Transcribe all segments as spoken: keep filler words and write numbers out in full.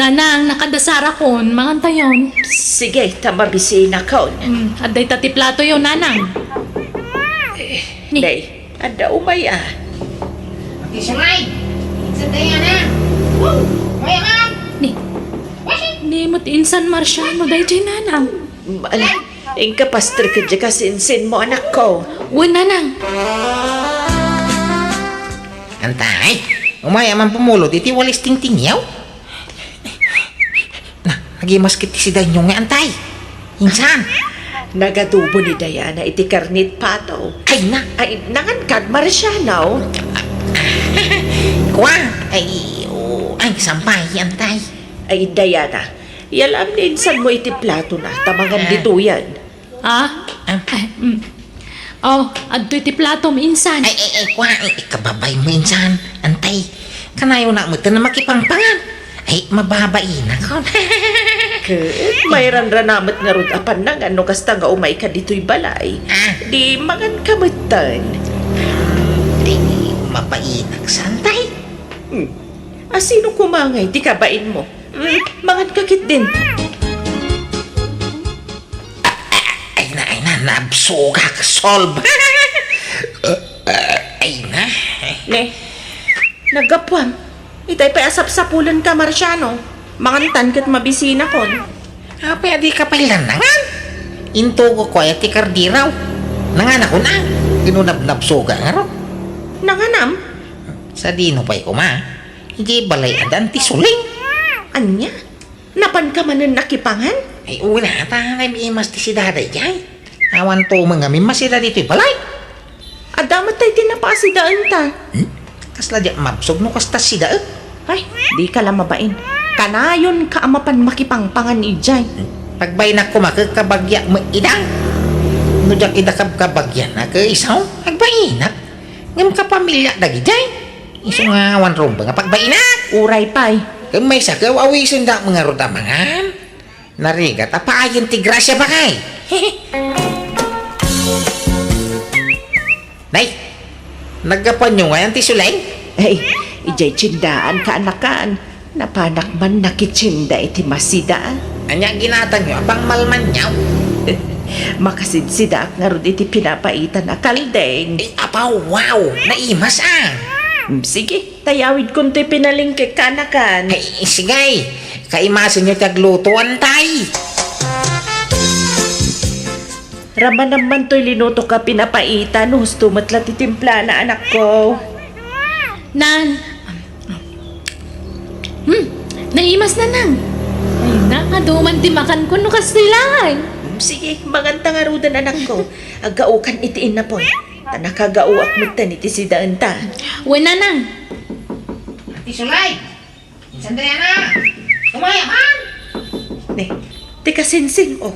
Nanang, nakadasarakon, mangantayon. Sige, ta mabisinakon. Mm, adda ita ti platoyo, Nanang. Eh, Ni- Day, adda umay a. Ati Suray! Insan Diana! Woo! Mayaman! Ni, Washing! Ni met insan Marciano, dayjay, Nanang. Ala, inka paster ket diay kasinsinmo, anakko. Wen, Nanang. Antay, umay a man pumulot iti walis tingtingyaw? Na, nagimas ket ti sidaenyo nga, antay. Insan? Nagadubo ni Diana iti karnit pato. Ay na. Ay, nangan kad Marciano? Kua? Ay, o, ay, sampay, antay. Ay, Diana, yalam ni insanmo iti platona, ta mangan Ah. ditoyen. Ah? Ah. Ay, mm. Oh, adtoy ti platom, insan. Ay, ay, ay, kua, ay, ikababaymo, insan. Antay, kanayonak metten a makipangpangan. Ay, mababainakon. Ket, mairanrana met ngarud a pannangan no kasta nga umayka ditoy balay. Ah. Di manganka metten. Di, mabainak sa, antay. Hmm. A, sino koma ngay ti kabainmo? Mm, manganka ketdin. Ay na, ay na, nabsogak, solve. Ay na. Ne, naggapuam. Itay pay a sapsapulenka, Marciano. Mangantan ket mabisinakon. Apay a dika pay la nangan? Intugokko aya ti kardiraw. Nanganakon a. Ino nabnabsogak ngarud? Nanganam? Sadino pay koma? Idiay balay addan ti suling. Ania? Napanka manen nakipangan? Ay, una, ta naimas ti sidada idiay. Awan tumeng ngamin masida ditoy balay. Adda met tay ti napasidaenta. Hmm? Kasla diak mabsog no kasta sidaek. Ay, dika la mabain. Kanayonka a mapan makipangpangan idiay. Hmm? Pagbainak koma ket kabagiak met ida. No diak ida kabkabagian a ket isu, agbainak. Ngem kapamiliak dagidiay. Isu nga awan rumbeng a pagbainak. Uray pay. Ket maysa ket aw-awisendak ngarud a mangan. Narigat a paayen ti grasia, bakay. Nay, naggapuanyo ngay ti suleng? Ay, idiay tiendaan, kaanakan. Napanak man nakitienda iti masida. Ania ginatangyo a pangmalmaniaw? Makasidsidaak ngarud iti pinapaitan a kaldeng. Ay, apaw, wow! Naimas a! Mm, sige, ta yawidkon toy pinalengkek, kaanakan. Ay, sige. Kaimasenyo ti agluto, antay. Ramanam man toy linutok a pinapaitan, husto met la ti timplana, anakko. Nan. Hmm, naimas, Nanang. Ay na, adu man ti makanko no kastoy laeng. Hmm, sige, manganta ngaruden, anakko. Aggaokan iti innapoy. Ta nakagaoak metten iti sidaenta. Wen, Nanang. Ati Sulay! Insan Diana! Umayaman! Ne, ti kasinsin, o.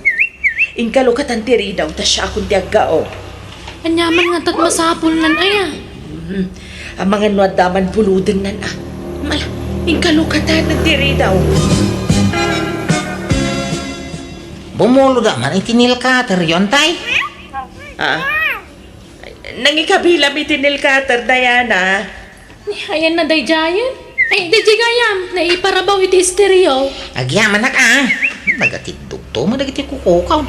Inka lukatan ti ridaw, ta siakon ti aggao. Aniaman ngata't masapulnan aya? Hmm. Amangan no adda man puludennan a. Mala, inka lukatan ti ridaw. Bumulod man iti nail cutter-yo, antay? Ah. Nangikabilam iti nail cutter, Diana. Ni, ayan na daydiayen. Ay, daydiay gayam, naiparabaw iti estereo. Agyamanak a. Nagatiddogto mo dagiti kukukaw.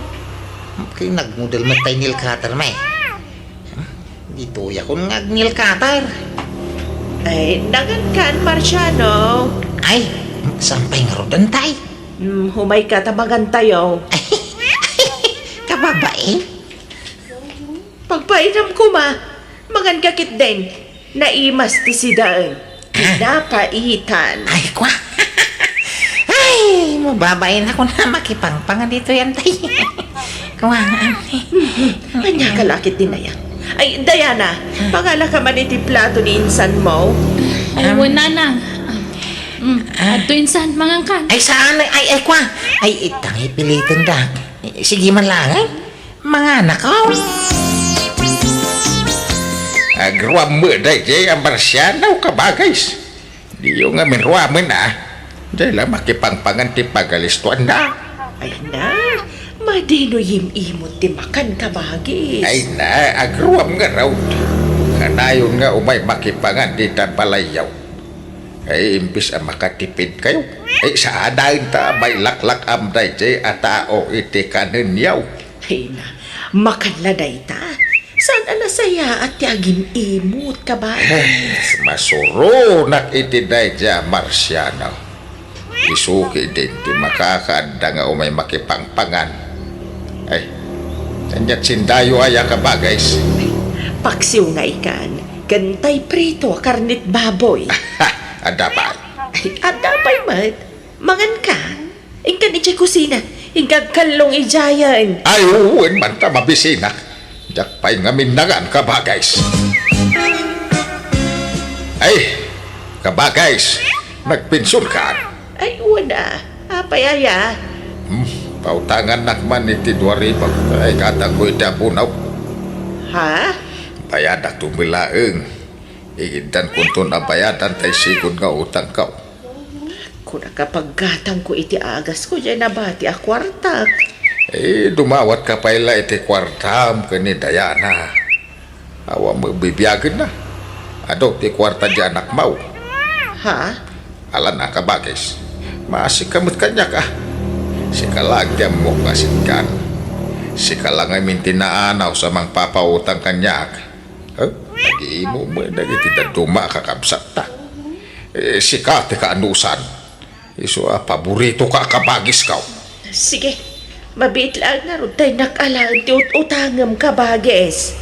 Kay nagmodel met tay nail cutter, may. Ditoyakon nga ag-nail cutter. Ay, nangankan, Marciano. Ay, sampay ngarud, antay. Hmm, umayka ta mangantayo. Kababain? Pagpainam koma, manganka ketdin. Naimas ti sidaen. Ah. Pinapaitan. Ay, kwa. Ay, mababainakon a makipangpangan ditoy, antay. Kwa. Ania ka la ketdin aya? Ay, Diana, pangalaka man iti plato ni insanmo. Ay, wen, Nanang. Mm, adto insan, mangankan. Ay, saan? Ay, ay, kwa. Ay, itang ipiliten da. Sige man lang, ay. Manganakaw. Agruam met daydiay a Marsiano, kabagis. Diyo ngamin ruamen a. Diay la makipangpangan ti pagalistoanda. Ay na, madi no yim-imon ti makan, kabagis. Ay na, agruam ngarud. Kanayon nga umay makipangan dita balayyo. Ay, imbes a makatipid kayo, ay, saan ta mailaklak-am daydiay a tao iti kanenyo. Ay na, makanla dayta. Saan a nasayaat ti agim-imot, kabagis? Eh, masuronak iti daydiay a Marsiano. Isu ketdin ti makakaadda nga umay makipangpangan. Ay, ania ti sindayo aya, kabagis? Paksiw nga ikan, ken tay prito a karnet baboy. Adda pay? Ay, adda pay met. Mangan ka? Inkan idiay kusina. Inka agkallong idiayen. Ay, wen man ta mabisinak. Diak pay ngamin nangan, kabagis. Ay, kabagis, nagpension ka? Ay, wen a. Apay aya? Hmm, pautangannak man iti dua ribu. Ay, gatangko iti abunaw. Ha? Bayadak to met laeng. Igiddan kunton a bayadan tay sigud nga utangko. Kuna ka paggatangko iti agasko, diay nabati a kuartak. Eh, dumawatka pay la iti kuartam ken ni Diana. Awan met bibiagenna. Adu ti kuarta diay anakmo. Ha? Ala na, kabagis. Maasika met kaniak, a. Sika laeng ti ammok nga sitkan. Sika la ngamin ti naanaw sa mangpapautang kaniak. Huh? Nag-iimo met dagiti dadduma a kakabsatta. Eh, sika ti kaanusan. Isu a paboritoka a kabagisko. Sige, mabiit laeng ngarud ta innak alaen ti ut-utangem, kabagis.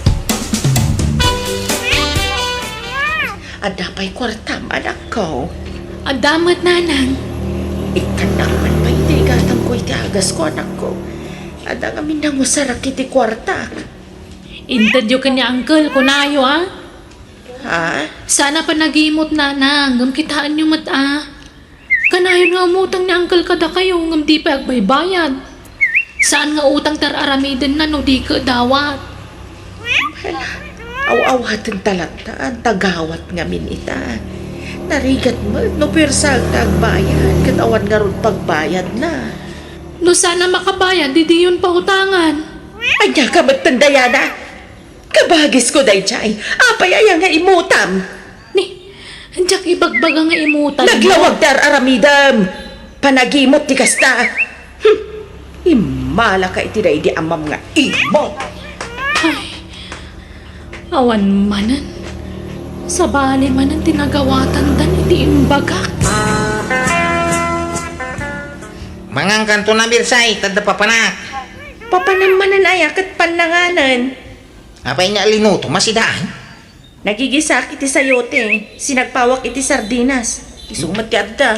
Adda pay kuartam, anakko? Adda met, nanang. Ikkannak man pay iti igatangko iti agasko, anakko. Adda ngamin nangusarak iti kuartak. Intedyo ken ni uncle, kunayo, a? Ha? Saan a panagimot, nanang, ngem kitaenyo met, a. Kanayon nga umutang ni uncle kadakayo, ngem di pay agbaybayad. Saan nga utang ti ar-aramidenna no di ket dawat. Hala, aw-awaten ta latta, anta gawat ngamin ita. Narigat met no puersaek ta agbayad, ket awan ngarud pagbayadna. No saan a makabayad, didiyon pautangan. Ania ka met, Diana? Kabagisko daydiay. Apay aya nga imutam? Ni, diak ibagbaga nga imutam. Naglawag ti ar-aramidem. Panagimot ti kasta. Hmm. Immalaka iti daydi amam nga imot. Ay, awan manen. Sabali manen ti nagawatandan iti imbagak. Mangankanto na, Birsay, tadda papanak. Papanam manen aya ket pannanganen. Apay nga linutom a sidaay? Nagigisaak iti sayote, sinagpawak iti sardinas. Isu met ti adda.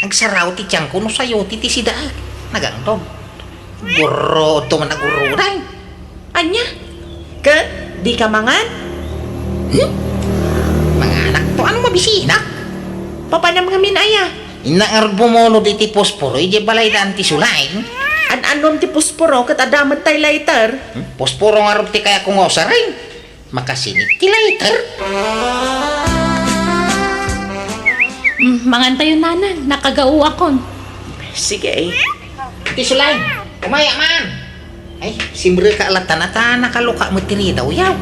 Agsarao ti tiangko no sayote ti sidaak. Nagangdog. Gurruodto man a gurruoday. Ania? Ket dika mangan? Hmm? Manganakto, ano mabisinak? Papanam ngamin aya? Innak ngarud bumulod iti posporo idiay balay da Anti Sulay. An-anom ti posporo ket adda met tay lighter? Hmm? Posporo ngarud ti kayatko nga usaren. Makasinit ti lighter. Mm, mangantayo, nanang, nakagaoakon. Sige. Ti Sulay, umaya man. Ay, simreka latta ta nakaluka met ti ridaw, yaw.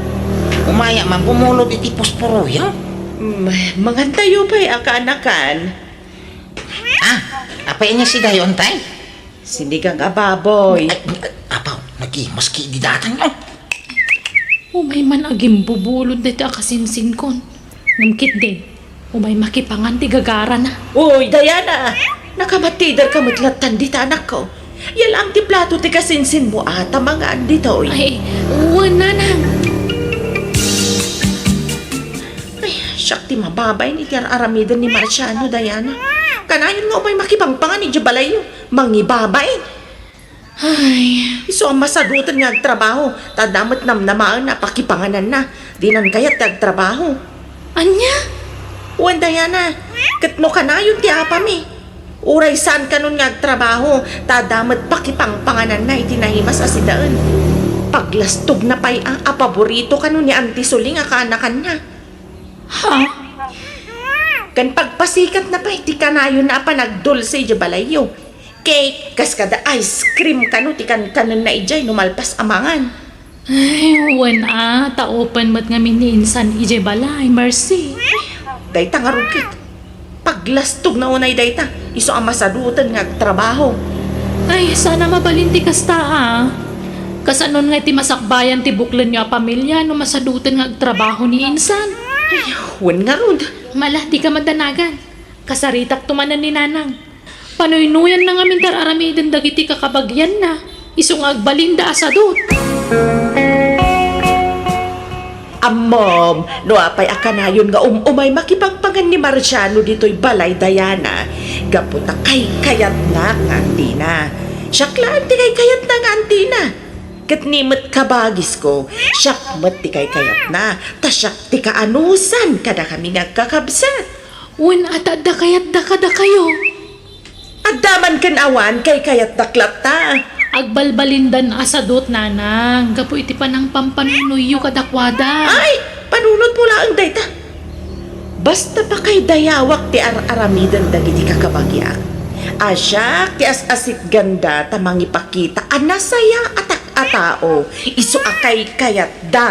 Umaya man bumulod iti posporo, yaw. Mm, mangantayo pay a kaanakan. Ah, apay ania sidayo, antay? Sinigang a baboy. Ay, apaw, nagimas ki di datan, oh. Umay man agimbubulod daytoy a kasinsinkon. Ngem ketdi, umay makipangan ti gagarana. Uy, Diana! Nakamatider ka met lattan dita, anakko. Yalam ti plato ti kasinsinmo a ta mangan ditoy. Ay, wen, nanang. Ay, siak ti mababain iti ar-aramiden ni Marciano, Diana. Kanayon nga umay makipangpangan idiay balayyo. Mangibabain. Ay. Isu a masadutan nga agtrabaho, ta adda met namnamaen a pakipangananna. Dinan kayat ti agtrabaho. Ania? Wen, Diana, ket no kanayon ti apami. Uray saan kanon nga agtrabaho, ta adda met pakipangpangananna iti naimas a sidaen. Paglastogna pay a, a paborito kanon ni Auntie Suli nga kaanakanna. Ha? Ken pagpasikatna pay ti kanayonna a panagdulse idiay balayyo. Cake, kas kada ice cream kano ti kankanenna idiay no malpas a mangan. Ay, wen a, ta open met ngamin ni insan idiay balay, Mercy. Dayta ngarud ket. Paglastogna unay dayta, isu a masaduten nga agtrabaho. Ay, saan a mabalin ti kasta, a. Kasanon nga iti masakbayan ti buklenyo a pamilia no masaduten nga agtrabaho ni insan? Ay, wen ngarud. Mala, dika madanagan. Kasaritakto manen ni Nanang. Panuynoyanna ngamin ti ar-aramiden dagiti kakabagianna, isu nga agbalinda a sadut. Ammom, no apay a kanayon nga um-umay makipangpangan ni Marciano ditoy balay, Diana, gapu ta kaykayatna nga antina. Siak laeng ti kaykayatna nga antina. Ket ni met, kabagisko, siak met ti kaykayatna, ta siak ti kaanusan kadakami nga agkakabsat. Wen, a ta adda kayatda kadakayo? Adda man ken awan, kaykayatdak latta. Agbalbalindan a sadut, Nanang, gapu iti panangpampanunoyyo kadakuada. Ay, panunotmo laeng dayta. Basta pakaydayawak ti ar-aramiden dagiti kakabagiak. A siak ti as-asitganda ta mangipakita a nasayaat a tao, isu a kaykayatda.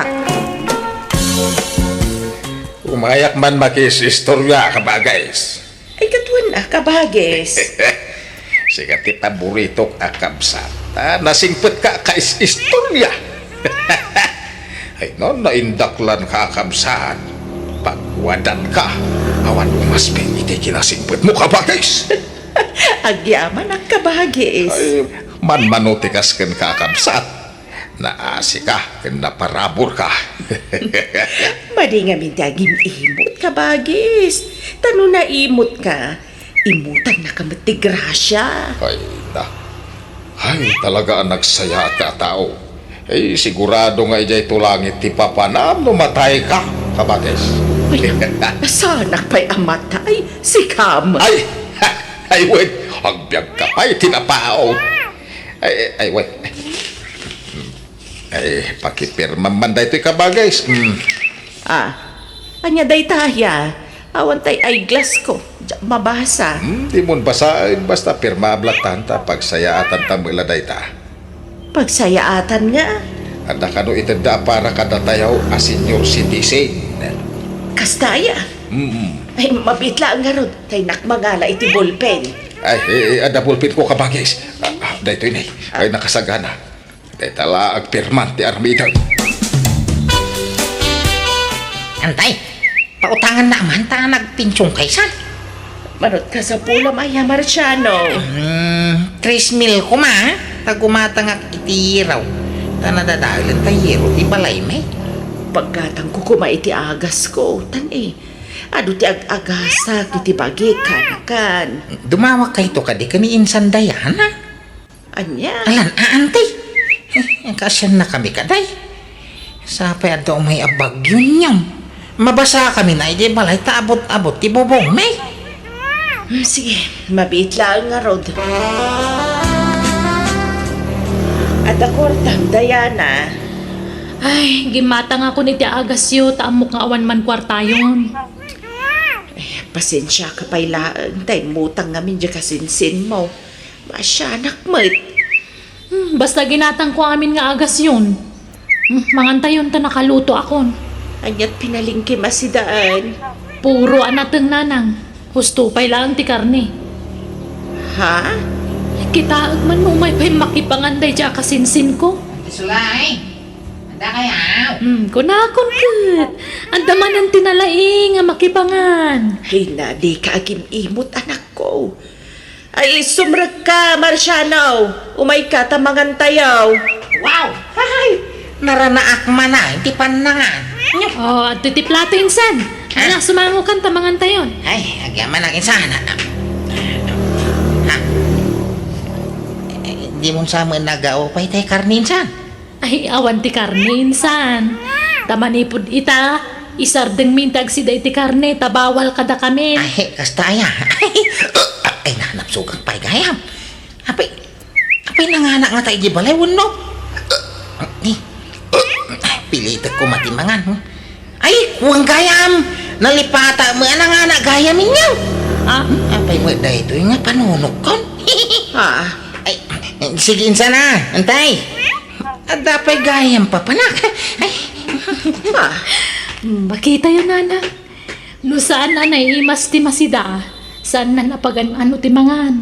Umayak man makis-istoria, kabagis. Ay, ket wen a, kabagis. Sika ti paboritok a kabsat. Ah, nasingpetka a kais-istoria. Ay, no, naindaklanka a kabsat. Pagwadanka. Awan umasbing iti kinasingpetmo, kabagis. Agyamanak, kabagis. Ay, manmano ti kas kenka a kabsat. Naasika ken naparaburka. Madi ngamin ti agim-imot, kabagis. Ta no naimutka, imutannaka met ti grasia. Ay, na. Ay, talaga a nagsayaat a tao. Ay, sigurado nga idiay to langit ti papanam no matayka, kabagis. Ay, saanak pay a matay, sika met. Ay, ay, wen, agbiagka pay ti napaut. Ay, ay, wen. Ay, pakipirmam man daytoy, kabagis. Mm. Ah, ania dayta, ya? Awan tay eyeglass ko. Diak mabasa. Hmm, dimon basaen, basta pirmam lattan ta pagsayaatan ta met la dayta. Pagsayaatan nga? Adda kano itedda a para kadatayo a senior citizen. Kasta aya? Mm. Ay, mabiit laeng ngarud. Tay nak mangala iti ballpen. Ay, eh, eh, adda ballpen ko, kabagis. Ah, ah, daytoy, nay. Ay, nakasagana. Dayta la agpirman ti armida. Antay, pautangannak man ta nagpensionka, insan. Manut kasapulam aya, Marciano? Hmm, tres mil koma, ta gumatangak iti yero. Ta nadadaelen ta yero ti balaymi. Paggatangko koma iti agasko, tan, eh, adu ti ag-agasak iti bagik, kanakan. Dumawakkayto kadi ken ni Insan Diana? Ania? Alan, a, anti. Eh, kaasiannakami kadi. Sapay adda umay a bagyo, ngem mabasakamin idiay balay ta abut-abut ti bubongmi. Hmm, sige, mabiit laeng ngarud. Adda kuartam, Diana? Ay, gimmatangakon iti agasyo, ta ammok nga awan man kuartayon. Eh, pasensiaka pay laeng, ta immutang ngamin diay kasinsinmo. Maasianak met. Hmm, basta ginatangko amin nga agasyon. Hmm, mangantayon ta nakalutoakon. Aniat pinalengkem a sidaan? Puro a nateng, nanang. Husto pay laeng ti karne. Ha? Kitaek man no umay pay makipangan daydiay a kasinsinko. Sulay, adda kayaw? Hmm, kunakon ket. Adda manen ti nalaing a makipangan. Ay na, dika agim-imot, anakko. Ay, sumrekka, Marciano. Umayka ta mangantayo. Wow! Hay! Naranaak man a iti pannangan. Oh, adtoy ti plato, insan. Ha? Ala, sumangokan ta mangantayon. Ay, agyamanak, insan. Ha? Eh, dimon sa met nagaupay tay karne, insan? Ay, awan ti karne, insan. Ta manipud ita, isardengmi ti agsida iti karne, ta bawal kadakami. Ay, kasta aya. Ay, nanapsugak pay gayam. Apay, apay nanganak ngata idiay balay wenno? Ay, pilitek koma ti mangan, hmm? Ay, wen gayam, nalipata met a nanganak gayam, inyo. Ah? Hmm, apay met daytoy nga panunokkon? Ah. Ay, sige, insan a, antay. Adda pay gayam papanak. Ay. Ah, makitayo, nana. No saan a naimas ti masida, Saannan a pagan-ano ti mangan.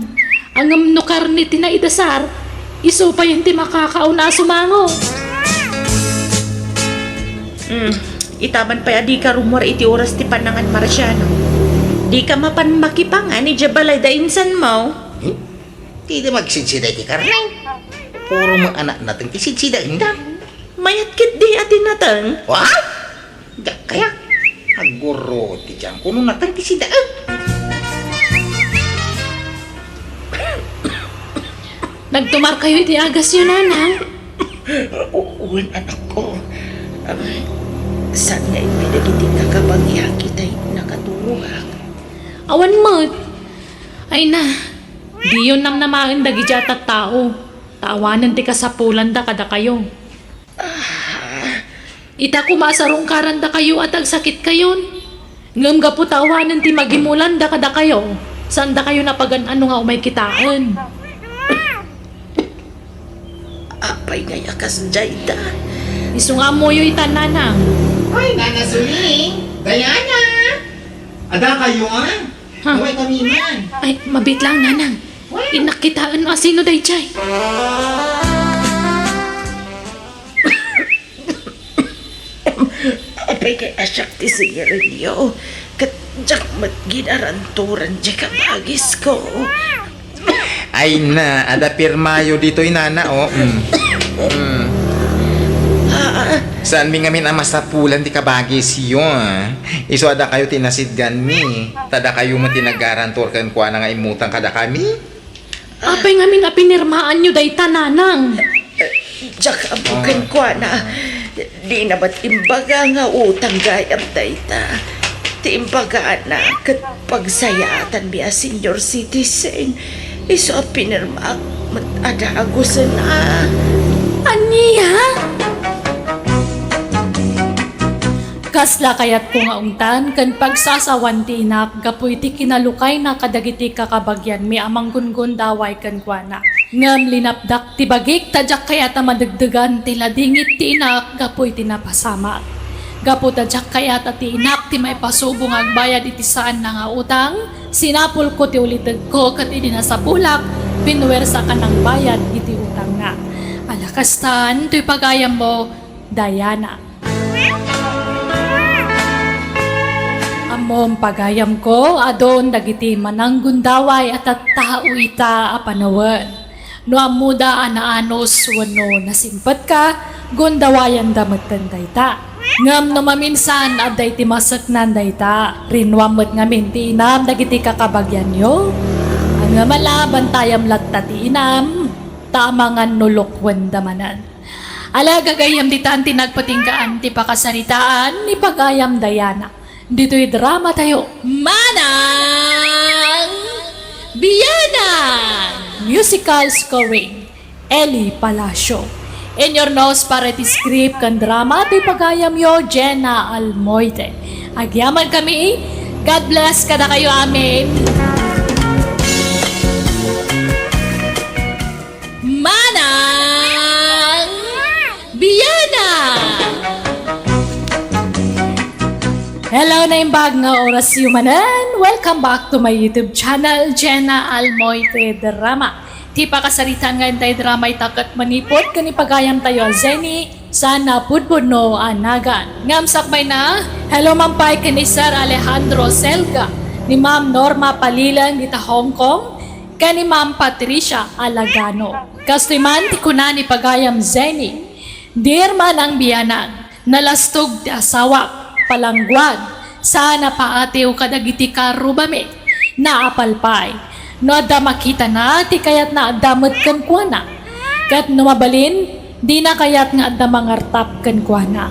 Ngem no karne ti naidasar, isu payen ti makakauna a sumango. Hmm, itaman pay a dika rummuar iti oras ti panangan, Marciano. Dika mapan makipangan idiay balay da insanmo. Hmm? Dida magsidsida iti karne. Puro met anak nateng ti sidsida inda. Mayat ketdi a ti nateng. Wa? Diak kaya. Aguruod ti tiangko no nateng ti sida. Nagtumarkayo iti agasyo, Nanang? O-, wen, anakko. Am, saan nga imay dagiti kakabagiak itay nakaturogak? Awan met. Ay na, diyo namnamaen dagiti a tattao, ta awanen ti kasapulanda kadakayo. Ah. Ita koma a sarungkarandakayo a tagsakitkayon. Ngem gapu ta awanen ti magimulanda kadakayo, saandakayo a pagan-ano nga umay kitaen. Apay ngay a kasdiay da? Isu nga ammoyo ita, Nanang. Ay, Nana Suling! Diana! Adda kayo, ah? Ha? Away kami man. Ay, mabiit lang, Nanang. Innak kitaen no asino daydiay. Apay kay a siak ti singirenyo, ket diak met ginarantoran diay kabagisko. Ay na, adda pirmayo ditoy, Nana, oh. Mm. Mm. Ah, ah. Saanmi ngamin a masapulan ti kabagisyo, ah. Isu a dakayo ti nasidganmi. Ta dakayo met ti nagarantor kenkuana nga immutang kadakami. Apay ngamin a pinirmaanyo dayta, Nanang? Diak ammo kenkuana. Dina met imbaga nga utang gayam dayta. Ti imbagana ket pagsayaatanmi a senior citizen. Isu a pinirmaak met a dagusen a. Ania? Kasla kayatko nga ungtan ken pagsasawan ti inak gapu iti kinalukayna kadagiti kakabagianmi a manggungundaway kenkuana. Ngem linapdak ti bagik ta diak kayat a madegdegan ti ladingit ti inak gapu iti napasamak. Gapu ta diak kayat a ti inak ti maipasubo nga agbayad iti saanna nga utang, sinapulko ti ulitegko ket idi nasapulak, pinuersak a nangbayad iti utangna. Ala kastan, toy pagayammo, Diana. Ammom, pagayamko, adun dagiti mananggundaway a tattao ita a panawen. No ammoda a naanus wenno nasimpetka, gundawayanda metten dayta. Ngem no maminsan adda iti maseknan dayta, rinnuam met ngamin ti inam dagiti kakabagianyo. Ngem ala, bantayam latta ti inam, ta amangan no lukoenda manen. Ala, gagayyem ditan ti nagpatinggaan ti pakasaritaan ni pagayam Diana. Ditoy drama tayo, Manang Bianang! Musical scoring, Eli Palacio. Inyurnos para iti script ken drama ti pagayamyo, Jenna Almoite. Agyaman kami. God bless kadakayo amin. Manang Bianang! Hello, naimbag nga orasyo manen. Welcome back to my YouTube channel, Jenna Almoite Drama. Ti pakasaritaan nga intay drama ita ket manipud ken ni pagayam tayo a Zenny, Sana Pudpudno a nagan. Ngem sakbayna, hello man pay ken ni Sir Alejandro Selga, ni Ma'am Norma Palileng dita Hong Kong, ken ni Ma'am Patricia Alagano. Kastoy man ti kuna ni pagayam Zenny, Dear Manang Bianang, nalastog ti asawak, palangguad, saan a paatiw kadagiti karrubami, naapal pay. No adda makitana, ti kayatna adda met kenkuana. Ket no mabalin, dina kayat nga adda mangartap kenkuana.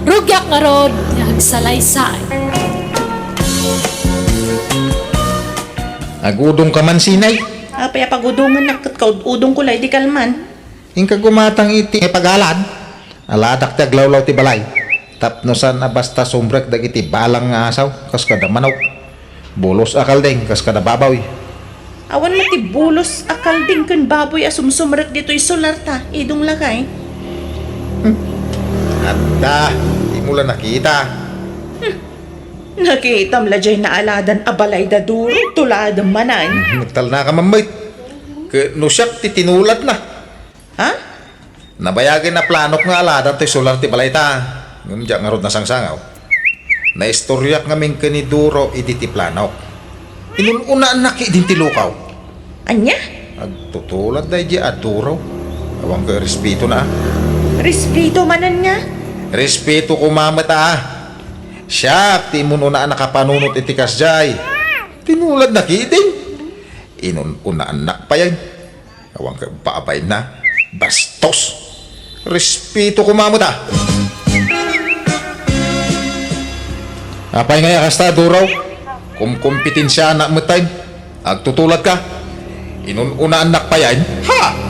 Rugiak ngarud nga agsalaysay. Agudongka man, Sinay? Apay a pagudongennak ket kaud-udongko la idi kalman? Inka gumatang iti ipagalad. Aladak ti aglawlaw ti balay. Tapno saan a basta sumrek dagiti balang nga asaw, kas kada manok. Bulos a kalding, kas kada baboy. Awan met ti bulos a kalding ken baboy a sumsumrek ditoy solar ta, idong lakay. Hmm. Adda, dimo la nakita. Hmm. Nakitam la jay naaladan a balay da Duro, tuladem manen. Hmm, nagtalna ka, mammet. Ket no siak ti tinuladna. Ha? Nabayagen a planok nga aladan toy solar ti balayta. Ngem diak ngarud nasangsangaw. Naistoriak ngamin ken ni Duro idi ti planok. Inun-unaannak idin ti lukaw. Ania? Agtutulad daydi a Duro. Awan ket respetona, a. Respeto manen nga? Respeto koma met, a. Siak ti immun-unaan a kapanunot iti kasdiay. Tinuladnak idin. Inun-unaannak payen. Awan ket babainna. Bastos. Respeto koma met, a. Apay ngay a kasta, Duro? Kumkompetensianak met tayen. Agtutuladka. Inun-unaannak payen. Ha?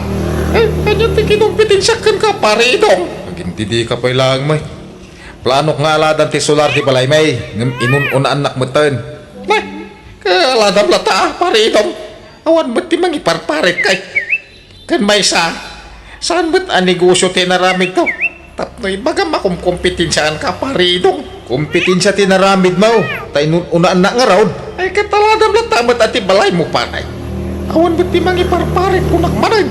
Eh, ania ti kinompetensiak kenka, Pare Idong? Agindidika pay laeng, may. Planok nga aladan ti solar ti balaymi, ngem inun-unaannak metten. Nay, kaaladam latta, a, Pare Idong. Awan met ti mangiparparetkay. Ken maysa, saan met a negosio ti inaramidto? Tapno ibagam a kumkompetensiaanka, Pare Idong. Kompetensia ti inaramidmo, ta inun-unaannak ngarud. Ay, ket aladam latta met a ti balaymo, pare. Awan met ti mangiparparek kunak manen.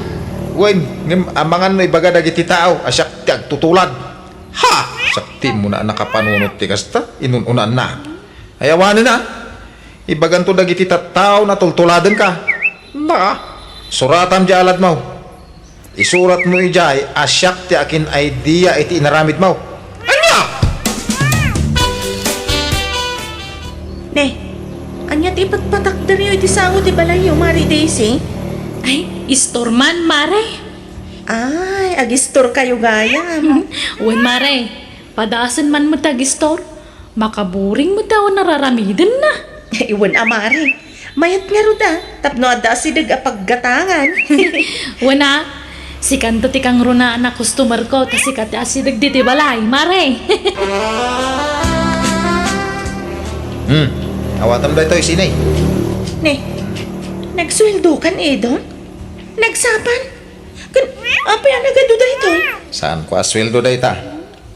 Wen, ngem amangan no ibaga dagiti tao a siak ti agtutulad. Ha! Saktimona a nakapanunot ti kasta, inun-unaanna. Ay awanen a, ibaganto dagiti tattao a tultuladenka. Na, suratam diay aladmo. Isuratmo idiay a siak ti akin-idea iti inaramidmo. Ania? Ne, ania ti ipatpatakderyo iti sango ti balayyo, Mare Daisy? Ay, istor man, Mare. Ay, agistorkayo gayam. Wen, Mare. Padasen man met ti agistor. Makaburing met ti awan a raramidenna. Wen a, Mare. Mayat ngarud a, tapno adda asideg a paggatangan. Wen a, sikanto ti kangrunaan a customerko, ta sika ti asideg ditoy balay, Mare. Hmm, awatem daytoy, Sinay. Ne, nagsueldokan, Idong? Nagsapan? Ken apay a nagadu daytoy? Saanko a sueldo dayta.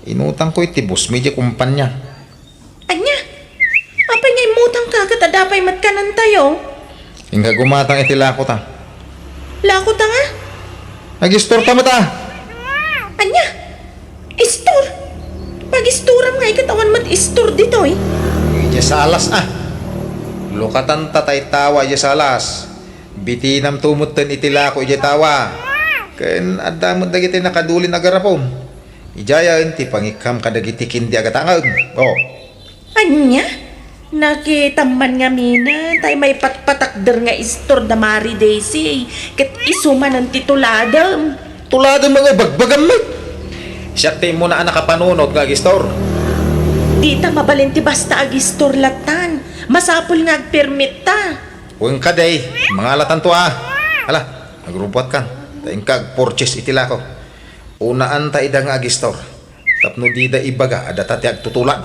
Inutangko iti bossmi diay kumpanya. Ania? Apay nga immutangka ket adda pay met kanentayo? Inka gumatang iti lakota. Lakota nga? Agistorta met a. Ania? Istor? Pagistoram nga iket awan met istor ditoy. Idiay salas a. Lukatanta tay tawa idiay salas. Bitinamto metten iti lako idiay tawa. Ken adda met dagiti nakadulin a garapon. Idiayen ti pangikkam kadagiti kindi a gatangem. O. Ania? Nakitam man ngaminen tay maipatpatakder nga istor da Mare Daisy, ket isu manen ti tuladem. Tuladem nga bagbagam met. Siak ti immuna a nakapanunot nga agistor. Dita mabalin ti basta agistor lattan. Masapul nga agpermitta. Wen kadi, mangalatanto a. Ala, agrubbuatkan. Ta inka agpurchase iti lako. Unaanta ida nga agistor. Tapno dida ibaga a data ti agtutulad.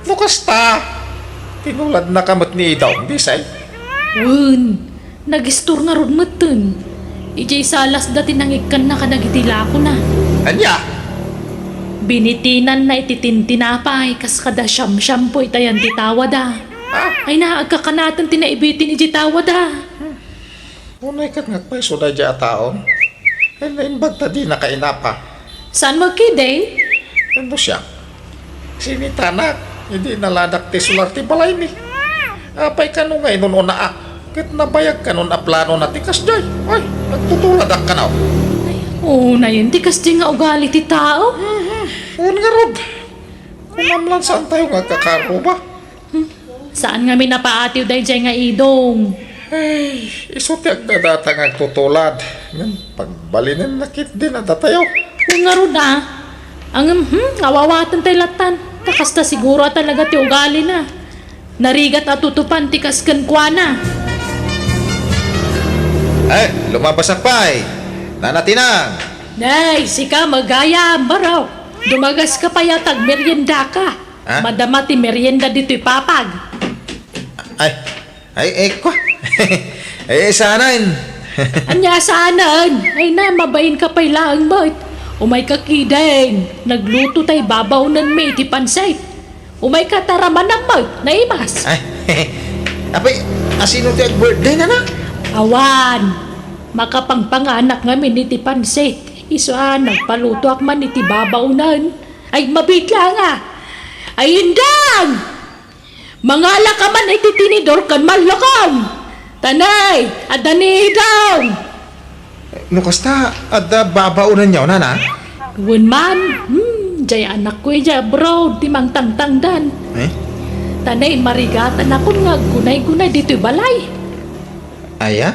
No kasta, tinuladnaka met ni Idong, Daisy? Wen, nagistor ngarud metten. Idiay salasda ti nangikkanna kadagiti lakona. Ania? Binitinanna iti tintinapay kas kada siamsiampo itayan ti tawada. Ah? Ay na, agkakanaten ti naibitin idiay tawada. Unay ket nga agpayso daydiay a tao. Ken naimbag ta dina kainapa. Saan mo kidi? Ken no siak, sinitanak, idi naladak ti solar ti balaymi. Apay kano nga inun-unaak? Ket nabayag kanon a planona ti kasdiay. Ay, agtutuladak kano. Unayen ti kasdiay nga ugali ti tao. Mhm. Wen ngarud. Kunam lan saantayo nga agkakaruba. Hmm. Saan ngamin a paatiw daydiay nga Idong? Ay, isu ti agdadata nga agtutulad. Ngem pagbalinenna ketdin a datayo. Wen ngarud a. Ngem, hmm, awawatentay lattan. Ta kasta siguro a talaga ti ugalina. Narigat a tutupan ti kas kenkuana. Eh, lumabasak pay. Nana Tinang. Nay, sika met gayam, baro. Dumagaska pay a tagmeriendaka. Ha? Madama ti merienda ditoy papag. Ay, ay, eh, kwa. Eh, saanen. Ania saanen? Ay na, mabainka pay laeng met. Umayka ketdin, nagluto tay babaonenmi iti pansit. Umayka ta ramanam met, naimas. Ay, apay, asino ti ag-birthday, nana? Awan, makapangpanganak ngamin iti pansit. Isu a nagpalutoak man iti babaonen. Ay, mabiit laeng a. Ay, indang! Mangalaka man iti tinidor ken mallokam. Tanay, adda ni Idong. No kasta, adda babaonenyo, nana? Wen man, hmm, jay anakko idiay abroad ti mangtangtangdan. Eh? Tanay, marigatanakon nga aggunay-gunay ditoy balay. Aya?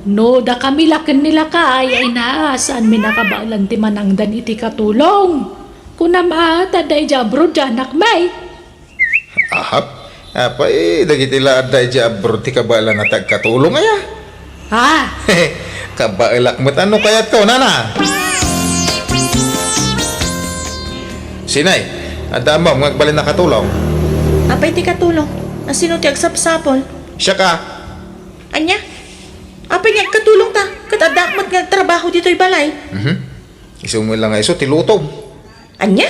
No, dakami la ken ni lakay, ay naa, saanmi nakabaelan ti manangdan iti katulong. Kunam a, ta adda idiay abroad ti anakmi. Ahap, apay, dagiti la adda idiay abroad ti kabaelanna ti agkatulong aya? Ha? Kabaelak met, ano kayatko, nana? Sinay, adda ammom nga agbalin a katulong? Apay ti katulong? Asino ti agsapsapul? Siak a. Ania? Apay nga agkatulongta? Ket addaak met nga agtrabaho ditoy balay. Mhm. Isu met la nga isu ti lutom. Ania?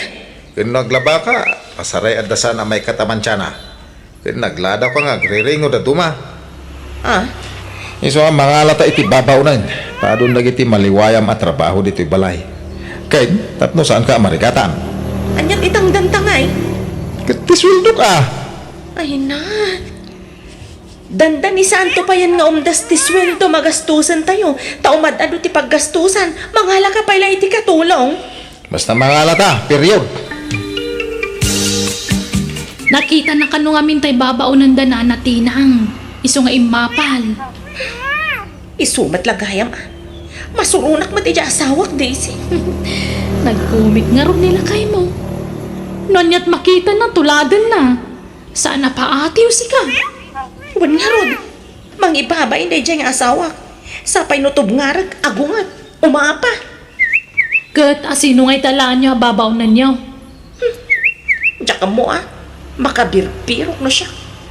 Ken no aglabaka, pasaray adda saan a maikkat a mantiana. Ken nagladawka nga agriringo dadduma. Ah? Isu a mangalata iti babaonen, ta adun dagiti maliwayam a trabaho ditoy balay. Ken tapno saanka a marigatan. Ania ti tangdanta ngay? Ket ti sueldok a. Ay na. Dandani saanto payen nga umdas ti sueldo magastusentayo, ta umad-adu ti paggastusan, mangalaka pay la iti katulong. Basta mangalata, period. Nakitana kano ngamin tay babaonenda, Nana Tinang. Isu nga immapal. Isu met la gayam a. Masuronak met idiay asawak, Daisy. Nagkumit ngarud ni lakaymo. No aniat makitana, tuladenna. Saan a paatiw sika? Wen ngarud, mangibabain daydiay nga asawak. Sapay no tubngarek, agunget, umapa. Ket asino ngay ta laenyo a babaonenyo? Hmm. Diak ammo a. Makabirbirok no siak.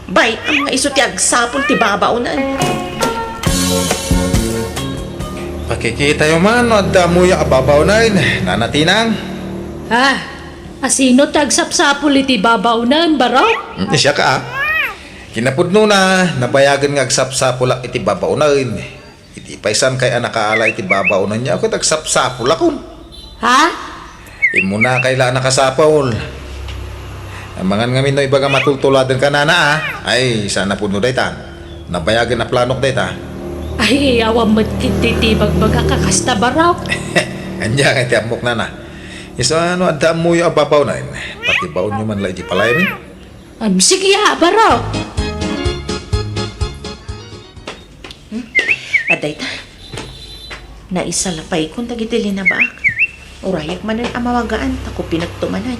Bay-am nga isu ti agsapul ti babaonen. Pakikitayo man no adda ammoyo a babaonen, Nana Tinang. Ah, asino ti agsapsapul iti babaonen, Barok? Mm, siak a. Kinapudnona, nabayagen nga agsapsapulak iti babaonen. Idi pay saankay a nakaala iti babaonenyo, ket agsapsapulakon. Ha? Immunakay la a nakasapul. Amangan ngamin no ibaga matultuladenka, Nana a. Ay, saan a pudno dayta. Nabayagen a planok dayta. Ay, awan met ketdi ti ibagbagak a kasta, Barok. Ania ngay ti ammok, Nana? Isu a no adda ammoyo a babaonen, pakibaonyo man la iti palayamin. Am, sige a, Barok. Hmm? Adda ita. Naisalpaykon dagiti linabaak. Urayek manen a mawagaan, ta kupinekto manen.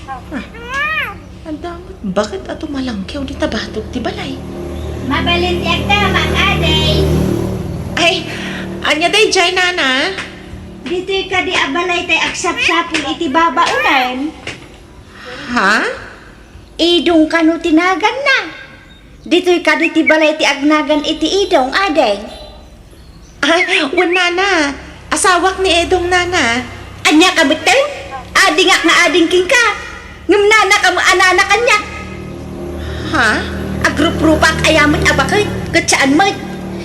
Ah, adda met baket a tumalangkew dita batog ti balay. Mabalin ti agdamak, adi. Ay, ania daydiay, Nana? Ditoy kadi a balay tay agsapsapul iti babaonen. Ha? Idong kano ti naganna? Ditoy kadi ti balay ti agnagan iti Idong, ading? Ah, wen, Nana. Asawak ni Idong, Nana. Ania ka metten? Adingak nga ading kenka. Ngem nana ka met a nana kaniak. Ha? Agruprupak aya met a baket, ket saan met.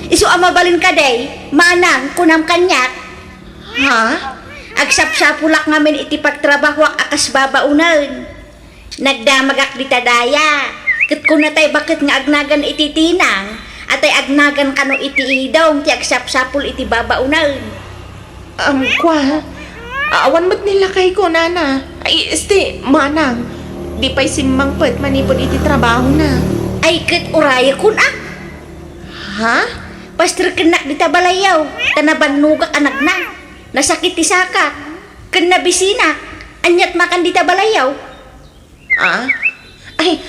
Isu a mabalin kadi, manang, kunam kaniak. Ha? Agsapsapulak ngamin iti pagtrabahoak a kas babaonen. Nagdamagak dita daya, ket kunatay baket nga agnagan iti Tinang, a tay agnagan kano iti Idong ti agsapsapul iti babaonen. Am, kua, awan met ni lakayko, Nana. Ay, este, manang, di pay simmangpet manipud iti trabahona. Ay, ket urayekon a. Ha? Pasterkennak dita balayyo, ta nabannogak a nagna. Nasakit ti sakak, ken nabisinak. Aniat makan dita balayyo? Ah? Ay,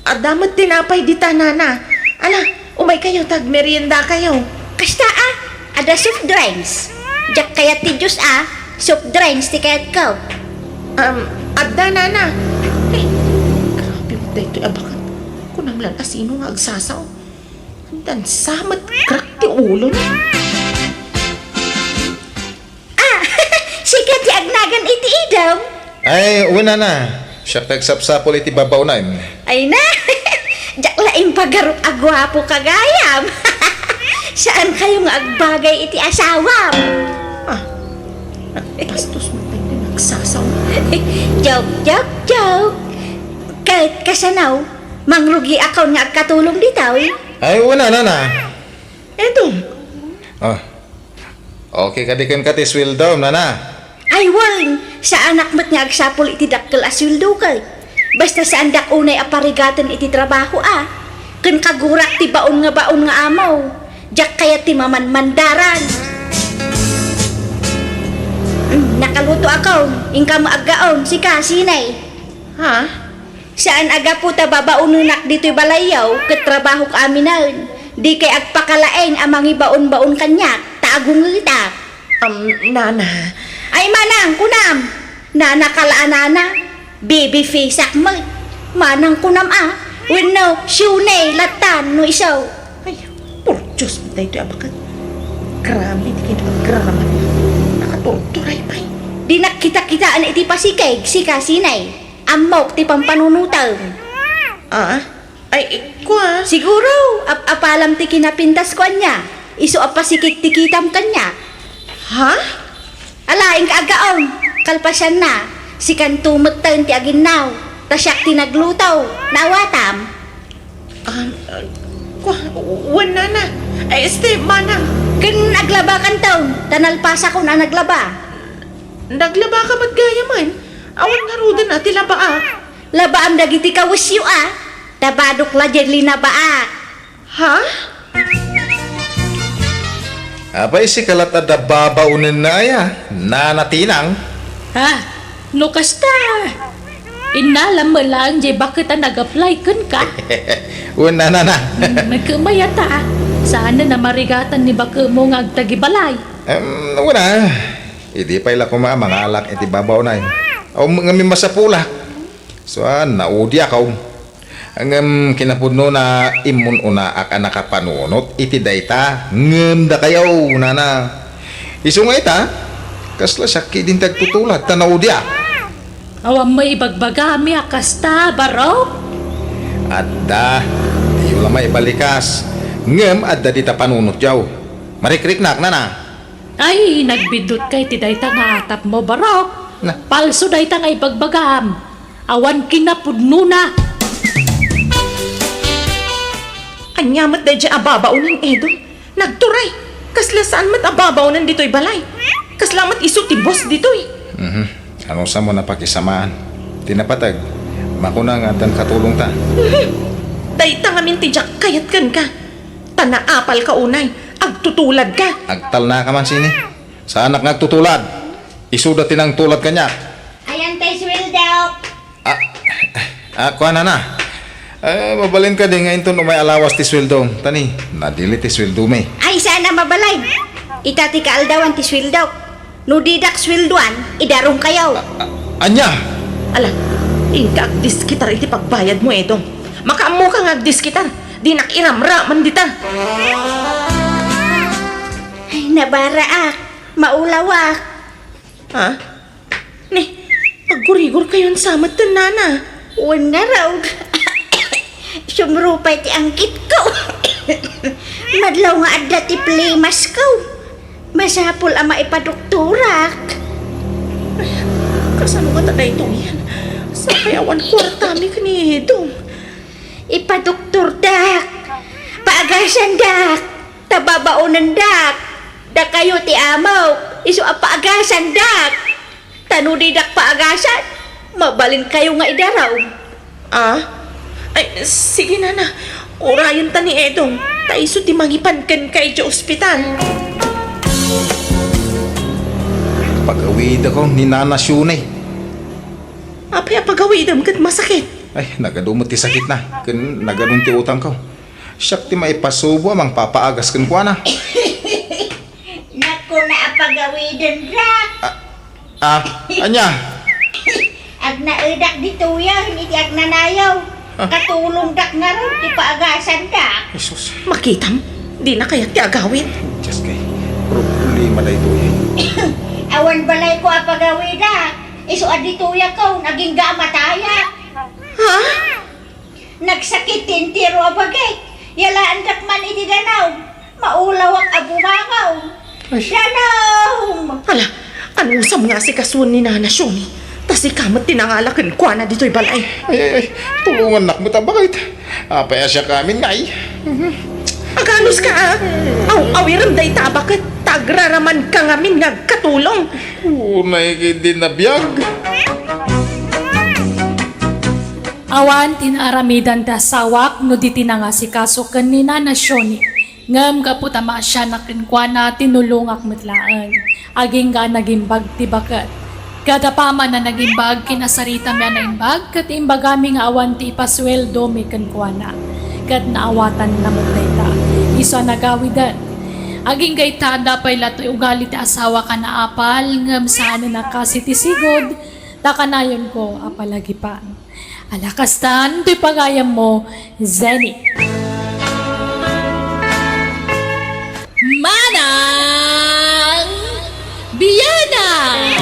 adda met tinapay dita, Nana. Ala, umaykayo ta agmeriendakayo. Kasta a, adda soft drinks. Diak kayat ti juice a, soft drinks ti kayatko. Um, adda, Nana. Ay, grabe met daytoy a baket. Kunam lan asino nga agsasaw. Dansa met, crack ti ulona. Ah, Ken iti idem? Ay, wen, nana. Siak ti agsapsapul iti babaonen. Ay na, diak la impagarop a guapo ka gayam. Saankayo nga agbagay iti asawam. Ah, nagpastos man tayo nagsasaw. Joke, joke, joke. Ket kasano, mangrugiakon nga agkatulong ditoy? Ay, wen, nana. Eto. Ah, okay kadi kenka ti sueldo, nana? Ay wen, saanak met nga agsapul iti dakkel a sueldo ket. Basta saandak unay a parigaten iti trabaho a. Ken kagurak ti baon nga baon nga amaw. Diak kayat ti mamanmandaran. Mm, nakaluto ako. Inka mo aggaon, sika, sinay? Ha? Saan a gapu ta babaonenak ditoy balayyo ket trabahok aminen. Dikay agpakalaeng a mangibaonbaon kaniak ta agungetak. Um, nana. Ay, manang, kunam. Nana ka la a nana. Baby faceak met. Manang kunam a. Wenno, siunay, latan, no isu. Ay, por Dios, daytoy a baket. Grabe, di kayo paggraraman. Nakaturturay pay. Dinak kita-kitaan iti pasikeg, sika sinay. Ammok ti pampanunotem. Ah? Ay, kua? Siguro, ap-apalam ti kinapintasko ania. Isu a pasikeg ti kitam kaniak. Ha? Ala, inka aggaon. Kalpasanna, sikanto metten ti aginnaw. Ta siak ti nagluto. Naawatam? Ah, kua, wen, nana. Ay, este, manang. Ken aglabakanto. Ta nalpasakon a naglaba. Naglabaka met gayamen? Awan ngaruden a ti labaak. Labaam dagiti kawesyo a. Ta badok la diay linabaak. Ha? Apay, sika latta da babaonenna aya, nana Tinang? Ha? No kasta, innalam met laeng diay baket a nag-apply kenka. Wen, nana. Hmm, nagkemay a ta. Saanen a marigatan ni bakemo nga agtagibalay. Em, wen a. Idi pay la koma a mangalak iti babaonen. Aw, ngem masapulak. Saan, naudiak, aw. Ngem kinapudnona, immun-unaak a nakapanunot iti dayta, ngem dakayo, nana. Isu nga ita, kasla siak ketdin ti agtutulad, ta naudiak. Awan met ibagbagami a kasta, barok? Adda, diyo la maibalikas. Ngem adda dita panunotyo. Marikriknak, nana. Ay, nagbiddut ka iti dayta nga atapmo, barok. Na. Palso dayta nga ibagbagam. Awan kinapudnona. Ania met daydiay a babaonen, Edo? Nagturay. Kasla saan met a babaonen ditoy balay. Kasla met isu ti boss ditoy. Mhm. Anusam a pakisamaan? Ti napateg, makuna nga addan katulongta. Mhm. Dayta ngamin ti diak kayat kenka. Ta naapalka unay, agtutuladka. Agtalnaka man sini. Saanak nga agtutulad. Isuda ti nangtulad kaniak. Ayan tay sueldo. Ah, ah, kuana na. Eh, mabalin kadi nga inton umay alawas ti sueldo. Tani, nadili ti sueldo mi. Ay, saan a mabalin. Ita ti kaaldawan ti sueldo. No didak sueldoan, idarongkayo. A-, a-, ania? Ala, inka agdiskitar iti pagbayadmo, Edong. Makaammoka nga agdiskitar. Dinak iramraman dita. Ay, nabaraak. Maulawak. Ha? Ni, aggurigor kayon sa met, nana. Wen ngarud. Sumrupay ti anggitko. Madlaw nga adda ti plimasko. Masapul a maipadoktorak. Kasano nga ta daytoyen? Sapay awan kuartami ken ni Edong. Ipadoktordak. Paagasandak. Ta babaonendak. Dakayo ti amok. Isu a paagasandak. Ta no didak paagasan, mabalinkayo nga idarom. Ah? Ay, sige, nana. Urayenta ni Edong, ta isu ti mangipan kenka idiay ospital. Pagawidakon ni Nana Siune. Apay a pagawidem ket masakit? Ay, nagadu met ti sakitna, ken nagadun ti utangko. Siak ti maipasubo a mangpapaagas kenkuana. Nakuna a pagawiden, Rak. Ah, ah, ania? Agnaedak ditoyen iti agnanayaw. Ah. Katulongdak ngarud ti paagasandak. Jesus. Makitam, dina kayat ti agawid. Just kay, problema daytoy. Awan balayko a pagawidak. Isu a ditoyakon, agingga a matayak. Ha? Nagsakit ti entero a bagik. Yalaandak man iti danum. Maulawak a bumangaw. Ay. Danum! Ala, anusam nga asikasuen ni Nana Shoni? Ta sika met ti nangala kenkuana ditoy balay. Ay, ay, ay. Tulongannak met a baket. Apay a siak amin ngay? Aganuska, a. Aw-awirem dayta a baket ta agraramanka ngamin nga agkatulong. Unay ketdi a biag. Awan ti naaramidan ti asawak no di ti nangasikaso ken ni Nana Shoni. Ngem gapu ta maasianak kenkuana, tinulongak met laeng. Agingga a nagimbag ti baket. Ket apaman a nagimbag, kinasaritam a naimbag, ket imbagami nga awan ti ipasueldomi kenkuana. Ket naawatanna met dayta. Isu a nagawiden. Agingga ita, adda pay la toy ugali ti asawak a naapal, ngem saanen a kas iti sigud, ta kanayonko a palagipan. Ala, kastan toy pagayammo, Zenny. Manang Bianang!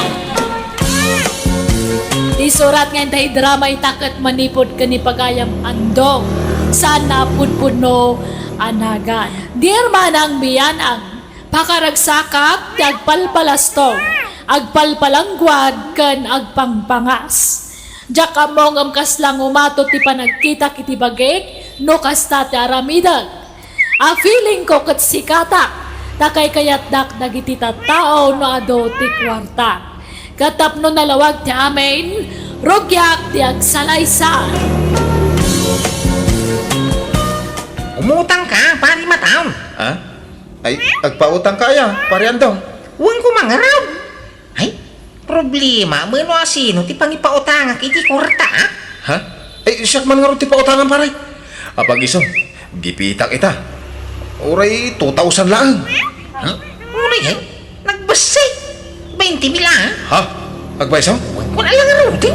Isurat nga intay drama ita ket manipud ken ni pagayam Andong, saan a pudpudno a nagan. Dear Manang Bianang, pakaragsakak ti agpalpalastog, agpalpalangguad, ken agpangpangas. Diak ammo ngem kasla ngumato ti panagkitak iti bagik no kasta ti aramidek. A feeling ko ket sikatak, ta kaykayatdak dagiti tattao no adu ti kuarta. Ket tapno nalawag ti amin, rugiak ti agsalaysay. Umutangka, Pari Mataw. Ha? Ay, agpautangka aya, Pari Andong? Wen ko mangarud. Ay, problema, mano a sino ti pangipautangak iti kuarta, a? Ha? Ay, siak man ngarud ti pautangam, pare. Apag isu, gipitak ita. Uray two thousand laeng. Ha? Uray, eh? Nagbassit. Bainti mil, a? Ha? Agpayso? Wen ko na lang ngarud, eh.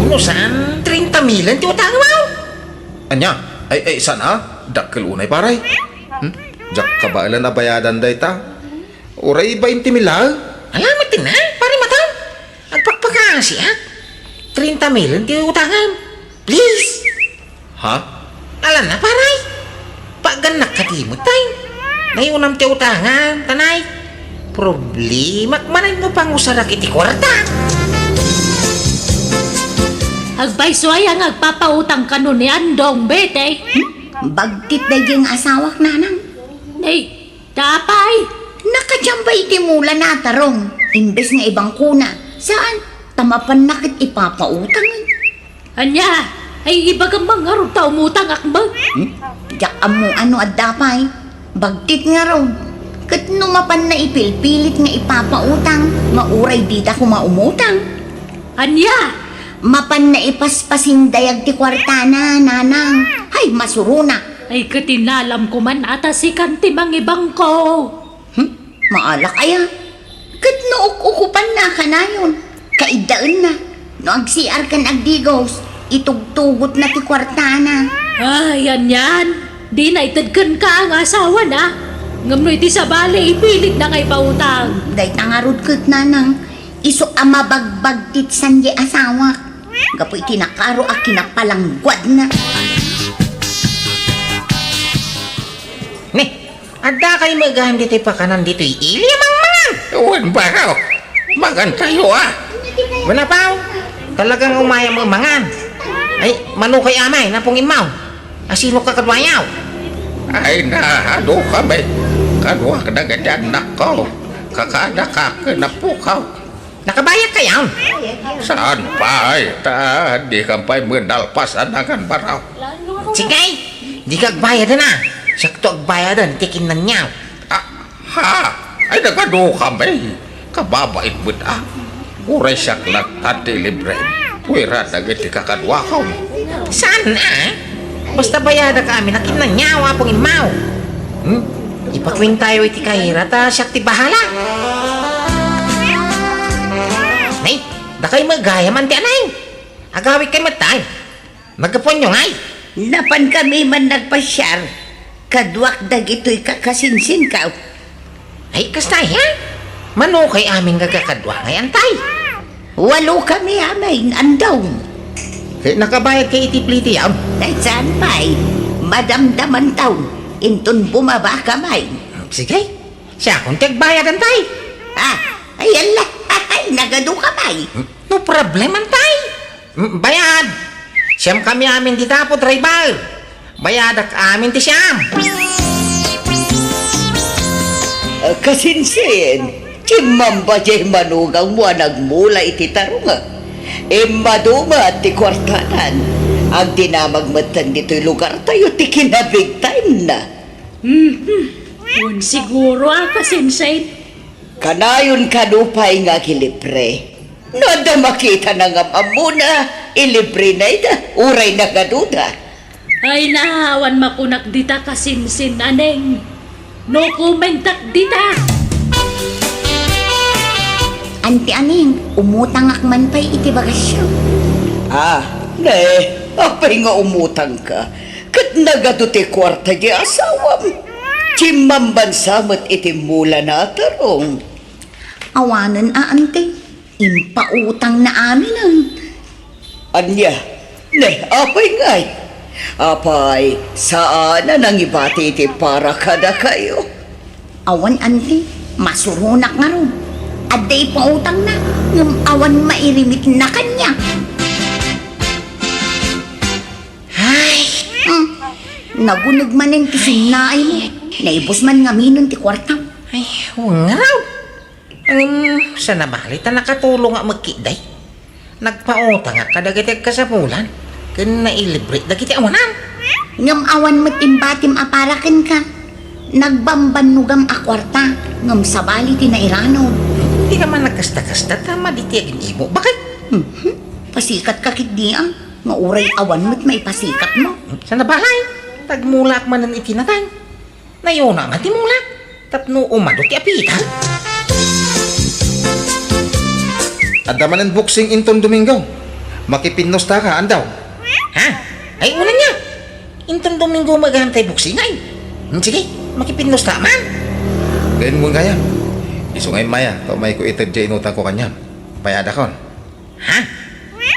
Uno saan, treinta mil ti utangam, a? Ania? Ay, ay, saan, a? Dakkel unay, pare. Hmm? Diak kabaelan a bayadan dayta. Uray bainti mil laeng? Ala, matin a, Pari Mataw. Agpakpakasiak. Treinta mil ti utangam. Please. Ha? Ala na, pare. Paagannak kadi met, tay. Nayunam ti utangam, tanay. Problemak manen no pangusarak iti kuarta. Agpayso aya nga agpapautang kano ni Andong, Betty? Hmm? Bagtit daydiay nga asawak, nanang. Ay, Apay, nakachamba iti mula na a tarong, imbes nga ibangkona. Saan? Ta mapanna ket ipapautang. Ania? Ay, ibagam man ngarud ta umutangak met. Hmm? Diak ammo no adda pay. Bagtit ngarud. Ket no mapanna ipilpilit nga ipapautang, nga uray dita koma umutang. Ania? Mapanna ipaspas indayag ti kuartana, nanang. Hay, masurona. Ay, ket inalamko man a ta sikan ti mangibangko. Hmm? Maalak aya? Ket no uk-ukupanna kanayon, kaiddaenna. No ag-C R ken agdigos, itugtugotna ti kuartana. Ay, anian, dina ited kenka nga asawana. Ngem no iti sabali, ipilitna nga ipautang. Dayta ngarud ket, nanang, isu a mabagbagtit saan diay asawak. Gapu iti nakaro a kinapalangguadna. Ni, adda kay met gayam ditoy pakanan ditoy ili a mangmangan? Wen, baro. Magantayo, a. Wen, apaw. Talagang umayam a mangan. Ay, mano kay amay, napong immaw. Asino ka kaduayaw? Ay, naadu kami. Kaduak dagiti annakko. Kakadaka ken apokaw. Nakabayad kayon? Saan pay? Ta, dikam pay met nalpas a nangan, baro. Sige, dika agbayad a. Siakto agbayadan ti kinnaniaw. Ah, ha? Ay, nagadu kami. Kababait met, a. Uray siak latta ti libre. Puera dagiti kakaduakon. Saan, a? Basta bayadak amin a kinnaniaw, Apong Immaw. Hmm? Ipakuentayo iti kayra ta siak ti bahala. Nay, dakay met gayam, Anti Anay. Agawid kay met tay. Naggapuanyo ngay? Napan kami man nagpasiar. Kaduak dagitoy kakasinsinkaw. Ay, kasta, ha? Manokay amin nga kakadua ngay, Antay? Walo kami amin, andong. Ket nakabayad kay iti plitiam? Ay, saan pay? Madamdaman taon. Inton bumaba ka, may. Sige. Siakon ti agbayad, Antay. Ah, ay, ala. Ay, nagadu ka, may. No problem, Antay. Mm, bayad. Siam kami amin dita apo driver. Bayadak amin ti siam. Ah, kasinsin, chimmamba jay manugangmo a nagmula iti tarunga. Immaduma ti kuartanan. Agdinamag metten ditoy lugartayo ti kinabig time na. Mhm. Wen siguro a kasinsin. Kanayon kano pay nga agilibre. No adda makita na nga ammona, ilibre na ida, uray nagaduda. Ay na, awan makunak dita kasinsin, Aneng. No commentak dita. Anti Aneng, umutangak man pay iti bagasyo. Ah, ne, apay nga umutangka? Ket nagadu ti kuarta di asawam. Chimmambansa met iti mula na a tarong. Awanen a, Anti. Impautang na aminen. Ania? Ne, apay ngay? Apay, saan a nangibati iti para kadakayo? Awan, Anti. Masuronak ngarud. Adda ipautang na, ngem awan mairimit na kaniak. Ay! Hmm. Naguneg manen ti sinnaay mo. Naibus man ngaminen ti kuartam. Ay, wen ngarud. Ngem, saan a bali ta nakatulong a magkitday? Nagpautangak kadagiti agkasapulan, ken nailibre dagiti awanan. Ngem awan met imbatim a para kenka. Nagbambannogam a kuarta, ngem sabali ti nairano. Dika man nagkasta-kasta ta madi ti agin-imo, baket? Mhm. Pasikatka ketdi a, nga uray awan met maipasikatmo. Saan a bali, ta agmulaak manen iti natay. Nayona man ti mulak tapno umado ti apitan. Adda manen boxing inton Domingo. Makipinnostaka, andaw? Ha? Ay, unay nia. Inton Domingo met gayam tay boxing, ay. Hmm, sige, makipinnostaka man. Ken mo gayam. Isu ngay maya, ta umayko ited diay inutangko kaniam. Bayadakon. Ha?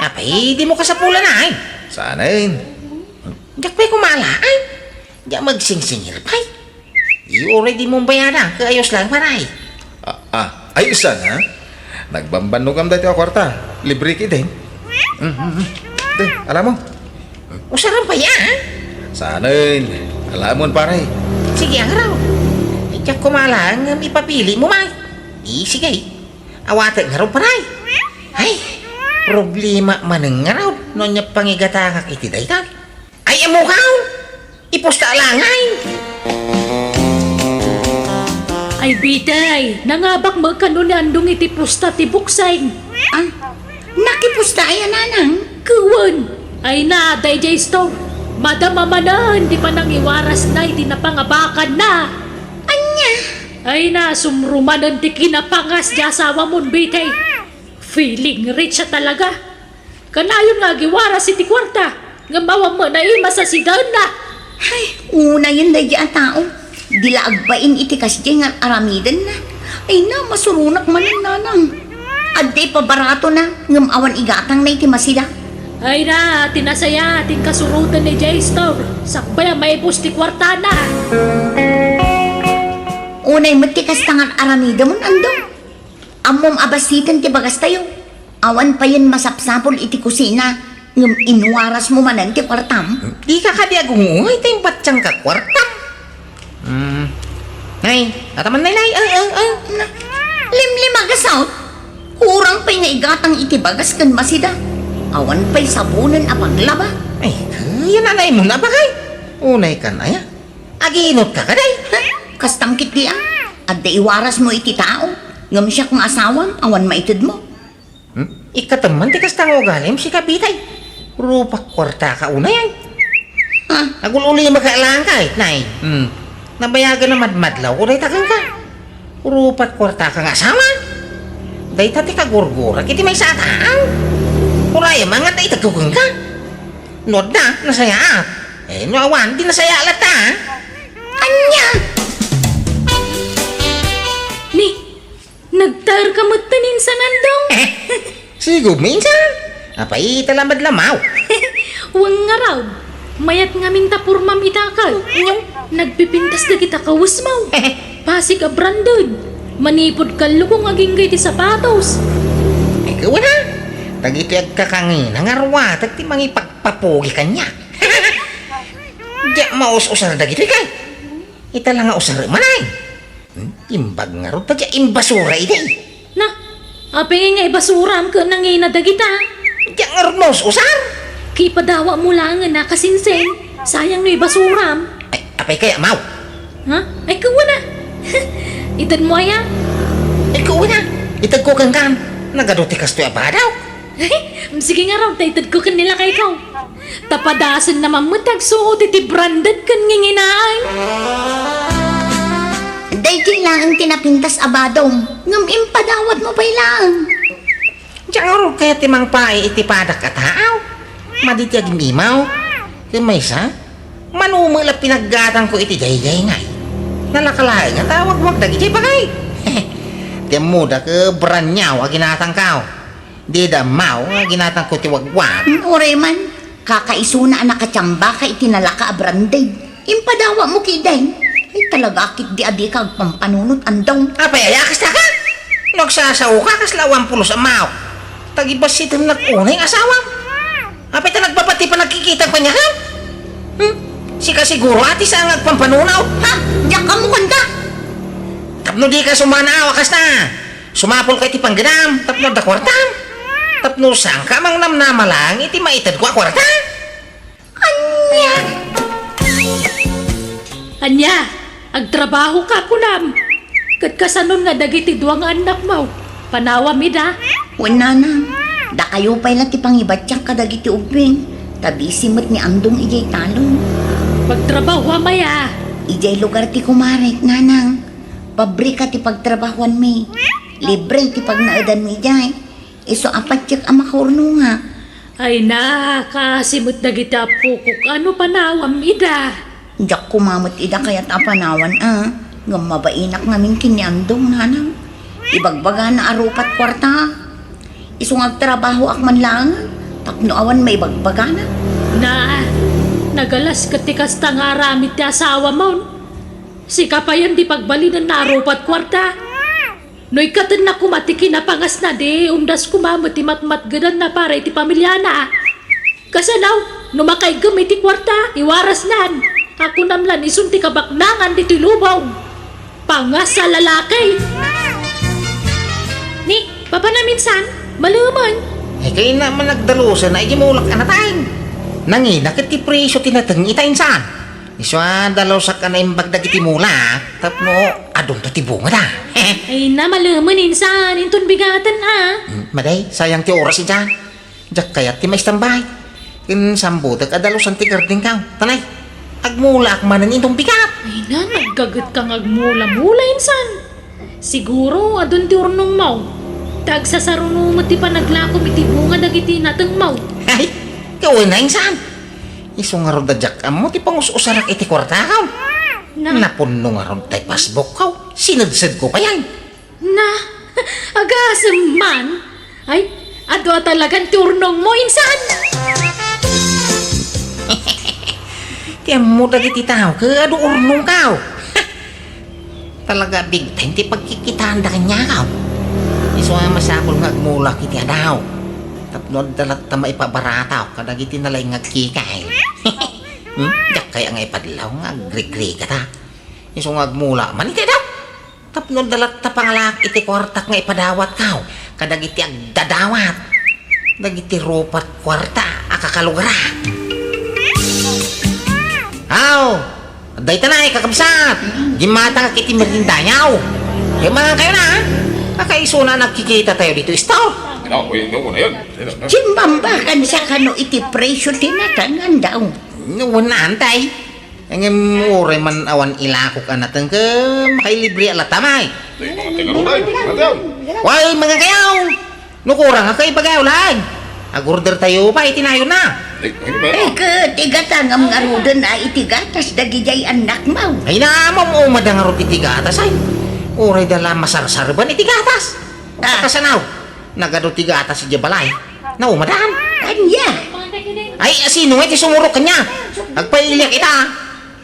Apay, dimo kasapulan, ay? Saanen. Diak pay kumala, ay. Diak magsingsingir pay. Di uray dimo bayada, kaayos lang, paray. Ah, ah, ayos lang, ha? Nagbambannogam daytoy a kuarta. Libre ketdin. Mm, mm, mm. Te, alamon. Usaram pay, ha? Saanen. Alamon, paray. Sige, ang raw. Diak kumala, ngem ipapili mo, may. Di, sige. Awatek ngarud, paray. Ay, problema manen ngarud no ania pangigatangak iti dayta. Ay, ammokaw! Ipusta la ngay! Ay, bitay, nangabak met kano ni Andong iti pusta ti boxing. Ah, nakipusta aya, nanang? Wen, ay na, daydiay store. Madama manen ti panangiwarasna iti napangabakanna. Ania? Ay na, sumrumanen ti kinapangas ti asawamon, bitay. Feeling rich a talaga. Kanayon nga agiwaras iti kuarta, ngem awan met naimas a sidaenna. Ay, unayen daydiay a tao. Di la agbain iti kasdiay nga ar-aramidenna. Ay na, masuronak manen, nanang. Adda ipabaratona, ngem awan igatangna iti masida. Ay na, ti nasayaat ti kasuroten ni Jay Store. Sakbay a maibus ti kuartana. Unay met ti kasta nga ar-aramidemon, Andong. Ammom a bassiten ti bagastayo. Awan payen masapsapul iti kusina, ngem inwarasmo manen ti kuartam? Dika kadi agungoy ta impatiangka kuartam. Hmm. Nay, ataman, nay, nay. Ay, ay, ay. Na, limlim a gasut. Kurang pay nga igatang iti bagas ken masida. Awan pay sabonen a paglaba. Ay, yan anay mo na bagay. Unay kan aya. Aginutka kadi? Kastam ketdi a. Adda iwarasmo iti tao. Ngem siak nga asawam, awan maitedmo. Hmm? Ikkatem man ti kasta nga ugalim, sika bitay. Rupak kuartaka unay, ay. Ah. Agul-ulimaka lang kay, nay. Hmm. Nabayagan a madmadlawko dayta kenka. Rupak kuartaka nga asawa. Dayta ti kagurgurak iti maysa a tao. Urayam nga dayta kenka. No adda, nasayaat. Eh, no awan, di nasayaat latta, ah. Ania? Ni, Nagtaerka metten, Insan Andong. Sigud, Insan. Apay, ita laeng met la, Maw? Wen ngarud. Mayat ngamin ta pormam ita ket. Nagpipintas dagita kawesmo. Pasig a branded. Manipud kallukong agingga iti sapatos. Ay, kuana. Dagitoy agkakangina nga ruatek ti mangipagpapugi kaniak. Diak maus-usar dagitoy kay. Ita la nga usarem man ay. Hmm? Imbag ngarud ta diak imbasura idi. Na, apay nga ibasuram ket nangina dagita? Diak ngarud maus-usar. Kipadawatmo laengen a, kasinsing. Sayang no ibasuram. Ay, apay kaya, Maw? Ha? Ay, kuana. Itedmo aya? Ay, kuana. Itedko kenka. Nagadu ti kastoy a badaw. Sige ngarud, ta itedko ken ni lakayko. Ta padasenna man met ti agsuot iti branded ken nginginaan. Daytoy laeng ti napintas a badom, ngem impadawatmo pay laeng. Diak ngarud kayat ti mangpaay iti padak a tao. Madi ti agimimawek. Ken maysa, mano met la pinaggatangko iti daydiay ngay. Nalaka laeng a tawagwag dagiti bagay. Ti ammoda ket brand new a ginatangko. Dida ammo nga ginatangko ti wagwag. Mm, uray man, kakaisuna a nakatiambaka iti nalaka a branded. Impadawatmo ketdi. Ay, talaga ketdi a dika agpampanunot, Andong. Apay aya, kasta ka? No agsasaoka, kasla awan pulos a maok. Tagibasitemnak unay nga asawam. Apay ta nagbabati panagkikitam kaniak? Hmm? Sika siguro a ti saan nga agpampanunot. Ha? Diak ammo kanta. Tapno dika sumanaaw a kasta. Sumapulka iti panggedam tapno adda kuartam. Tapno saanka a mangnamnama laeng iti maitedko a kuarta. Ania? Ania? Agtrabahoka, kunam? Ket kasanon nga dagiti dua nga annakmo, panawam ida? Wen, nanang. Dakayo pay la ti pangibatiak kadagiti ubbing, ta busy met ni Andong idiay talon. Pagtrabahoam aya? Idiay lugar ti kumarek, nanang. Pabrika ti pagtrabahoanmi. Libre ti pagnaedanmi idiay. Isu a patiek a makaurnongak. Ay na, kaasi met dagiti appokok. Ano panawam ida? Diak koma met ida kayat a panawan a. Ngem mabainak ngamin ken ni Andong, nanang. Ibagbagana a rupat kuarta. Isu nga agtrabahoak man laeng tapno awan maibagbagana. Na, nagalas ket ti kasta nga aramid ti asawamon. Sika payen ti pagbalidenna a rupat kuarta. No ikkatenna koma ti kinapangasna, di umdas koma met ti matmatgedanna para iti pamiliana. Kasano, no makaiggem iti kuarta, iwarasnan. A kunam lan isun ti kabaknangan ditoy lubong. Pangas a lalaki. Ni, papanam, Insan, malemen. Ay, kayatna man agdalusen a igimulak a nateng. Nangina ket ti presio ti nateng ita, Insan. Isu a dalusak a naimbag dagiti mula, tapno adunto ti bungada. Ay na, malemen, Insan, inton bigaten, ha? Hmm, madi, sayang ti oras, Insan. Diak kayat ti maistambay. Ken sambutek a dalusan ti gardengko. Tanay, agmulaak manen inton bigat. Ay na, naggagetka nga agmula-mula, Insan. Siguro, adun ti urnongmo. Ta agsasaruno met ti panaglakom iti bunga dagiti natengmo. Ay, kawen na, Insan. Isu ngarud a diak ammo ti pangus-usarak iti kuartako. Na? Napunno ngarud tay passbookko. Sinedsedko pay ay. Na, agasem man. Ay, adu a talagan ti urnongmo, Insan. Ti ammo dagiti tao ket adu urnongko. Talaga big time ti pagkikitaanda kaniak. Isu a masapul nga agmulak iti adaw. Tapno adda latta maipabaratak kadagiti nalaing nga agkikay. Hmm? Diak kaya nga ipadlaw nga agrigrigata. Isu nga agmula man iti adaw. Tapno adda latta pangalak iti kuartak nga ipadawatko kadagiti agdadawat dagiti rupat kuarta a kakalugara. Aw, dayta na, kakabsat. Gimmatangak iti meriendayo. Kay mangan kayo na, ha? Kakaisuna nagkikita tayo dito, istor. Ina, uy, ina, una yan. Ina, ina. Simbambakan sa kano iti presyo ti natangan daw. Wen, antay. Ngem uray man awan ilakok a nateng ket makailibre a latta, may. Ay, mga tingarunay, mga tingarunay. Way, mga kayaw! No kurang a kaibagayo laeng. Agorder tayo pa iti nayon na. Ay, ay, ba? Ay, ket igata ngem ngaruden a iti gatas dagidiay annakmo. Ay, naamam, umada ngarud iti gatas, ay. Uray da la masarsarban iti gatas. Ah. Kasano? Nagadu ti gatas idiay balay. Naumadan. Ania? Ay, sino nga iti sumurot kaniak? Agpailiak ita.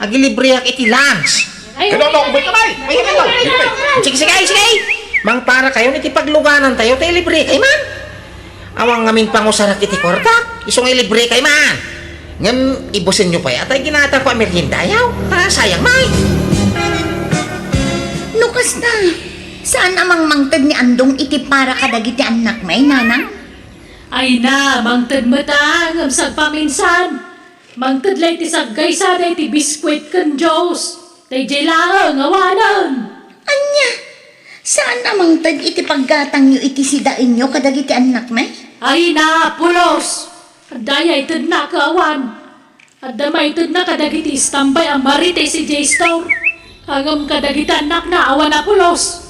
Agilibreak iti lunch. Ay, Hello, ay, no, ay, wait, ay, ay, ay, ay, ay, ay, ay, ay. Sige, sige, sige. Mangparakayon iti pagluganantayo, ta ilibrekayo man. Awan ngamin pangusarak iti kuartak, isu nga ilibrekayo man. Ngem ibusenyo pay, atay ginatangko a meriendayo. Ta sayang man. No kasta, saan a mangmangted ni Andong iti para kadagiti annakmi, nanang? Ay na, mangted met a, ngem sagpaminsan. Mangted la iti saggaysada iti biskuit ken juice. Daydiay laeng, awanen. Ania? Saan a mangted iti paggatangyo iti sidaenyo kadagiti annakmi? Ay na, pulos! Adda aya itedna ket awan. Adda maitedna kadagiti istambay a Marites idiay store. Ngem kadagiti annakna awan a pulos.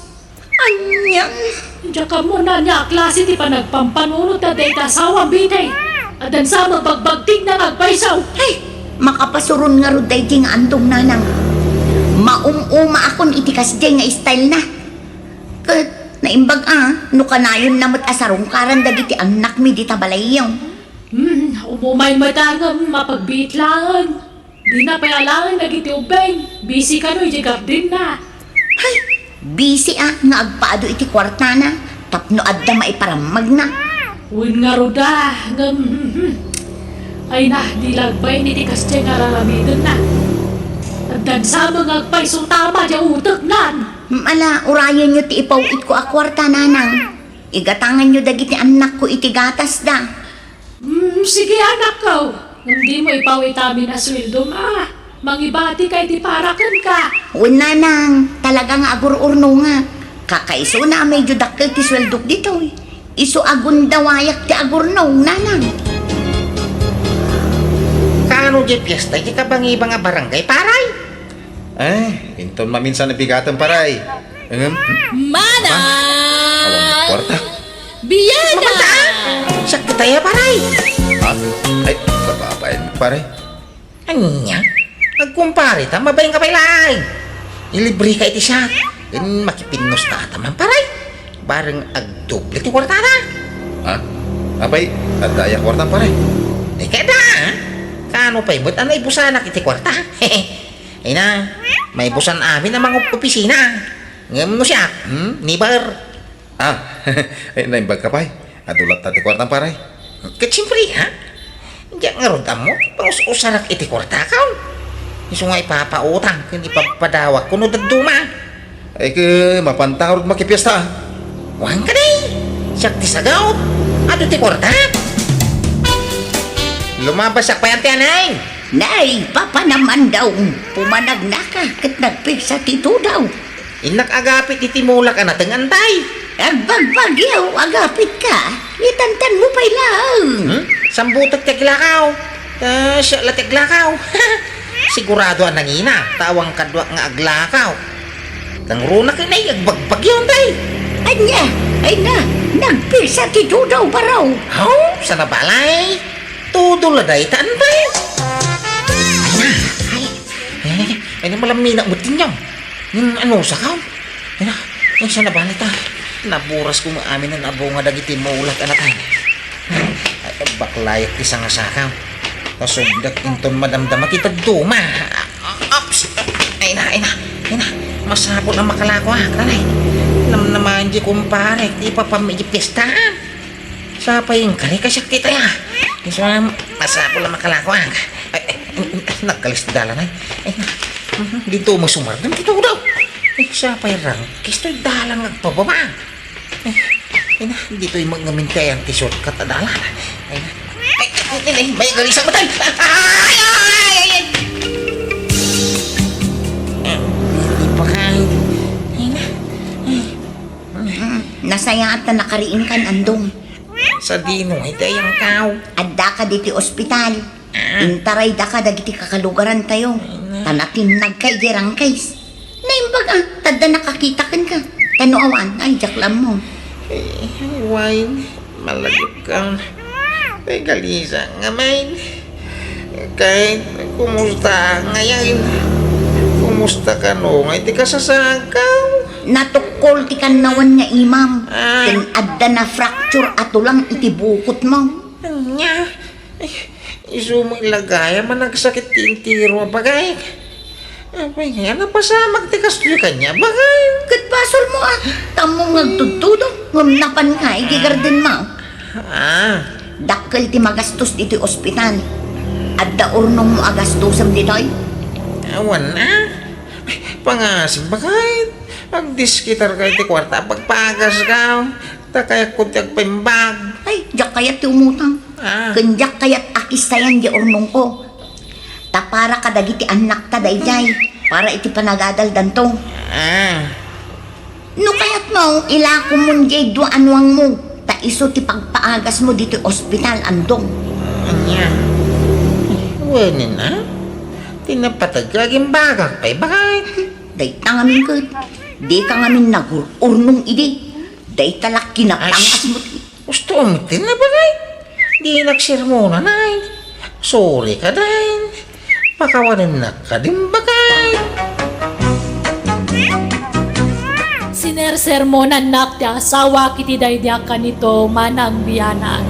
Anian? Diak ammo no ania a klase ti panagpampanunot dayta asawam, Betty. Addan sa mabagbagtigna nga agpayso. Ay, makapasuron ngarud daydi nga Andong, nanang. Maum-umaakon iti kasdiay nga style na. Ket naimbag a, no kanayonna met a sarungkaran dagiti annakmi dita balayyo. Hmm, umumay met a ngem mapagbiit laeng. Dina pay alaen dagiti ubbing. Busy kano idiay gardenna. Hay, busy a nga agpaadu iti kuartana tapno adda maiparammagna. Wen ngarud a, ngem, hmm, hmm. Ay na, di la agbain iti kasdiay nga ar-aramidenna. Addan sa met nga agpayso tama diay uteknan. Ala, urayenyo ti ipaw-itko a kuarta, nanang. Igatanganyo dagiti annakko iti gatasda. Hmm, sige, anakko. Ngem dimo ipaw-it amin a sueldom a. Mangibatika iti para kenka. Wen, nanang, talaga nga agur-urnongak. Kakaisuna a medyo dakkel ti sueldok ditoy. Isu a gundawayak ti agurnong, nanang. Kaano diay fiesta iti kabangibang a barangay, paray? Eh, inton maminsan a bigatem, paray. Ngem, hmm? Manang! Awan kuarta. Biana! Mabanta, ah! Siak ti taya, paray. Ha? Ay, kababain, paray. Ania? Agkumpare ta, mabain ka pay laeng. Ilibre ka iti siak. Ken makipinnusta ta man, paray. Bareng agdoble ti kuartana. Ha? Apay, adda aya kuartam, paray? Ay, kada, ah. Kaano pay met a naibusanak iti kuarta? Ay na, maibusan amin a mangopisina. Ngem no siak, hmm, never. Ah, ay, naimbag ka pay. Adu latta ti kuartam, paray. Ket siempre, ha? Diak ngarud ammo ti pangus-usarak iti kuartakaw. Isu nga ipapautang ken ipapadawak kuno dadduma. Ay, ket mapanta ngarud makipiesta. Wen kadi, siak ti sagaw. Adu ti kuarta. Lumabas siak pay, Auntie Aneng. Nay, papanam, Andong. Pumanagnaka ket nagpigsa ti tudaw. Innak agapit iti mulak a nateng, Antay. Agbagbagyo, agapitka. Itantanmo pay laeng. Hmm? Sambutek ti aglakaw. Ta siak la ti aglakaw. Sigurado a nangina, ta awan kaduak nga aglakaw. Nangruna ket nay, agbagbagyo, Antay. Ania? Ay na, nagpigsa ti tudaw, baro. Aw, saan a balay? Tudo la dayta, Antay. Ay na, ay, ay na, malamina met ti niaw. Ngem anusakaw? Ay na, ay, saan a balay ta? Naburasko nga amin a nabunga dagiti mulak a nateng. Ay, baklayak ti sangasakaw. Nasubdak inton madamdama ti dadduma. Ops! Ay na, ay na, ay na. Masapul a makalakoak, ah, nanay. Namnamaen ti kumpare, ti ipapam iti piestaan. Sapay inkari ka siak ti taya. Isu a masapul a makalakoak. Ay, ay, nagkalis ti dalan, ay. Ay, na. Mhm, dito masumardeng ti tudaw. Ay, sapay rangkis toy dalan nga agpababa. Ay, ay na, ditoy mag-, ngamin ti ayan ti shortcut a dalan. Ay na. Ay, ay, ay, ay, may galisang matay. Ay, ay, ay, ay, ay. Ay, di pa kayo. Ay na. Ay. Nasayaat ta nakariingkan, Andong. Sadino iti ayangkaw? Adda ka diti ospital. Ah. Intaraydaka dagiti kakalugarantayo. Ay, na. Ta natinnag ka iti rangkis. Naimbag a, tadda nakakita kenka. Ta no awan, ay, diak la ammo. Eh, ay, Wine, malagipkan. Ay, galisa nga, Wine. Kay, kumusta ngayon? Kumusta kano nga iti kasasakaw? Natukkol ti kannawan nga imam. Ah. Ken adda na-fracture a tulang iti bukotmo. Ania? Ay, isu met la gayam a nagsakit ti entero a bagayk. Apay nga, napasamak ti kastoy kaniak, bagay. Ket basolmo a, tammo nga agtudtudo, ngem napan nga iti gardenmo. Ah. Dakkel ti magastos ditoy ospital. Adda urnongmo a gastosem ditoy? Awan a. Pangasim, bagay. Agdiskitarka iti kuarta a pagpagaska. Ta kayatko ti agpaimbag. Ay, diak kayat ti umutang. Ah. Ken diak kayat a kistayan ti urnongko. Ta para kadagiti annakta daydiay, para iti panagadaldanto. Ah. No kayatmo, ilakomon diay dua a nuangmo, ta isu ti pagpaagasmo ditoy ospital, Andong. Ania? Wen a? Ti napateg nga agimbagak pay, bagay. Dayta ngamin ket, dika ngamin nagur-urnong idi. Dayta la kinapangasmo ti Gusto mo ti nabagay? Dinak sermonan, ay. Sorry ka, day. Pakawanennak kadin, bagay. Sinersermonannak ti asawak iti daydiak kanito, manang bianak.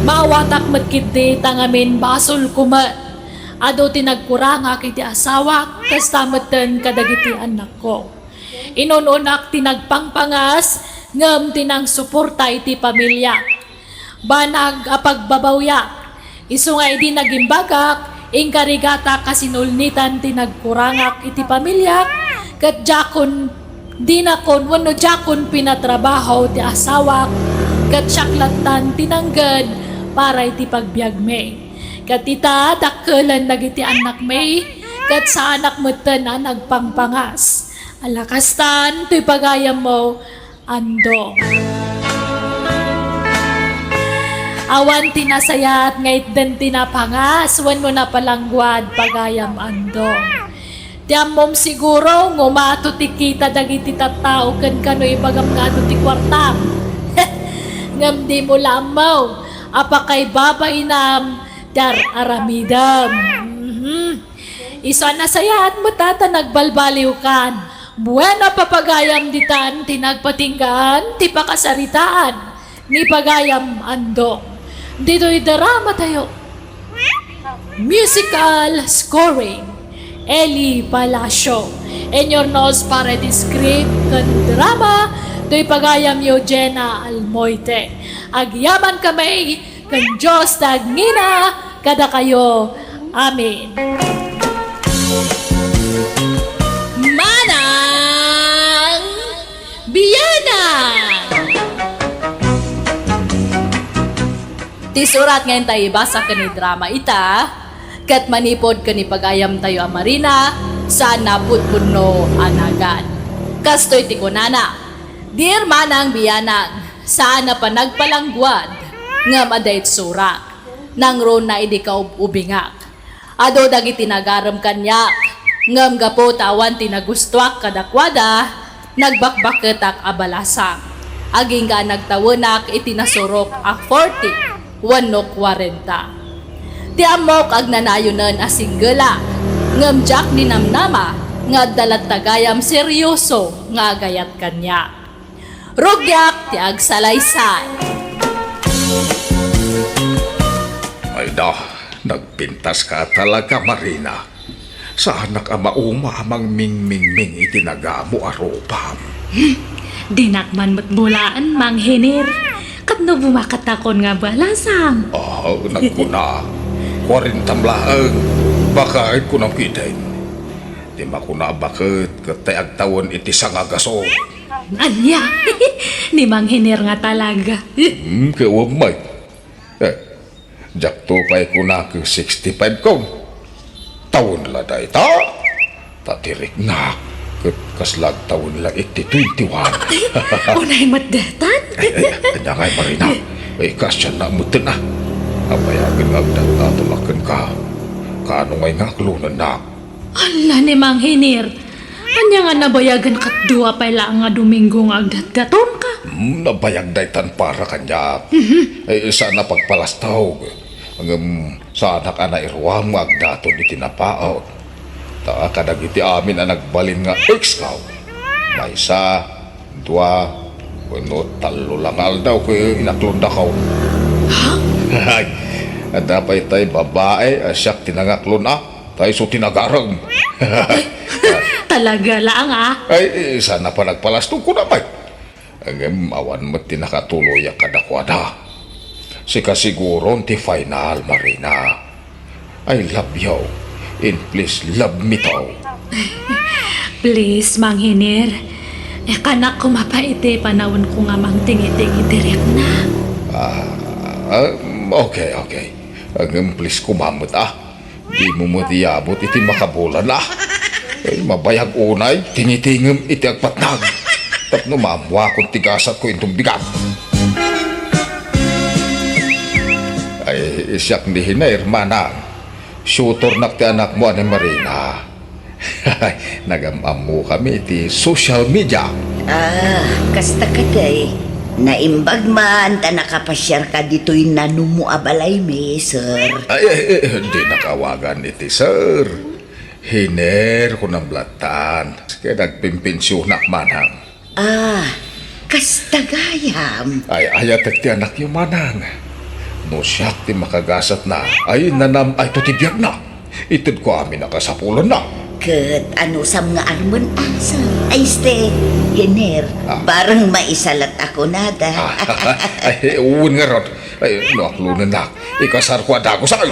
Maawatak met ketdi ta ngamin basolko met. Adu ti nagkurangak iti asawak, kasta metten kadagiti annakko. Inun-unak ti nagpangpangas, ngem ti nangsuporta iti pamiliak. Banag a pagbabawyak. Isu nga idi nagimbagak, inkarigatak a sinulnitan ti nagkurangak iti pamiliak, ket diakon, dinakon wenno diakon pinatrabaho ti asawak, ket siak lattan ti nangged para iti pagbiagmi. Ket ita, dakkelen dagiti annakmi, ket saanak metten a nagpangpangas. Ala kastan, toy pagayammo, Andong. Awan ti nasayaat nga itden ti napangas wenno napalangguad, pagayam Andong. Ti ammom siguro nga umato ti kita dagiti tattao ken kano ibagam nga adu ti kuartam. Ngem dimo la ammo a pakaibabainam ti ar-aramidem. Mhm. Isu a nasayaat met ta nagbalbaliwkan. Bueno, papagayam ditan ti nagpatinggaan ti pakasaritaan ni pagayam Andong. Ditoy drama tayo. Musical scoring, Eli Palacio. Inurnos para iti script ken drama, toy pagayam Eugenia Almoite. Agyaman kami ken Dios ti agngina kadakayo. Amen. Manang Bianang! Ti surat nga intay ibasa ken idrama ita, ket manipud ken ipagayamtayo a Marina, saan a pudpudno a nagan. Kastoy ti kunana, Dear Manang Bianang, saan a panagpalangguad, ngem adda itsurak. Nangruna idi kaub-ubingak. Adu dagiti nagarem kaniak, ngem gapu ta awan ti nagustoak kadakuada, nagbakbaketak a balasang. Agingga a nagtawenak iti nasurok a forty wenno kwarenta. Ti ammok agnanayonen a singgela, ngem diak ninamnama nga adda latta gayam serioso nga agayat kaniak. Rugiak ti agsalaysay. Ay da, nagpintaska talaga, Marina. Saanak a mauma a mangmingmingming iti nagamo a rupam. Hmm, dinak man met bulaen, Mang Hiner. Ket no bumakattakon nga balasang. Ah, nagkuna, kwarenta laeng. Baket kunam ketdin. Ti makuna a baket ket tay agtawen iti sangagaso. Ania? Ni Mang Hiner nga talaga. Hmm, kayatmo met. Eh, diakto pay kunak sixty-five kon. Tawen la dayta. Ta ti riknak ket kasla agtawen la iti twenty-one. Ay, unay met daytan. Ay, ay, ania ngay, Marina? Eh, kasianna metten a. Abayagen nga agdatdaton la kenka. Kaano ngay nga aklonennak? Hala ni Mang Hiner, ania nga nabayagen ket dua pay laeng nga Domingo nga agdatdatonka? Hmm, nabayag daytan para kaniak. Mhm. Eh, saan a pagpalastog. Ngem saanak a nairuam nga agdaton iti napaut. Ta kadagiti amin a nagbalin nga ex-ko, Maysa, dua, wenno tallo la nga aldaw ket inaklondakayo. Ha? Ay, adda pay tay babae a siak ti nangaklon a, tay isu ti nagarem. Talaga laeng a? Ay, saan a panagpalastog, kunam pay. Ngem awan met ti nakatuloyak kadakuada. Sika siguron ti final, Marina. I love you, and please love me too. Please, Mang Hiner. Eh, kanak koma pay iti panawenko nga mangtingitingi ti rikna. Ah, ah, okay, okay. Ngem please koma met, ah. Dimo met iyabut iti makabulan, ah. Ay, mabayag unay, tingitingem iti agpatnag. Tapno maammoakon ti gasatko inton bigat. Ay, siak ni Hiner, manang. Shooternak ti anakmo a ni Marina. Nagam-ammokami iti social media. Ah, kasta kadi. Naimbag man ta nakapasiarka ditoy nanumo a balaymi, sir. Ay, ay, ay, dinnak awagan iti sir. Hiner, kunam lattan. Ket agpimpensionak manang. Ah, kasta gayam. Ay, ayatek ti anakyo manang. No siak ti makagasatna, ay nanam-ayto ti biagna. Itedko amin a kasapulanna. Ket anusam nga armen, ah, sir? Ay, este, Hiner, Ah. barang maisalat ako nada. Ah, ay, wen ngarud. Ay, no aklonennak, ikasarko a dagus, ay.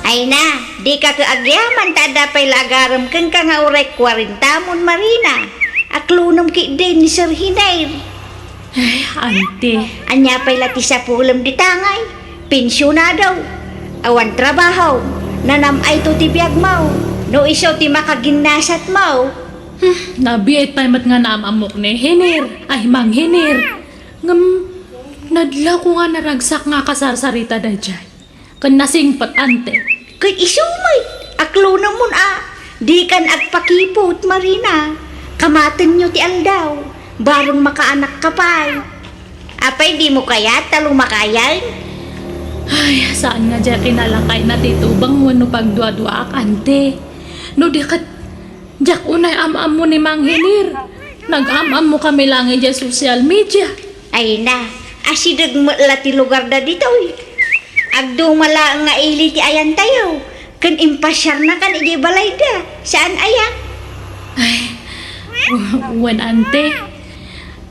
Ay na, dika ket agyaman ta adda pay la agarem kenka nga uray kuarentamon, Marina. Aklonem ketdin ni Sir Hiner. Ay, ante. Ania pay la ti sapulem dita ngay? Pensionado. Awan trabaho. Nanam-ayto ti biagmo. No isu ti makaginnasatmo. Hmm, nabiit pay met nga naam-ammok ni Hiner. Ay, Mang Hiner. Ngem, nadlawko nga naragsak nga kasarsarita daydiay. Ken nasingpet, ante. Ket isu met, aklonemon a, dikan agpakiput, Marina. Kamatenyo ti aldaw, bareng makaanakka pay. Apay, dimo kayat ta lumakayen? Ay, saan nga diay kinalakayna ti tubang wenno pagduaduaak, ante. No di ket Diak unay am-ammo ni Mang Hiner. Nag-am-ammokami laeng idiay social media. Ay na, asideg met la ti lugarda ditoy. Agduma laeng nga ili ti ayantayo, ken impasiarnakan idiay balayda. Saan aya? Ay, wen, ante.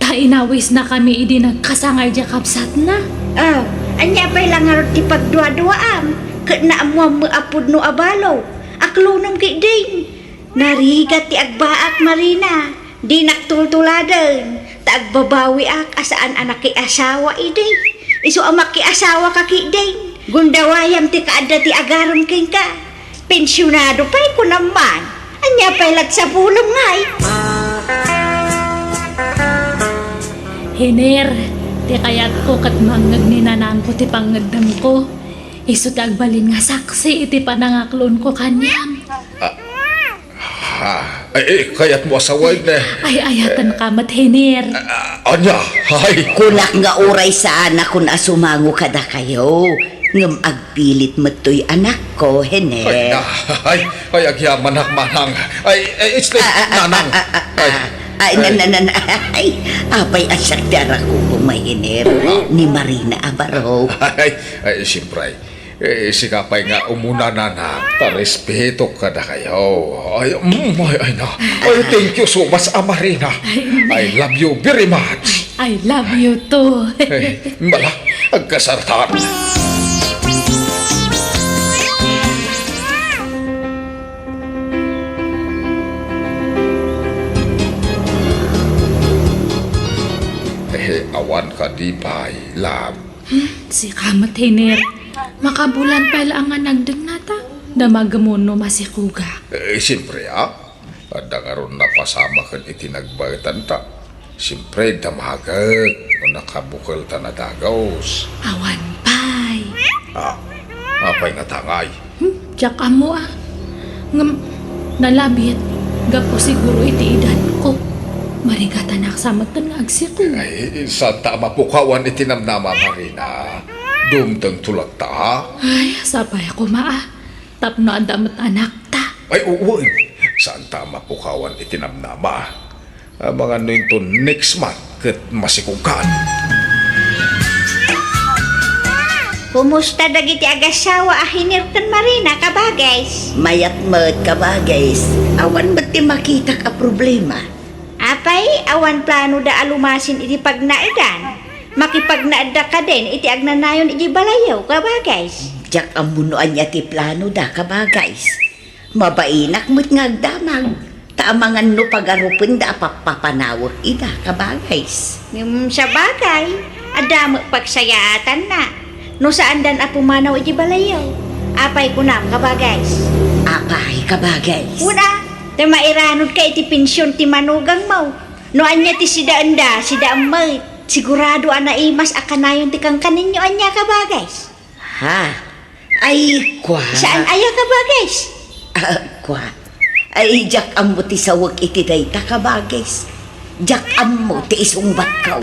Ta inawisnakami idi nagkasangay diay kabsatna. Ah, ania pay la ngarud ti pagduaduaam? Ket naammoam met a pudno a balo. Aklonem ketdin. Narigat ti agbaak, Marina. Dinak tultuladen, ta agbabawiak a saan a nakiasawa idi. Isu a makiasawaka ketdin, gundawayam ti kaadda ti agarem kenka. Pensionado pay, kunam man. Ania pay la ti sapulem ngay? Hiner, ti kayatko ket mangngeg ni nanangko ti pangngeddengko. Isu ti agbalin nga saksi iti panangaklonko kaniam. Ah, Ah, ay, ay, kayatmo a sawen, eh. Ay, ayatenka met, Hiner. Ah, ania? Ay. Kunak nga uray saanakon a sumango kadakayo, ngem agpilit met toy anakko, Hiner. Ay, na, ay, ay, agyamanak, manang. Ay, ay, este, Ah, ah, ah, nanang. ah, ah, ah, Ay. ah. Ay, Ay. na, na, na, na, ay, apay a siak ti arakupong, Hiner, ni Marina a baro. Ay, ay, siyempre. Eh, sika pay nga umuna, nanang, ta respetok kadakayo. Ay, mm, ay, ay na. Ay, thank you so much, Ama Rina. I love you very much. I love you too. Eh, bala, agkasartan. Eh, awan kadi pay, love. Hmm, sika met, Hiner. Makabulan pay la nga nagdengna ta. Damagem no masikogak. Eh, siyempre, ah. Adda ngarud napasamak iti nagbaetan ta. Siyempre, damagek no nakabukel ta nadagus. Awan pay. Ah, apay nga tangay? Hmm, diak ammo, ah. Ngem, nalabit, gapu siguro iti edadko. Marigatanak sa metten nga agsikog. Ay, saan ta a mapukawan iti namnama, Marina? Dumteng tulak ta, ha? Ay, sapay koma, ah. Tapno adda met anakta. Ay, wen. Saanta a mapukawan iti namnama. Amangan no inton next month ket masikogkan. Kumusta dagiti agasawa a Hiner ken Marina, kabagays? Mayat met, kabagays. Awan met ti makitak a problema. Apay, awan planoda a lumasin iti pagnaedan? Makipagnaedda kadin iti agnanayon iti balayyo, kabagays? Diak ammo no ania ti planoda, kabagays. Mabainak met nga agdamag, ta amangan no pagarupenda a pappapanawek ida, kabagays. Ngem sabagay, adda met pagsayaatanna. No saandan a pumanaw iti balayyo, apay kunam, kabagays? Apay, kabagays? Kuna, ta mairanudka iti pension ti manugangmo. No ania ti sidaenda, sidaem met. Sigurado a naimas a kanayon ti kankanenyo ania, kabagays? Ha? Ay, kua. Saan aya, kabagays? Ah, kua. Ay, diak ammo ti sawek iti dayta, kabagays. Diak ammo ti isungbatko.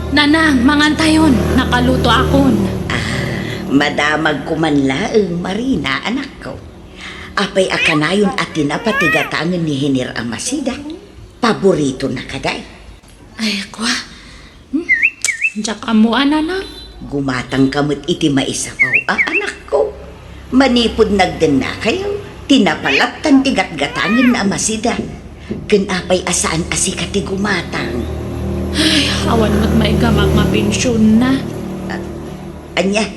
Nanang, mangantayon. Nakalutoakon. Ah, madamagko man laeng, Marina, anakko. Apay a kanayon a tinapa ti gatangen ni Hiner a masida? Paboritona kadi? Ay, kua. Hmm? Diak ammo a, Nanang. Gumatangka met iti maisabaw a, anakko. Manipud nagdennakayo, tinapa lattan ti gatgatangenna a masida. Ken apay a saan a sika ti gumatang? Ay, awan met maigamak nga pensionna. Ah, ania?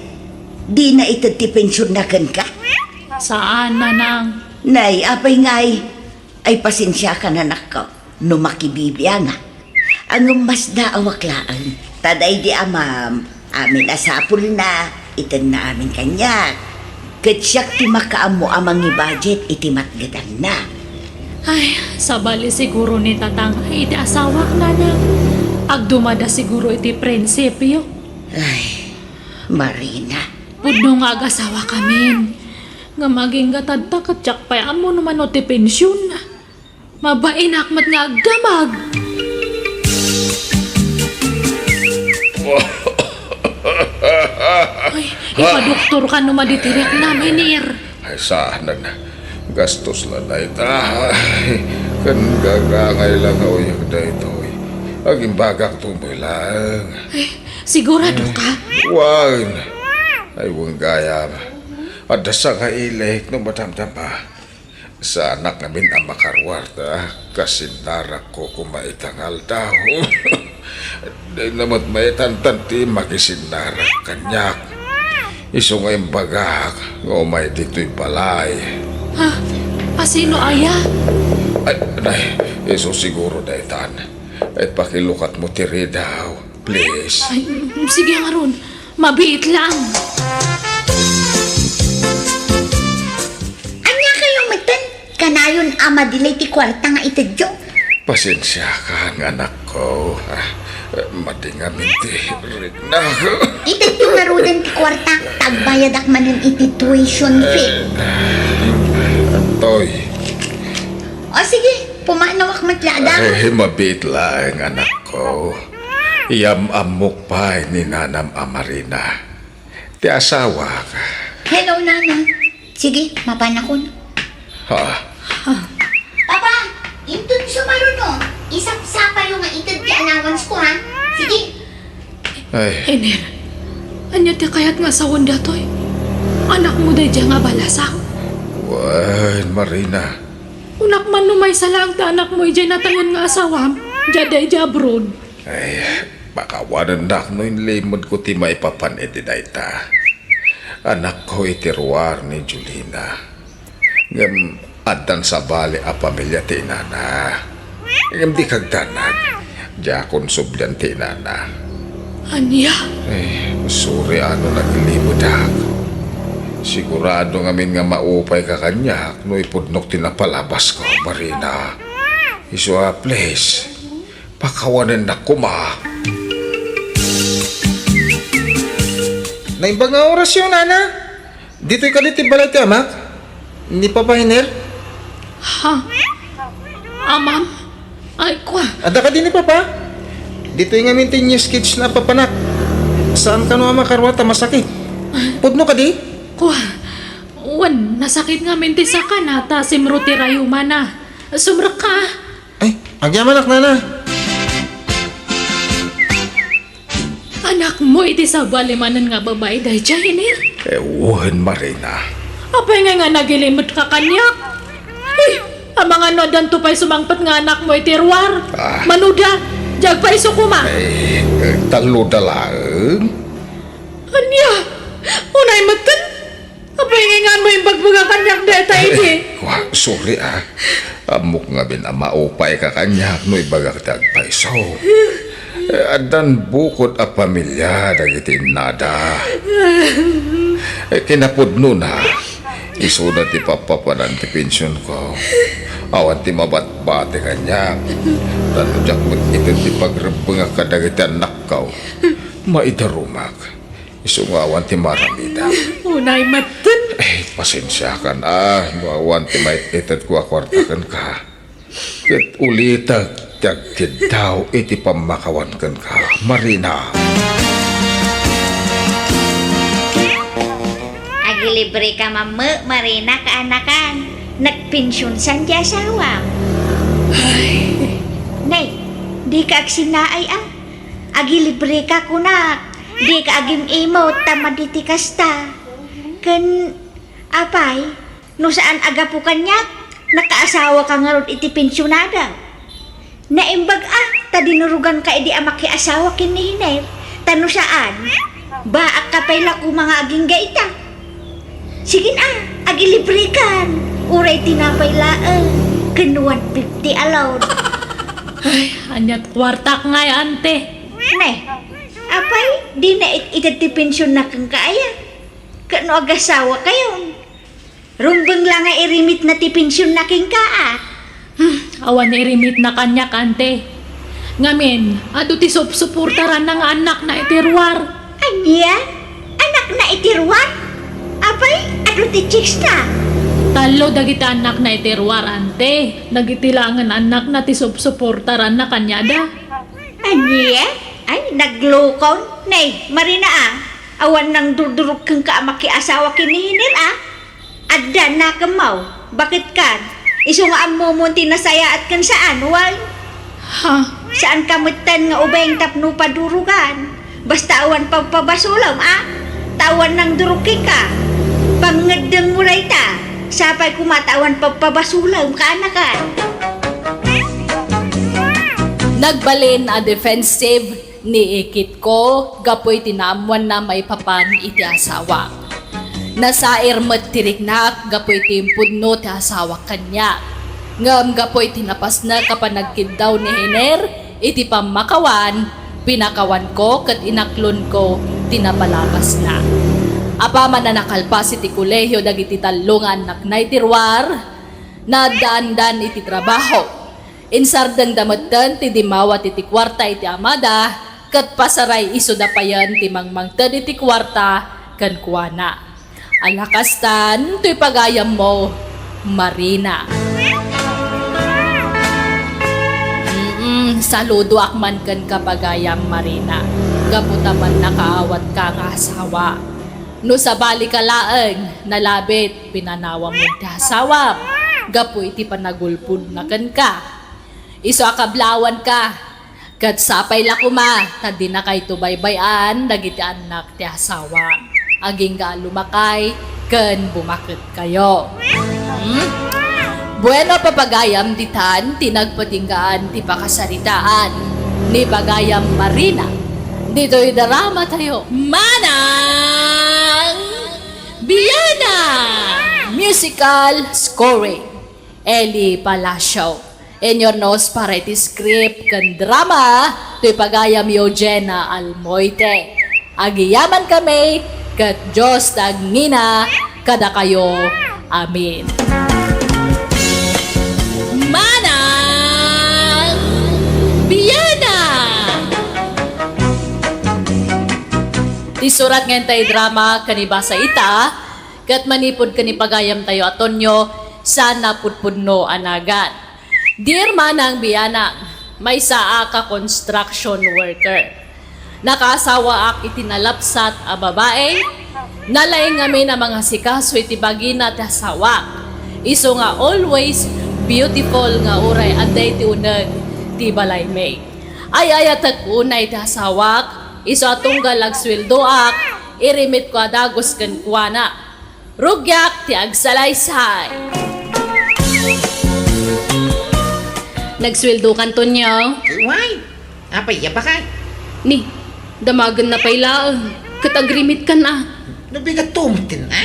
Dina ited ti pensionna kenka? Saan, Nanang. Nay, apay ngay? Ay, pasensiakan, anakko, no makibibiangak. Ngem masdaawak laeng. Ta daydi amam, amin a sapulna, itenna amin kaniak. Ket siak ti makaammo a mangi-budget iti matgedanna. Ay, sabali siguro ni Tatang iti asawak, Nanang. Agdumada siguro iti prinsipio. Ay, Marina. Pudno nga agasawakamin. Ngem agingga tatta ket diak pay ammo no mano ti pensionna. Mabainak met nga agdamag. Ay, ipadoktorka no madi ti riaknam, Hiner. Ay, saanen. Gastos la dayta. Ay, ken gagangay la nga uyag daytoy. Agimbagakto met laeng. Ay, siguradoka? Wen. Ay, wen gayam. Adda sangailik no madamdama. Saanak ngamin a makaruar ta kasinnarakko koma ita nga aldaw. Dayna met maitantan ti makisinnarak kaniak. Isu nga imbagak nga umay ditoy balay. Ha? A sino aya? Ay, nay, isu siguro daytan. Ay, pakilukatmo ti ridaw. Please. Ay, sige ngarud. Mabiit lang. Ania kayo metten? Kanayon a madilay ti kuarta nga itedyo? Pasensiakan, anakko. Ah, madi ngamin ti riknak. Itedyo ngaruden ti kuarta, ta agbayadak manen iti tuition fee. Toy. O sige, pumanawak met laada. Ay, mabiit laeng, anakko. Iyam-ammok pay ni nanam a Marina. Ti asawak. Hello, Nana. Sige, mapanakon. Ha? Papa, inton sumaruno, isapsapayo nga ited ti allowance ko, ha? Sige. Ay. Iner, ania ti kayat nga asawan datoy? Anakmo daydiay nga abalasak? Wen, Marina. Kunak man no maysa laeng ti anakmo idiay natayan nga asawam, diay daydiay abroad. Ay, pakawanennak no inlimedko ti maipapan iti dayta. Anakko iti ruar ni Julina. Ngem addan sabali a pamilia ti inana. Ngem di kagdanag. Diakon sublian ti inana. Ania? Eh, sorry a no naglimedak. Sigurado ngamin nga maupayka kaniak no ipudnok ti napalabasko, Marina. Isu a, please, pakawanennak koma. Naimbag nga orasyo, Nana. Ditoy kadi ti balay ti amak? Ni Papa Hiner? Ha? Amam? Ay, kua. Adda kadi ni Papa? Ditoy ngamin ti new sketch na papanak. Saan kano a makaruar ta masakit? Pudno kadi? Kua. Wen, nasakit ngamin ti sakana ta simro ti rayumana. Sumrekka. Ay, agyamanak, nana. Anakmo iti sabali manen nga babai daydiay, Iner? Eh, wen, Marina. Apay ngay nga nagilimetka kaniak? Uy, amangan no addanto pay sumangpet nga anakmo iti ruar. Ah. Manuda, diak pay isu koma. Eh, eh, tallo da laeng. Ania? Unay metten? Apay nga inganmo imbagbagak kaniak dayta idi? Eh, wa, sorry, ah. Ammok ngamin a maupayka kaniak no ibagak ti agpayso. Eh, addan bukod a pamilia dagiti innada. Eh, kinapudnona, isuna ti pappapanan ti pensionko. Awan ti mabatbati kaniak. Tapno diak met ited ti pagrebbengak kadagiti annakko. Maidarumak. Isu nga awan ti maramidam. Unay metten. Eh, pasensiakan, ah, no awan ti maited ko a kuarta kenka. Ket ulitek ti agkiddaw iti pammakawan kenka, Marina. Agilibreka mammo, Marina, kaanakan. Nagpensionsan ti asawam. Ay. Nay, dika agsinnaay, ah. Agilibreka kunak, dika agim-imot ta madi ti kasta. Ken, apay, no saan a gapu kaniak, nakaasawaka ngarud iti pensionada. Naimbag a, ta dinuruganka idi a makiasawa ken ni Hiner, ta no saan, baakka pay la koma nga agingga ita. Sige na, agilibrekan. Uray tinapay laeng, ken one fifty alone. Ay, aniat kuartak ngay, ante? Ne, apay, dina it-, ited ti pensionna kenka aya? Ket no agasawakayon, rumbeng la nga irimitna ti pensionna kenka, a? Hmm, awan irimitna kaniak, ante. Ngamin, adu ti supsuportaranna nga annakna iti ruar. Ania? Annakna iti ruar? Apay, adu ti chicks na? Tallo dagiti annakna iti ruar, ante. Dagiti laengen annakna ti supsuportaranna kaniada. Ania? Ay, naglukon. Nay, Marina, a. Awan nangdurdurog kenka a makiasawa ken ni Hiner, a. Adda nakemmaw, bakit kan? Isu nga ammomon ti nasayaat ken saan, wen? Ha? Saanka metten nga ubeng tapno padurugan. Basta awan pagpabasolem, a? Ta awan nangdurog kenka. Pangngeddengmo dayta. Sapay koma ta awan pagpabasolem, kaanakan. Nagbalin a defensive ni Ikitko gapu iti naammoanna maipapan iti asawa. Nasair met ti riknak gapu iti impudno ti asawak kaniak. Ngem gapu iti napasnek a panagkiddaw ni Hiner iti pammakawan, pinakawanko ket inaklonko ti napalabasna. Apaman a nakalpas iti kolehio dagiti tallo nga annakna iti ruar, naaddaandan iti trabaho. Insardengda metten ti dimmawat iti kuarta iti amada, ket pasaray isuda payen ti mangmangted iti kuarta kenkuana. Ala kastan, toy pagayammo, Marina. Mm, saludoak man kenka, pagayam Marina, gapu ta mannakaawatka nga asawa. No sabalika laeng, nalabit, pinanawam ti asawam gapu iti panagulpodna kenka. Isu a kablawanka, ket sapay la koma ta dinakayto baybay-an dagiti annak ti asawam. Agingga a lumakay ken bumaketkayo. Hmm? Bueno, papagayam, ditan ti nagpatinggaan ti pakasaritaan ni pagayam Marina ditoy drama tayo. Manang Biana! Musical scoring, Eli Palacio. Inyo nos para iti script ken drama, toy pagayam Eugenia Almoite. Agyamankami, ket Dios ti agngina kadakayo. Amen. Manang Biana! Ti surat nga intay drama ken ibasa ita, ket manipud ken ni pagayamtayo a Tonyo, saan a pudpudno a nagan. Dear Manang Bianang, maysaak a construction worker. Nakaasawaak iti nalapsat a babai, nalaing ngamin a mangasikaso iti bagina ti asawak. Isu nga always beautiful nga uray adda iti uneg ti balaymi. Ay-ayatek unay ti asawak, isu a tunggal agsueldoak, irimitko a dagus kenkuana. Rugiak ti agsalaysay. Nagsueldokan, Tonyo? Way, apay, ya bakay? Ni, damagenna pay laeng. Ket agrimitkan a. No bigat tumten a?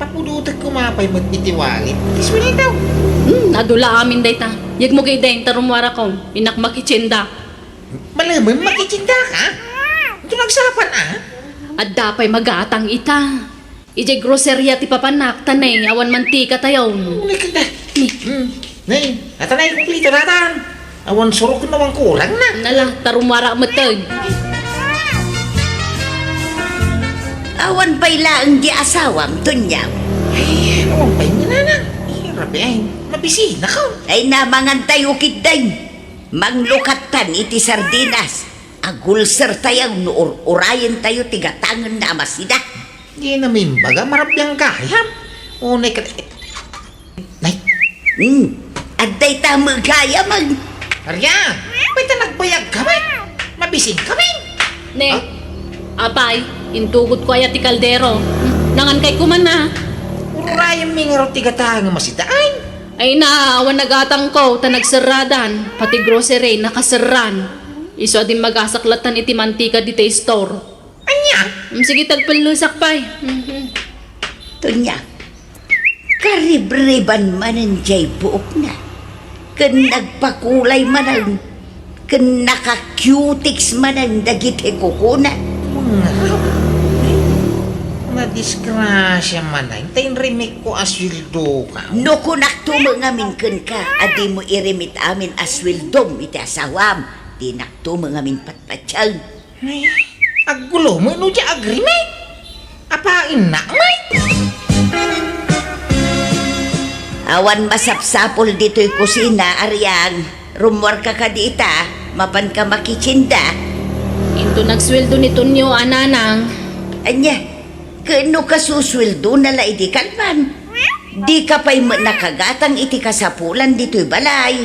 Papudotek koma pay met iti wallet ti sueldo. Hmm, adu la amin dayta. Yegmo ketdin ta rummuarakon, innak makitienda. Malemen makitiendaka? Ito nagsapan a? Adda pay magatang ita. Idiay groceria ti papanak, ta ne, awan mantika tayon. Uy, kada. Ni. Hmm. Ne, ata na yung kumpleto natan. Awan surok na, awan kurang na. Nala, ta rummuara metten. Awan pay laeng di asawam, Tonyo. Ay, awan pay ni nanang. Ay, rabi ay, mabisina ka. Ay, namangan tayo ketdin. Manglukattan iti sardinas. Agulser tayo no ur-urayen tayo ti gatangen na a masida. Di na mimbaga, marabbiang gayam. Unay ka, nay. Hmm. Adday ta met gayam, ag- Arya, apay ta nagbayag kami? Mabising kami. Ne. Ha? Apay, intugot ko aya ti kaldero. Hmm. Nangan kay kuman na. Ururayan mi nga ti gatang a masidaay. Ay na, awan nagatangko, ta nagserradan. Pati grocery, nakaserran. Isu a dimmagasaklattan iti mantika dita store. Ania? Mm, sige, tagpellesak pay. Mhm. Tonyo, karibriban manen jay buokna. Ken nagpakulay manen, ken naka-cutex manen dagiti kukuna. Ngarud. Nadisgrasia manen, ta inrimikko a sueldoka. No kunakto met ngamin kenka a dimo irimit amin a sueldom iti asawam, dinakto met ngamin patpatien. Ay, aggulo met no dia agrimit. Apainnak met. Awan masapsapul ditoy kusina, Ariang. Rummuarka kadi ita, mapanka makitienda. Inton agsueldo ni Tonyo a nanang. Ania, ken no kasusueldona la idi kalman? Dika pay met nakagatang iti kasapulan ditoy balay.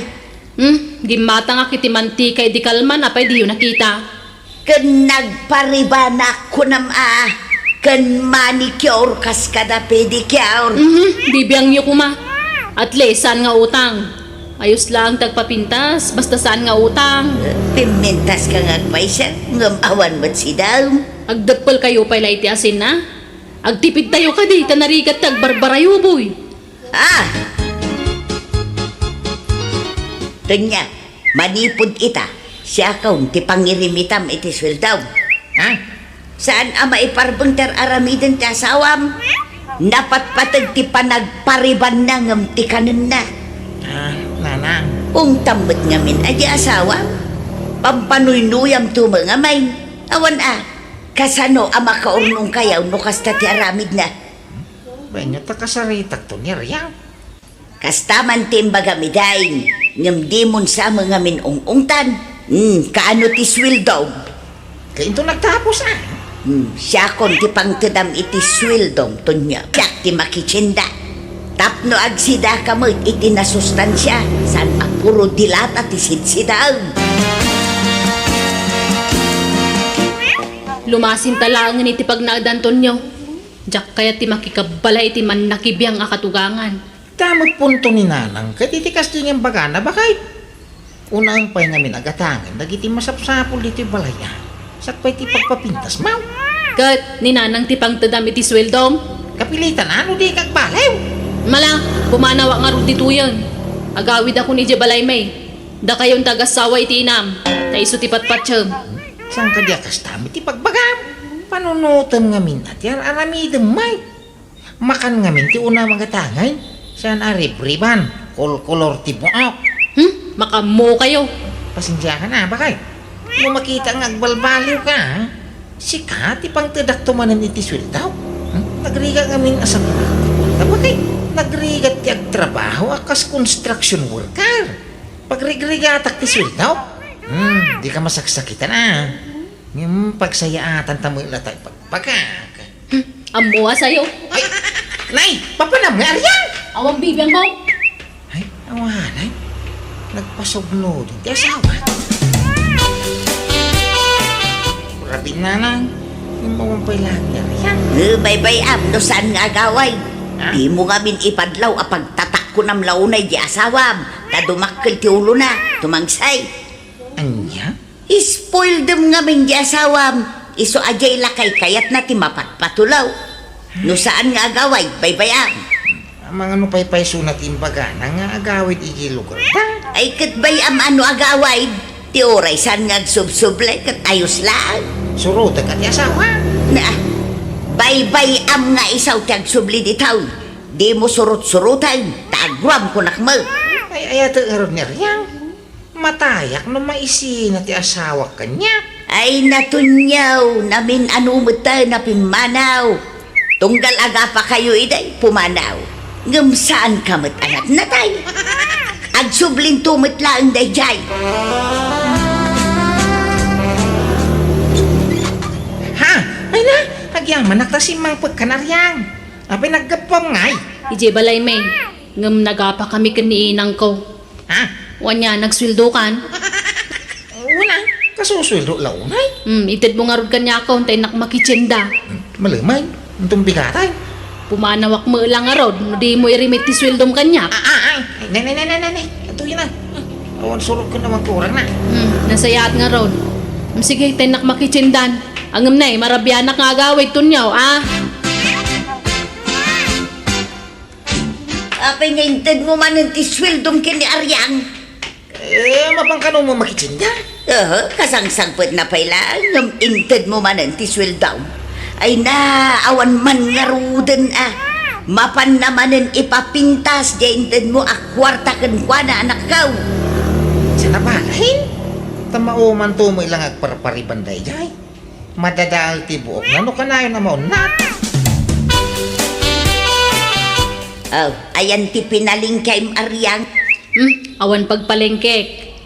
Hmm, gimmatangak iti mantika idi kalman, apay diyo nakita? Ken nagparibanak kunam a, ken manicure kas kada pedicure. Mhm, bibiangyo koma. At least, saan nga utang? Ayos lang tagpapintas, basta saan nga utang. Eh, pimmintas ka nga agpaysa, ngem awan met sidam. Agdeppel kayo pay la iti asin, a? Agtipid tayo kadi, ta narigat ti agbarbarayo, boy. Ah! Tonyo, manipud ita, siakon ti pangirimitam iti sueldom. Ha? Saan a maiparbeng ti ar-aramiden ti asawam? Napatpateg ti panagparibanna ngem ti kanenna. Ah, nanang. Ungtam met ngamin a di asawam? Pampanuynuyamto met ngamin. Awan a, kasano a makaurnongkayo no kasta ti aramidna? Wenno ta kasaritakto ni Riang. Kasta man ti imbagam idiay, ngem dimon sa met ngamin ung-ungtan. Hmm, kaano ti sueldom? Kainto nagtapos, a? Hmm, siakon ti pangtedam iti sueldom, Tonyo. Siak ti makitienda. Tapno agsidaka met iti nasustansia, saan a puro dilata ti sidsidam. Lumasinta laengen iti pagnaedan, Tonyo. Diak kayat ti makikabbalay iti mannakibiang a katugangan. Damo punto ni nanang ket iti kasdi nga imbagana, baket. Unaem pay ngamin a gatangen dagiti masapsapul ditoy balay a, sakbay ti pagpapintas, maw. Ket ni nanang ti pangtedam iti sueldom? Kapilitan a no di kagbaliw. Mala, pumanawak ngarud ditoyen. Agawidakon idiay balaymi. Dakayon ti agassawa iti inam, ta isu ti patpatiem. Saan kadi a kasta met ti pagbagam? Panunotem ngamin a ti ar-aramidem met. Makan ngamin ti unam a gatangen, saan a ribriban, kolkolor ti buok. Hmm? Makammo kayo. Pasensiakan a, baket. No makita nga agbalbaliwka, a, sika ti pangtedakto manen iti sueldok. Hmm? Nagrigat ngamin a sapulan ti kuarta, baket. Nagrigat ti agtrabaho a kas construction worker. Pagrigrigatak ti sueldok. Hmm, dika masaksakitan a. Ngem pagsayaatan ta met la tay pagpagak. Hmm, ammo a sayo. Ay, nay, papanam nga Ariang? Awan bibiang mo. Ay, awanay. Nagpasugno din ti asawa. Rabin nanang, ngem awan pay laeng nga Ariang. Eh, baybay-am, no saan nga agaway? Ha? Dimo ngamin ipadlaw a pagtatakkonam la unay di asawam, ta dumakkel ti ulona, tumangsay. Ania? Ispoildem ngamin di asawam, isu a diay la kaykayatna ti mapatpatulaw. No saan nga agaway, baybay-am. Amangan no pay paysona ti imbagana nga agawid iti lugarda. Ay, ket bay-am a no agawid, ti uray saan nga agsubsublay ket ayos laeng. Surotek a ti asawa. Na, baybay-am nga isaw ti agsubli ditoy. Dimo surot-suroten, ta aguram kunak met. Ay, ayatek ngarud ni Ariang. Matayak no maisina ti asawak kaniak. Ay, natunyaw, namin-ano met tayo napimmanaw. Tunggal agapakayo iday, pumanaw. Ngem saanka met a natnatay. Agsublinto met laeng daydiay. Ha? Ay na, agyamanak ta simmangpet kan Ariang. Apay naggapuam ngay? Idiay balay, May. Ngem nagapakami ken ni inangko. Ha? Wen aya, nagsueldokan? Wen a, kasusueldo la unay? Hmm, itedmo ngarud kaniakon ta innak makitienda. Hmm, malem ay, inton bigatay. Pumanawak met la ngarud, no dimo irimit ti sueldom kaniak. Ah, ah, ay, nay, nay, nay, nay, nay, nay, atoy na. Awan surot ken awan kurang na. Hmm, nasayaat ngarud. Hmm, sige, ta innak makitiendan. Ngem nay, marabianak nga agawid, Tunyaw, ah. Apay nga intedmo manen ti sueldom ken ni Ariang? Eh, mapan kano mo makitienda? Aha, kasangsangpetna pay laeng ngem intedmo manen ti sueldom. Ay na, awan man ngaruden a. Mapanna manen ipapintas diay intedmo a kuarta kenkuana, anakko. Saan a bahin? Ta maumanto met la nga agparpariban daydiay. Madadael ti buokna no kanayon a maunnat. Oh, ayan ti pinalengkem, Ariang. Hmm, awan pagpalengkek.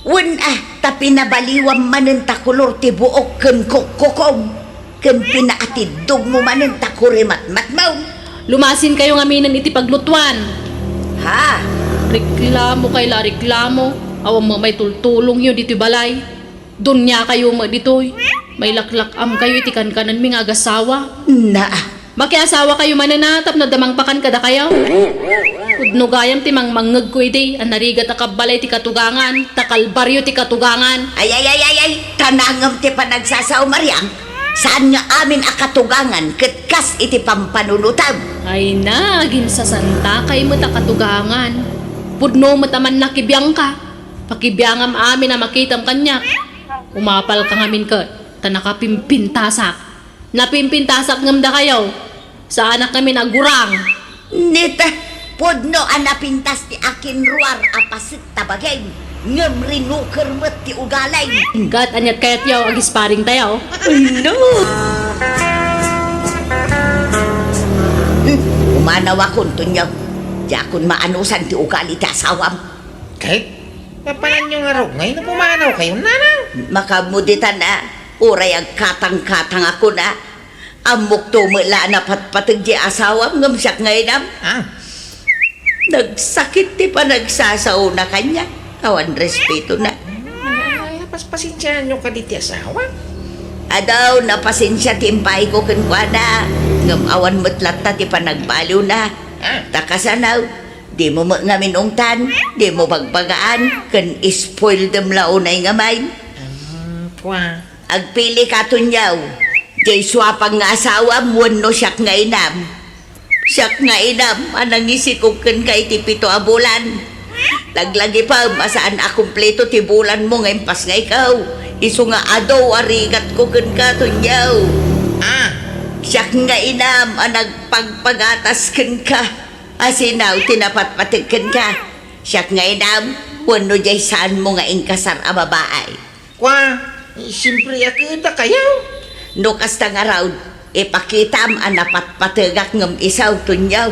Wen a, ta pinabaliwam manen ta kolor ti buok ken kokkokom, ken pinaatiddogmo manen ta kurimatmatmo. Lumasinkayo ngaminen iti paglutuan. Ha? Reklamokay la a reklamo. Awan met maitultulongyo ditoy balay. Duniakayo met ditoy. Mailaklak-amkayo iti kankanenmi nga agasawa. Na. Makiasawakayo manen a tapno adda mangpakan kadakayo. Pudno gayam ti mangmangngegko idi a narigat a kabbalay ti katugangan, ta kalbario ti katugangan. Ay, ay, ay, ay, ay, ta nangem ti panagsasaom, Ariang. Saan nga amin a katugangan ket kas iti pampanunotem. Ay na, aginsasantakay met a katugangan. Pudno met a mannakibiangka. Pakibiangam amin a makitam kaniak. Umapalka ngamin ket ta nakapimpintasak. Napimpintasak ngem dakayo. Saanak ngamin a gurang. Nita, pudno a napintas ti akinruar a paset ta bagim, ngem rinuker met ti ugalim. Ket aniat kayatyo, agisparing tayo? Ay, no! Hmm, pumanawakon, Tunyaw. Diakon maanusan ti ugali ti asawam. Ket, papananyo ngarud ngay no pumanawkayo, nanang? Makaammo ditan a, uray agkatangkatangakon a. Ammokto met la a napatpateg ti asawam ngem siak nga inam. Ah. Nagsakit ti panagsasaona kaniak. Awan respetona. Ay, pas-, pasensiaanyo kadi ti asawa? Adu, napasensia ti impaayko kenkuana. Ngem awan met latta ti panagbaliwna. Ah. Ta kasano, dimo met ngamin ungtan, dimo bagbagaan, ken ispoildem la unay ngamin. Hmm, kua. Agpilika, Tunyaw. Diay suapak nga asawam wenno siak nga inam? Siak nga inam a nangisikog kenka iti pito a bulan. Laglagipem a saan a kumpleto ti bulanmo nga impasngayko. Isu nga adu a rigatko kenka, Tunyaw. Ah. Siak nga inam a nagpagpagatas kenka. Asino ti napatpateg kenka? Siak nga inam wenno diay saanmo nga inkasar a babai? Kua, siempre a ket dakayo. No kasta ngarud, ipakitam a napatpategak ngem isu, Tunyaw.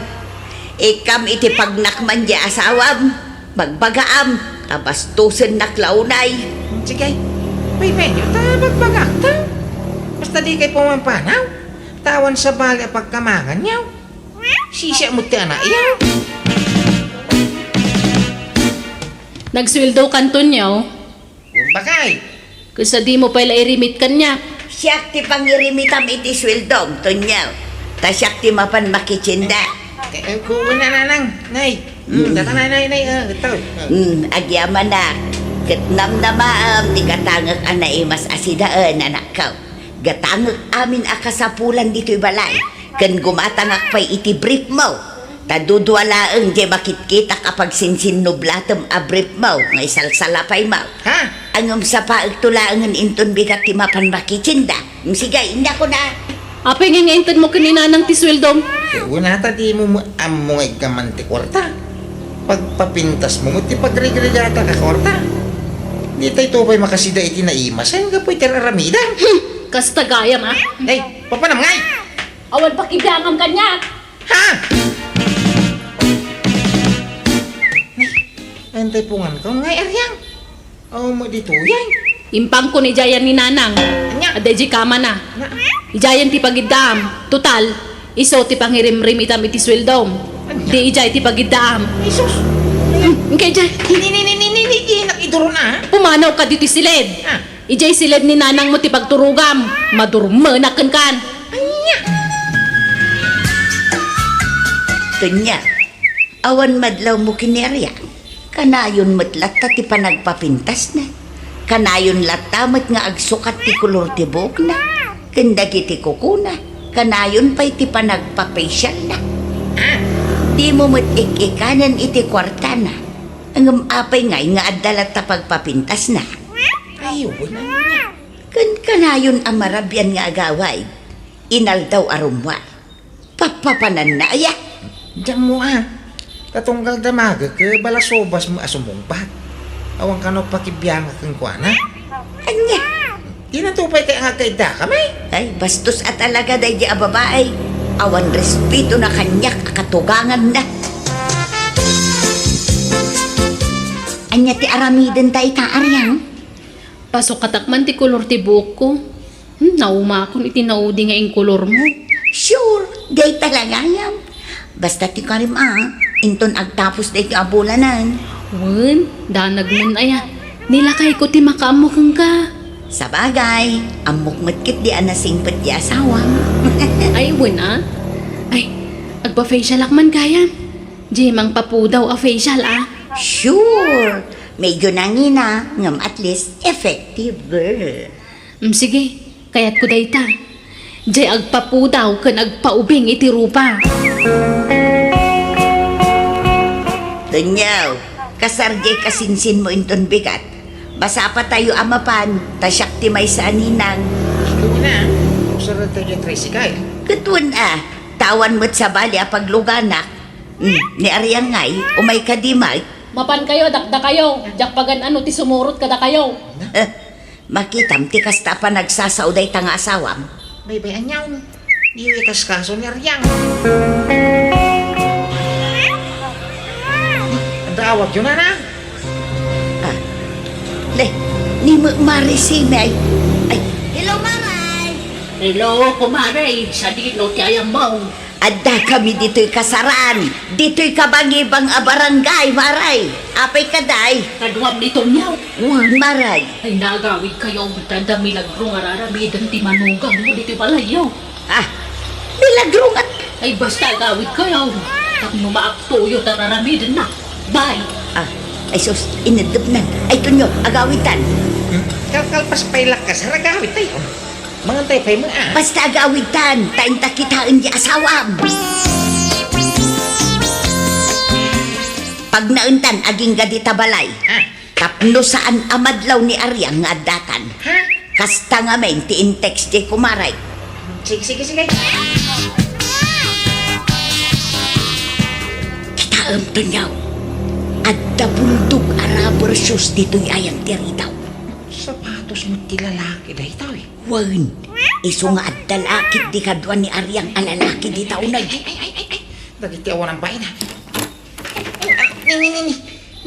Ikkam iti pagnakman diay asawam, bagbagaam, ta bastosennak la unay. Sige. Pay, pay, ta bagbagakta. Basta dikay pumampanaw. Ta awan sabali a pagkamanganyo. Sisiak met ti anakyo. Nagsueldo kan, Tonyo? Wen, bakay. Ket sa dimo pay la irimit kaniak? Siak ti pangirimitam iti sueldom, Tonyo. Ta siak ti mapan makitsinda. Eh, eh, ku-, wen, Nanang, Nay. Mm, mm. Data, Nay, Nay, Nay, ah, ito. Mm, agyamanak. Ket namnamaem ti gatangek a naimas a sidaen, anakko. Gatangek amin a kasapulan ditoy balay, ken gumatangak pay iti briefmo. Ta dudua laeng diay makitkitak a pagsinsinnublatem a briefmo nga isalsalapaymo. Ha? Ngem sapaekto laengen inton bigat ti mapan makitsinda. Sige, inyakon a. Apay nga nga intedmo ken ni Nanang ti sueldom? Wen, ta dimo met ammo nga iggaman ti kuarta. Pagpapintasmo met ti pagrigrigata a kuarta. Ditoy pay makasida iti naimasen gapu iti ar-aramidem. Hmm, kasta gayam, a. Ay, papanam ngay? Awan pakibiangam kaniak. Ha? Ay, antay pungan ka. Ngay, Ariang. Awan met ditoyen. Impangko ni idiayen ni Nanang. Ania? Adda idiay kamana. Na? Idiayen ti pagiddaam. Total, isu ti pangirimrimitam iti sueldom. Ania? Di idiay ti pagiddaam. Jesus! Hmm, inkay idiay. Ni, ni, ni, ni, ni, ni, di nak idurun, a. Pumanaw ka ditoy siled. Ah. Idiay siled ni Nanangmo ti pagturogam. Madurmenak kenkan. Ania? Tonyo, awan madlawmo ken ni Ariang. Kanayon met latta ti panagpapintasna. Kanayon latta met nga agsukat ti kolor ti buokna. Ken dagiti kukuna, kanayon pay ti panagpafacialna. Ah. Dimo met ik-ikanen iti kuartana. Ngem apay ngay nga adda latta pagpapintasna? Ay, wen, ania? Ken kanayon a marabian nga agawid, inaldaw a rummuar. Pappapananna aya? Diak ammo, a. Ta tunggal damagek, balasubas met a sumungbat. Awan kano pakibiangak kenkuana. Ania? Dina to pay kay nga agkaiddakami? Ay, bastos a talaga daydi a babai. Awan respetona kaniak a katuganganna. Ania ti aramidenta ita, Ariang? Pasukatak man ti kolor ti buokko. Hmm, naumakon iti naudi nga inkolormo. Sure, dayta la gayam. Basta ti karim a, inton agtapos daytoy a bulanen. Wen, danag men aya. Ni lakayko ti makaammo kenka. Sabagay, ammok met ketdi a nasingpet ti asawam. Ay, wen a. Ay, agpa-facialak man gayam. Di mangpapudaw a facial a. Sure, medyo nangina, ngem at least effective. Mm, sige, kayatko dayta. Diay agpapudaw ken agpaubing iti rupa. Tonyo, kasar diay kasinsinmo inton bigat. Masapatayo a mapan, ta siak ti maysa a ninang. Ikaw na, usar tayo diay tricycle. Ket wen a, ta awan met sabali a pagluganak. Hmm, ni Ariang ngay, umay kadi met. Mapankayo, dakdakayo. Diak pagan-ano ti sumurot kadakayo. Eh, Makitam ti kasta a panagsasao dayta nga asawam. Baybay, aniaw. Diyo ikaskaso ni Ariang. Adda awagyo, nana? Ah. Le, ni Marisime ay. Ay. Hello, Maray! Hello, kumare. Sadino ti ayammo? Addakami ditoy kasaran, ditoy kabangibang a barangay, Maray. Apay kadi? Kaduam ni Tonyo. Wen, Maray. Ay, naagawidkayo, ta adda milagro nga ar-aramiden ti manugangmo ditoy balayyo. Ah, milagro nga? Ay, basta agawidkayo. Tapno maaktoyo ta ar-aramidenna. Bye. Ah, ay sus, ineddepnan. Ay, Tonyo, agawidtan. Hmm? Kalkalpas pay la kasar, agawidtayo. Mangantay pay met, a. Basta agawidtan, ta inta kitaen ti asawam. Pagnaentan, agingga dita balay. Ha? Tapno saan a madlaw ni Ariang nga addatan. Ha? Kasta ngamin ti in-text diay kumarek. Sige, sige, sige. Kitaem, Tonyo. Adda buldog a rubber shoes ditoy ayan ti ridaw. Sapatos met ti lalaki daytoy. Wen, isu nga adda la ketdi kadua ni Ariang a lalaki dita uneg. Ay, ay, ay, ay, ay. Dagiti awan a baina. Ay, ah, ni, ni, ni, ni.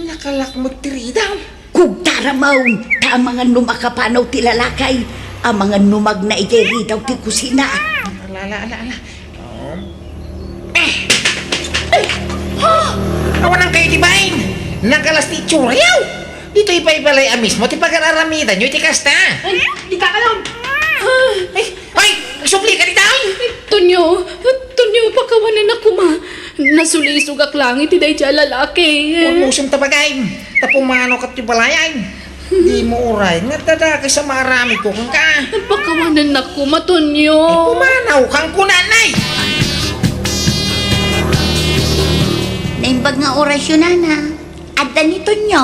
Nakalak met ti ridaw. Kugtaramon, ta amangan no makapanaw ti lalaki, amangan no magna idiay ridaw ti kusina. Ala, ala, ala, ala. Um. Eh! Ay! Ha? Awan kayo ti bain! Nakalas ti itsurayo! Ditoy pay balay a mismo ti pagararamidanyo iti kasta. Ay, di ka kanon! Ay, ay, agsublika dita, ay! Tonyo, Tonyo, pakawanan a koma. Nasulisogak lang iti daydiay a lalaki. Ulmusem ta bagay. Ta pumanaw kat ti balay, ay. Dimo uray nga adda dakes a maaramidko kenka. Pakawanan a koma, Tonyo. Ay, pumanaw kang kunanay. Naimbag nga orasyo, nana. Adda ni Tonyo?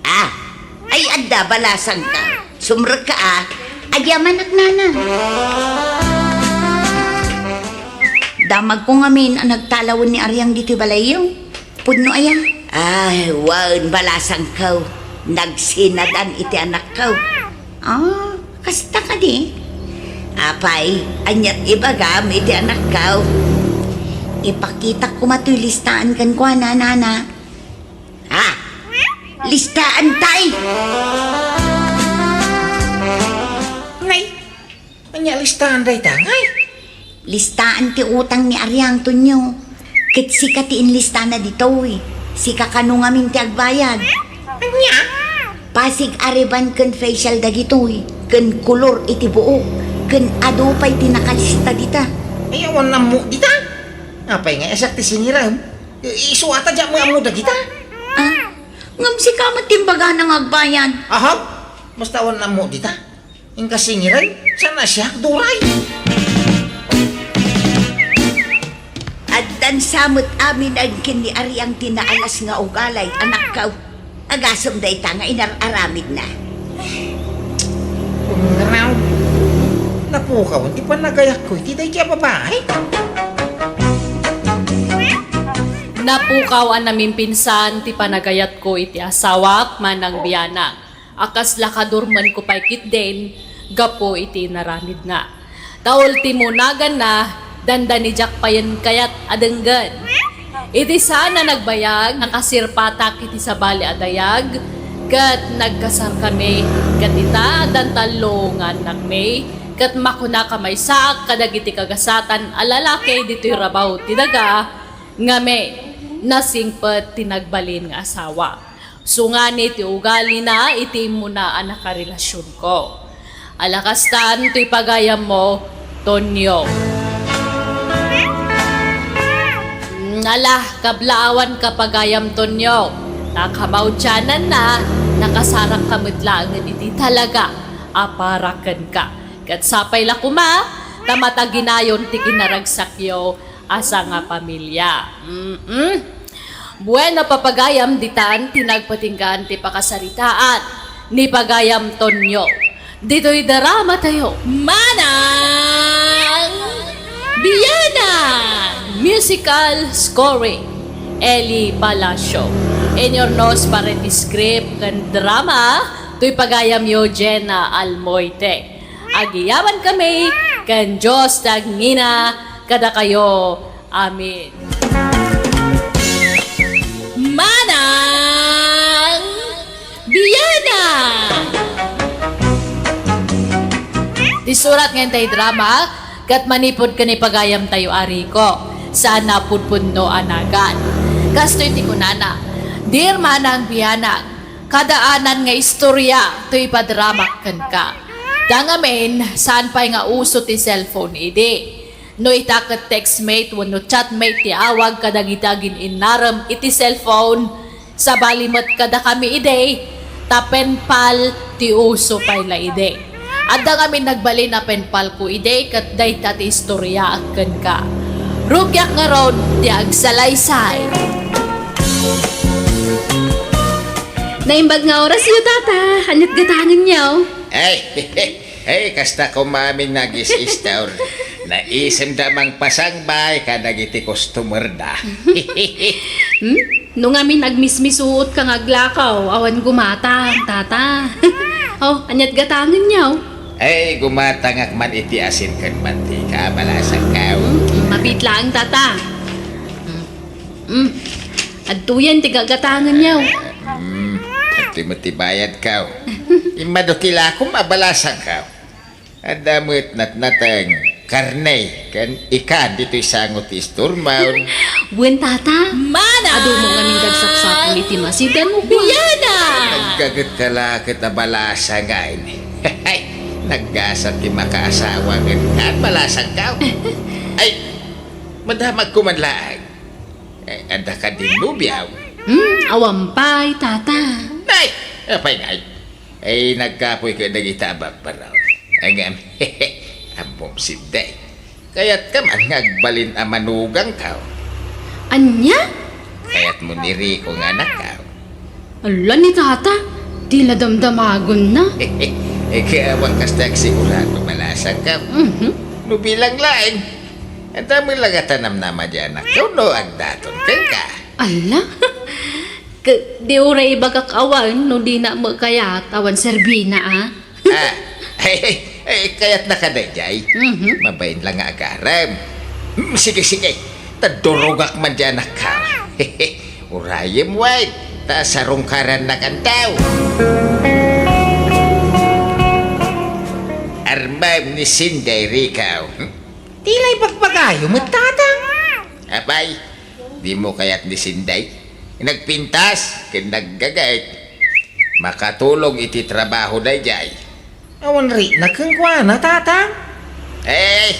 Ah, ay adda, balasangka. Sumrekka, ah. Agyamanak, nana. Damagko ngamin a nagtalawen ni Ariang ditoy balayyo. Pudno aya? Ay, wen, balasangko. Nagsinadan iti anakko. Ah, kasta kadi? Apay, aniat ibagam iti anakko? Ipakitak koma toy listaan kenkuana, nana. Ha? Listaan tay? Nay, ania listaan dayta, ngay? Listaan ti utang ni Ariang, Tonyo. Ket sika ti inlistana ditoy. Sika kano ngamin ti agbayad. Ania? Pasig a ribbon ken facial dagitoy, ken kolor iti buok, ken adu pay ti nakalista dita. Ay, awan ammo dita. Apay nga, siak ti singirem? I-, isu ata diak mo ammo dagita. Ah, ngem sika met ti imbagana nga agbayad. Aha? Basta awan ammo dita. Inka singirem? Saan a siak, duray? Addan sa met amin ken ni Ariang ti naalas nga ugali, anakko. Agasem dayta nga inar-aramidna. Ngaraw, napukaw ti panagayatko iti daydiay a babai. Napukaw a namimpinsan ti panagayatko iti asawak, Manang Bianang, a kasla kadurmenko pay ketdin gapu iti inaramidna. Ta ultimo naganna, dandani diak payen kayat a denggen. Iti saan a nagbayag, nakasirpatak iti sabali a dayag, ket nagkasarkami, ket ita, addan tallo nga annakmi, ket makunaka maysaak kadagiti kagasatan a lalaki ditoy rabaw ti daga, ngamin, nasingpet ti nagbalin nga asawa. Sungani ti ugalina iti immuna a nakarelasionko. Ala kastan toy pagayammo, Tonyo. Mm, ala, kablaawanka pagayam, Tonyo. Ta kamaudiananna, nakasarakka met laengen iti talaga a para kenka. Ket sapay la koma, ta mataginayon ti kinaragsakyo a sangapamilia. Mm-mm. Bueno, papagayam, ditan ti nagpatinggaan ti pakasaritaan ni pagayam Tonyo. Ditoy drama tayo, Manang Bianang! Musical scoring, Eli Palacio. Inyurnos para iti script ken drama, toy pagayamyo, Jenna Almoite. Agyamankami ken Dios ti agngina kadakayo. Amen. Manang Bianang! Ti surat nga intay drama, ket manipud ken ni pagayam tayo a Rico, saan a pudpudno a nagan. Kastoy ti kunana, Dear Manang Bianang, kadaanan nga istorya toy ipadramak kenka. Ta ngamin, saan pay nga uso ti cellphone idi. No ita ket textmate wenno chatmate ti awag kadagiti agin-innarem iti cellphone, sabali met kadakami idi, ta penpal ti uso pay la idi. Adda ngamin nagbalin a penpalko idi ket dayta ti istoryaak kenka. Rugiak ngarud ti agsalaysay. Naimbag nga orasyo, Tata. Aniat gatangenyo? Ay, Hey, kasta koma amin nga agis-istor. Naisemda mangpasangbay kadagiti customerda. Hmm? No ngamin agmismisuotka nga aglakaw, awan gumatang, tata. Oh, aniat gatangenyo? Ay, gumatangak man iti asin ken mantika, balasangko. Hmm, mabit laeng, tata. Hmm. Hmm. Adtoyen ti gagatangenyo. Hmm. Daytoy met ti bayadko. Immadu ti lakom a balasangko. Adda met natnateng, karne, ken ikan ditoy sango ti istormon. Wen, Tata. Mana! Adu met ngamin ti agsapsapul iti masidan mo, Juan. Biana! Naggaget ka la ket a balasang, ay. Naggasat ti makaasawa ket kaan balasangko. Ay, madamagko man laeng. Eh, adda kadin nobiam? Hmm, awan pay, Tata. Nay, apay ngay? Ay, nagkapoy ka dagita a babbaraw. Ngem, ammom, Sinday. Kayatka man nga agbalin a manugangko. Ania? Kayatmo ni Rico nga anakko. Ala ni Tata, ti la damdamagonna. Ikaw, awan kasta agsigurado, balasangko. Mhm. No bilang laeng, adda met la nga tanamnama di anakko, no agdaton kenka. Ala? Ket di uray ibagak awan no dina met kayat awan serbina, a? Ah, ay, ay, ay, kayatnaka daydiay? Mhm. Mabain la nga agarem. Hmm, sige, sige. Ta durogak man di anakko. Urayem wen, ta sarungkarannakanto. Armem ni Sinday, Rico. Ti la ibagbagayo met, Tata. Apay, dimo kayat ni Sinday? Nagpintas ken naggaget. Makatulong iti trabaho daydiay. Awan rikna kenkuana, Tata. Eh,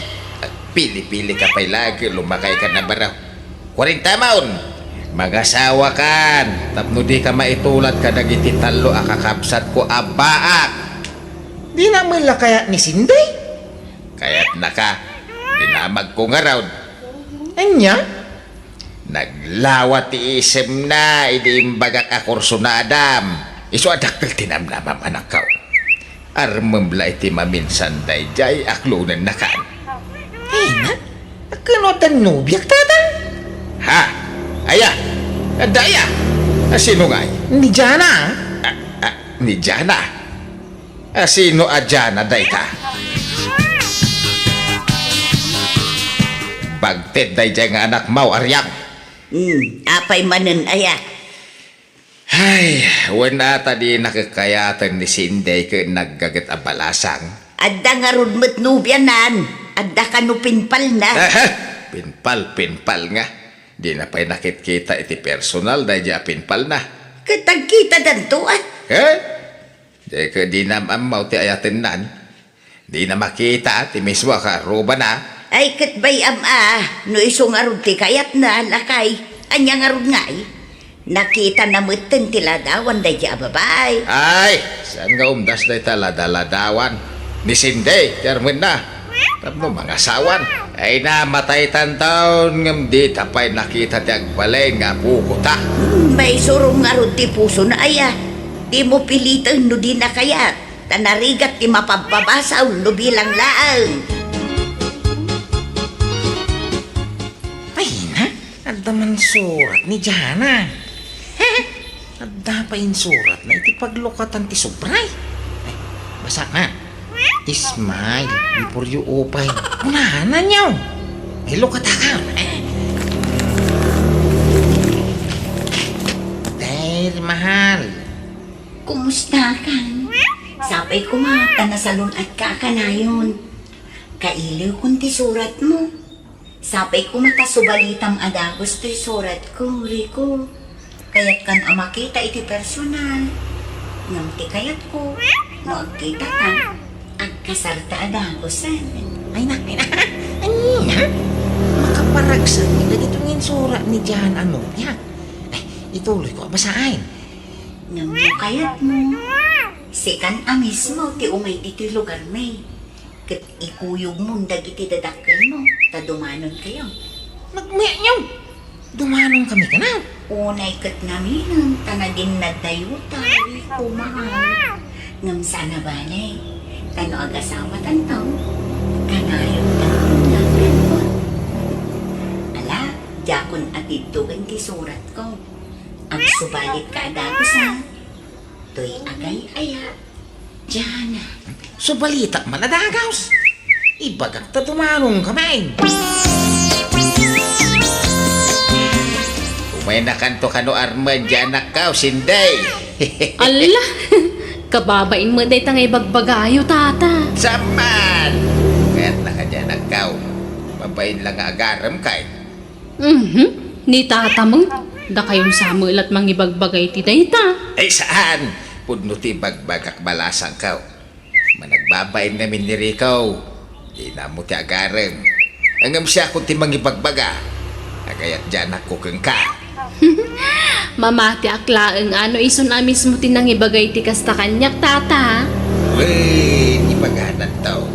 pili-pili ka pay la ket lumakay ka na baro. Kuarenta maon. Mangasawa kan, tapno di ka maitulad kadagiti tallo a kakabsatko a baak. Dina met la kayat ni Sinday? Kayatnaka, dinamagko ngarud. Ania? Naglawa ti isemna idi imbagak a kurso ni Adam. Isu a dakkel ti namnamam, anakko. Armem la iti maminsan daydiay a klonennakan. Ay na, a ken no adda nobiak, Tata? Ha? Aya? Adda aya? A sino ngay? Ni Jana. A, a, ni Jana? A sino a Jana dayta? Bagted daydiay nga anakmo, Ariang. Hmm, apay manen aya? Ay, wen a ta di nakakayaten ni Sinday ken naggaget a balasang. Adda ngarud met nobianan, adda kano pinpalna. Aha! Pinpal, pinpal nga. Di na pay nakitkita iti personal daydiay a pinpalna. Ket agkitadanto, a? Eh? Di ket dinam ammo ti ayatennan. Dina makita ti mismo a kaarrubana. Ay, ket bay-am a, no isu ngarud ti kayatna, lakay. Ania ngarud ngay? Nakitana metten ti ladawan daydiay a babai. Ay, saan nga umdas dayta ladaladawan? Ni Sinday, ti armenna. Tapno mangasawan. Ay, namataytanton, ngem dita pay nakita ti agbalin nga apokota. Hmm, maisurong ngarud ti pusona aya. Dimo piliten no dina kayat. Ta narigat ti mapabpabasol no bilang laeng. Ay na, adda man surat ni Jana. Adda pay insuratna iti paglukatan ti sobra. Ay, basa na. Smile before you open. Kunana niyo. Ay, lukataka. Dear mahal, kumusta ka? Sapay koma ta nasalun-atka a kanayon. Kailiwkon ti suratmo. Sapay koma ta subalitam a dagus toy suratko, Rico. Kayatkan a makita iti personal. Ngem ti kayatko, no agkitata, agkasarta a dagusen. Ay na, ay na. Ay na. Makaparagsak dagitoy nga insurat ni Jan a nobia. Ay, ituloyko a basaen. Ngem no kayatmo, sikan a mismo ti umay ditoy lugarmi, ket ikuyogmon dagiti dadakkelmo, ta dumanonkayo. Nagmeyo! Dumanonkami kano? Unay ket naminen, ta naginnadnayota, Rico, mahal. Ngem saan a bale, ta no agasawatanto, kanayon nga agpelpon. Ala, diakon a tidtogen ti suratko. Agsubalitka a dagus, a. Toy agay-aya, Jana. Subalitak man a dagus. Ibagak ta dumanonkamin. Umaynakanto kano armen, Jana, kao, Sinday. Alla! Kababain met dayta nga ibagbagayo, tata. Saan man! Kayat la kadi, anakko. Babain la nga agarem kay. Mhm. Ni tata met, dakayon sa met la't mangibagbagay ti dayta. Ay, saan! Pudno ti ibagbagak, balasangko. Managbabain ngamin ni Rico. Dina mo ti agarem. Ngem siakon ti mangibagbaga. Agayat diay anakko kenka. Mamatiak laeng a no isun a mismo ti nangibagay ti kasta kaniak, tata. Wen, ibagananto.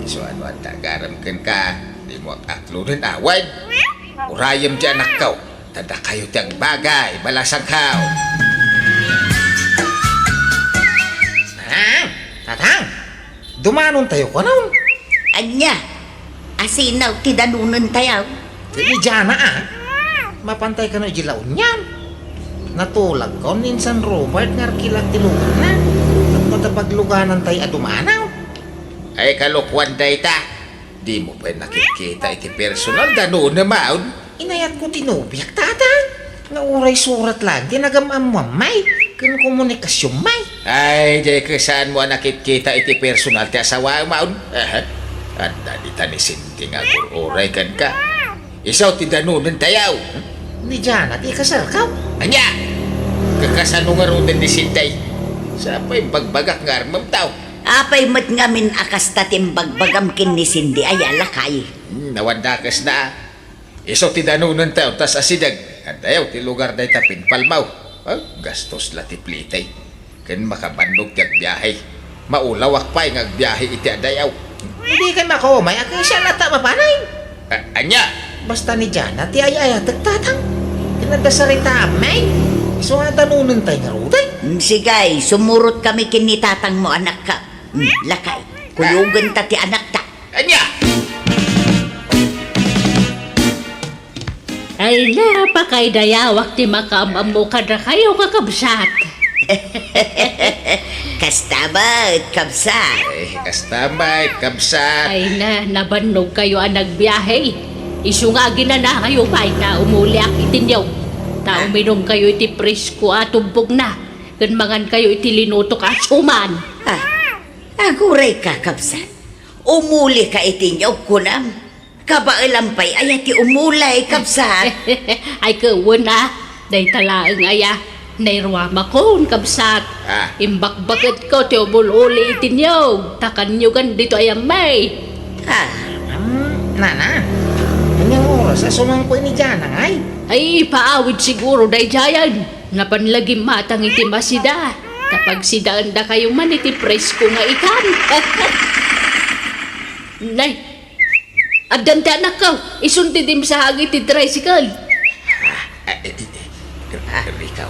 Isu a no adda agarem kenka, dimo ak-aklonen a. Wen, urayem diay anakko. Ta dakayo ti agbagay, balasangko. Tatang! Tatang! Dumanontayo kunon. Ania? Asino ti danonentayo? Ti ni Jana, a. Mapantay kano idiay La Union. Natulagkon ni Insan Robert nga arkilak ti lugarna. Tapno ta pagluganantay a dumanaw. Ay, kalokuan dayta. Dimo pay nakitkita iti personal, danonam awn? Inayatko ti nobiak, tatang, nga uray surat laeng ti nagam-ammoam, may, ken komunikasionmi. Ay, diay kesanmo a nakitkita iti personal ti asawaem awn? Aha. Adda dita ni Cindy nga agur-uray kenka. Isu ti danonentayo. Ni Jana ti ikasarko. Ania? Kakasano ngaruden ni Cindy? Sa pay ibagbagak nga armemto. Apay met ngamin a kasta ti imbagbagam ken ni Cindy aya, lakay? Hmm, awan dakesna. Isu ti danonentayo, ta asideg. Addayo ti lugar dayta pinpalmaw. Ah, gastos la ti plite. Ken makabannog ti agbiahe. Maulawak pay nga agbiahe iti adayo. Dikay makaumay, a, ket siak latta mapanay. A-, ania? Basta ni Jana ti ay-ayatek, tatang. Ken adda saritaam, may. Isu nga danonentay ngaruden. Mm, sige, sumurotkami ken ni tatangmo, anakko. Mm, lakay, kuyogenta ti anakta. Ania? Ay, napakaydayawak ti makaam-ammo kadakayo, kakabsat. Kasta met, kabsat. Ay, kasta met, kabsat. Ay na, nabannogkayo a nagbiahe. Isu nga aginanakayo pay ta umuliak iti niyog. Ta uminumkayo iti presko a tumbokna. Ken mangankayo iti linutok a sioman. Ah, agurayka, kabsat. Umulika iti niyog, kunam. Kabaelam pay aya ti umulay, kabsat? Ay, wen a, dayta laeng aya, nairuamakon, kabsat. Ah. Imbakbaketko ti umul-uli iti niyog, ta kanyogan ditoy a yammay. Ah, um, nana, ania nga oras a sumangko ni Jana, ngay? Ay, paawid siguro daydiayen. Napan la gimmatang iti masida, ta pagsidaendakayo man iti presko nga ikan. Nay, addan ti anakko, isun ti dimsaag iti tricycle. Ah, eh, eh, eh, ah, Rico,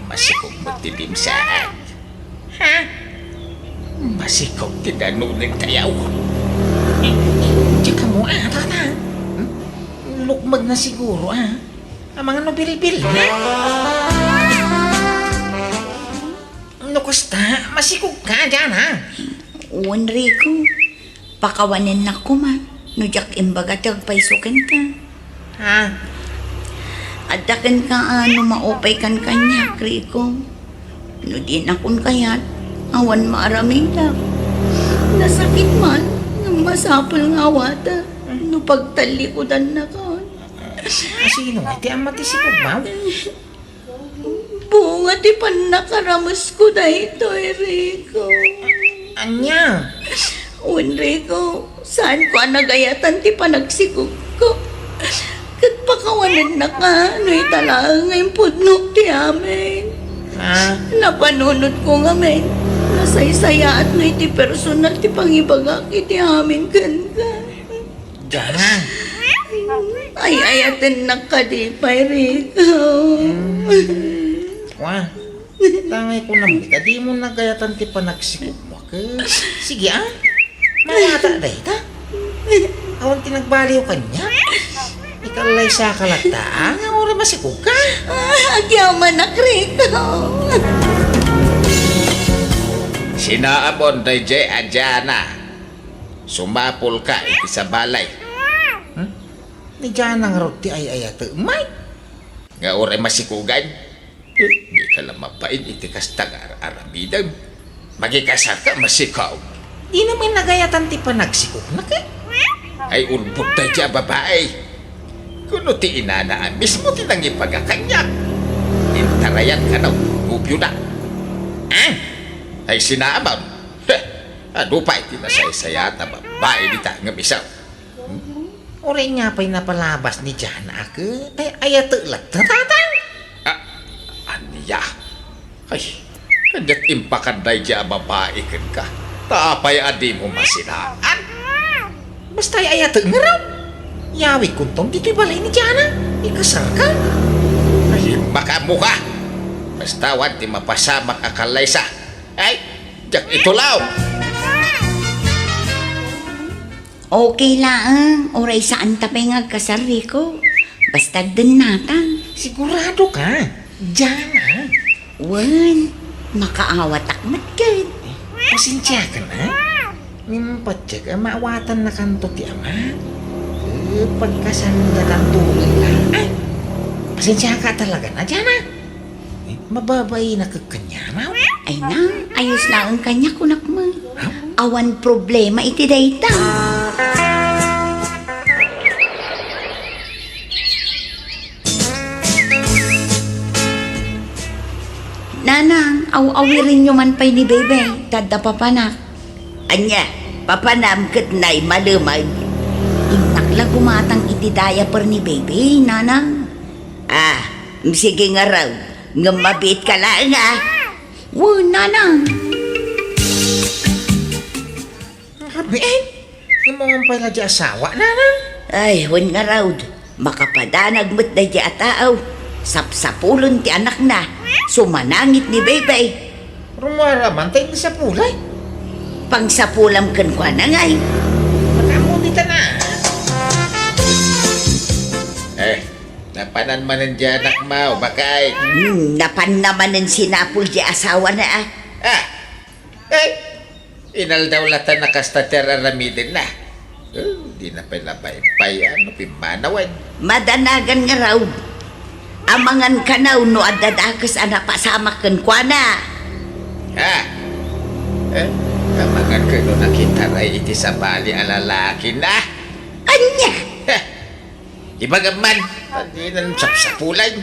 masikog met ti dimsaag. Ha? Masikog ti danonentayo. Diak ammo, a, tata. Hmm? Lukmagna siguro, a. Amangan no bilbil, ha? No kasta, masikogka, Jana. Wen, Rico. Pakawanennak koma no diak imbaga ti agpayso kenka. Ha? Adda kenka a no maupaykan kaniak, Rico. No dinakon kayat, awan maaramidak. Nasakit man, ngem masapul nga awatak no pagtallikudannakon. Asino ti amma ti sikogmo? Bunga ti pannakaramesko daytoy, Rico. Ania? Wen, Rico, saanko a nagayatan ti panagsikogko. Ket pakawanennaka no ita laeng nga impudnok ti amin. Ah? Napanunotko ngamin, nasaysayaat no iti personal ti pangibagak iti amin kenka. Jana. Ay-ayatennak kadi pay, Rico. Hmm. Wa, tangay ko naman, ta dimo nagayatan ti panagsikogmo. Ke-, sige, a. Mawata dayta. Awan ti nagbaliw kaniak. Ikallaysaka latta, a, nga uray masikogka. Ah, agyamanak, Rico. Sinaamon daydiay a Jana. Sumapulka iti sabalay. Hmm? Ni Jana ngarud ti ay-ayatek, may? Nga uray masikogan? Di Ala, mabain iti kasta nga ar-aramidem. Makikasarka, masikaw. Dina met nagayatan ti panagsikognak, eh. Ay, ulbod daydiay a babai. Kuno ti inana a mismo ti nangibaga kaniak. Intarayan kano, nobioda. Ah? Ay, sinaamam. Heh, adu pay ti nasaysayat a babai dita ngem isu. Hmm? Uray nga pay napalabas ni Jana a ket, ay, ayatek latta, tatang? Ah, ania? Ay, kaniak impakan daydiay a babai kenka. Ta apay a dimo masinaan? Basta ay, ayatek ngarud. Yawigkonton ditoy balay ni Jana. Ikasarka. Ay, makaammoka. Basta awan ti mapasamak a kallaysa. Ay, diak itulaw. Okay laeng, uray saanta pay nga agkasar, Rico. Basta dennatang. Sigurado ka? Jana? Wen, makaawatak met ket. Pasensiakan, ha? Ngem patiek a maawatannakanto ti ama. Eh, pagkasandatanto la. Ay, pasensiaka talaga na, Jana. Eh, mababainak kaniana? Ay na, ayos laeng kaniak, kunak met. Awan problema iti dayta. Nanang, aw-awirenyo man pay ni Bebe, ta adda papanak. Ania, papanam ket nay malemag? Innak la gumatang iti diaper ni Bebe, Nanang. Ah, sige ngarud, ngem mabiitka laeng, ah. Wen, Nanang. Abi, eh, ngem awan pay la di asawa, Nanang? Ay, wen ngarud, makapadanag met daydiay a tao. Sapsapulen ti anakna, sumanangit ni Bebe. Rummuar man ta insapulay. Pangsapulam kenkuana ngay. Makaammo dita na. Eh, napanan manen di anakmo, baket? Hmm, napanna manen sinapul di asawana, ah. Ah, eh, inaldaw latta a kasta ti ar-aramidenna. Eh, dina pay labay pay, ano, pimmanawen. Madanagan ngarud. Amangan kano no adda dakes a napasamak kenkuana. Ha? Eh, amangan kano nakitaray iti sabali a lalakina? Ania? Heh, ibagam man, dinan sapsapulan.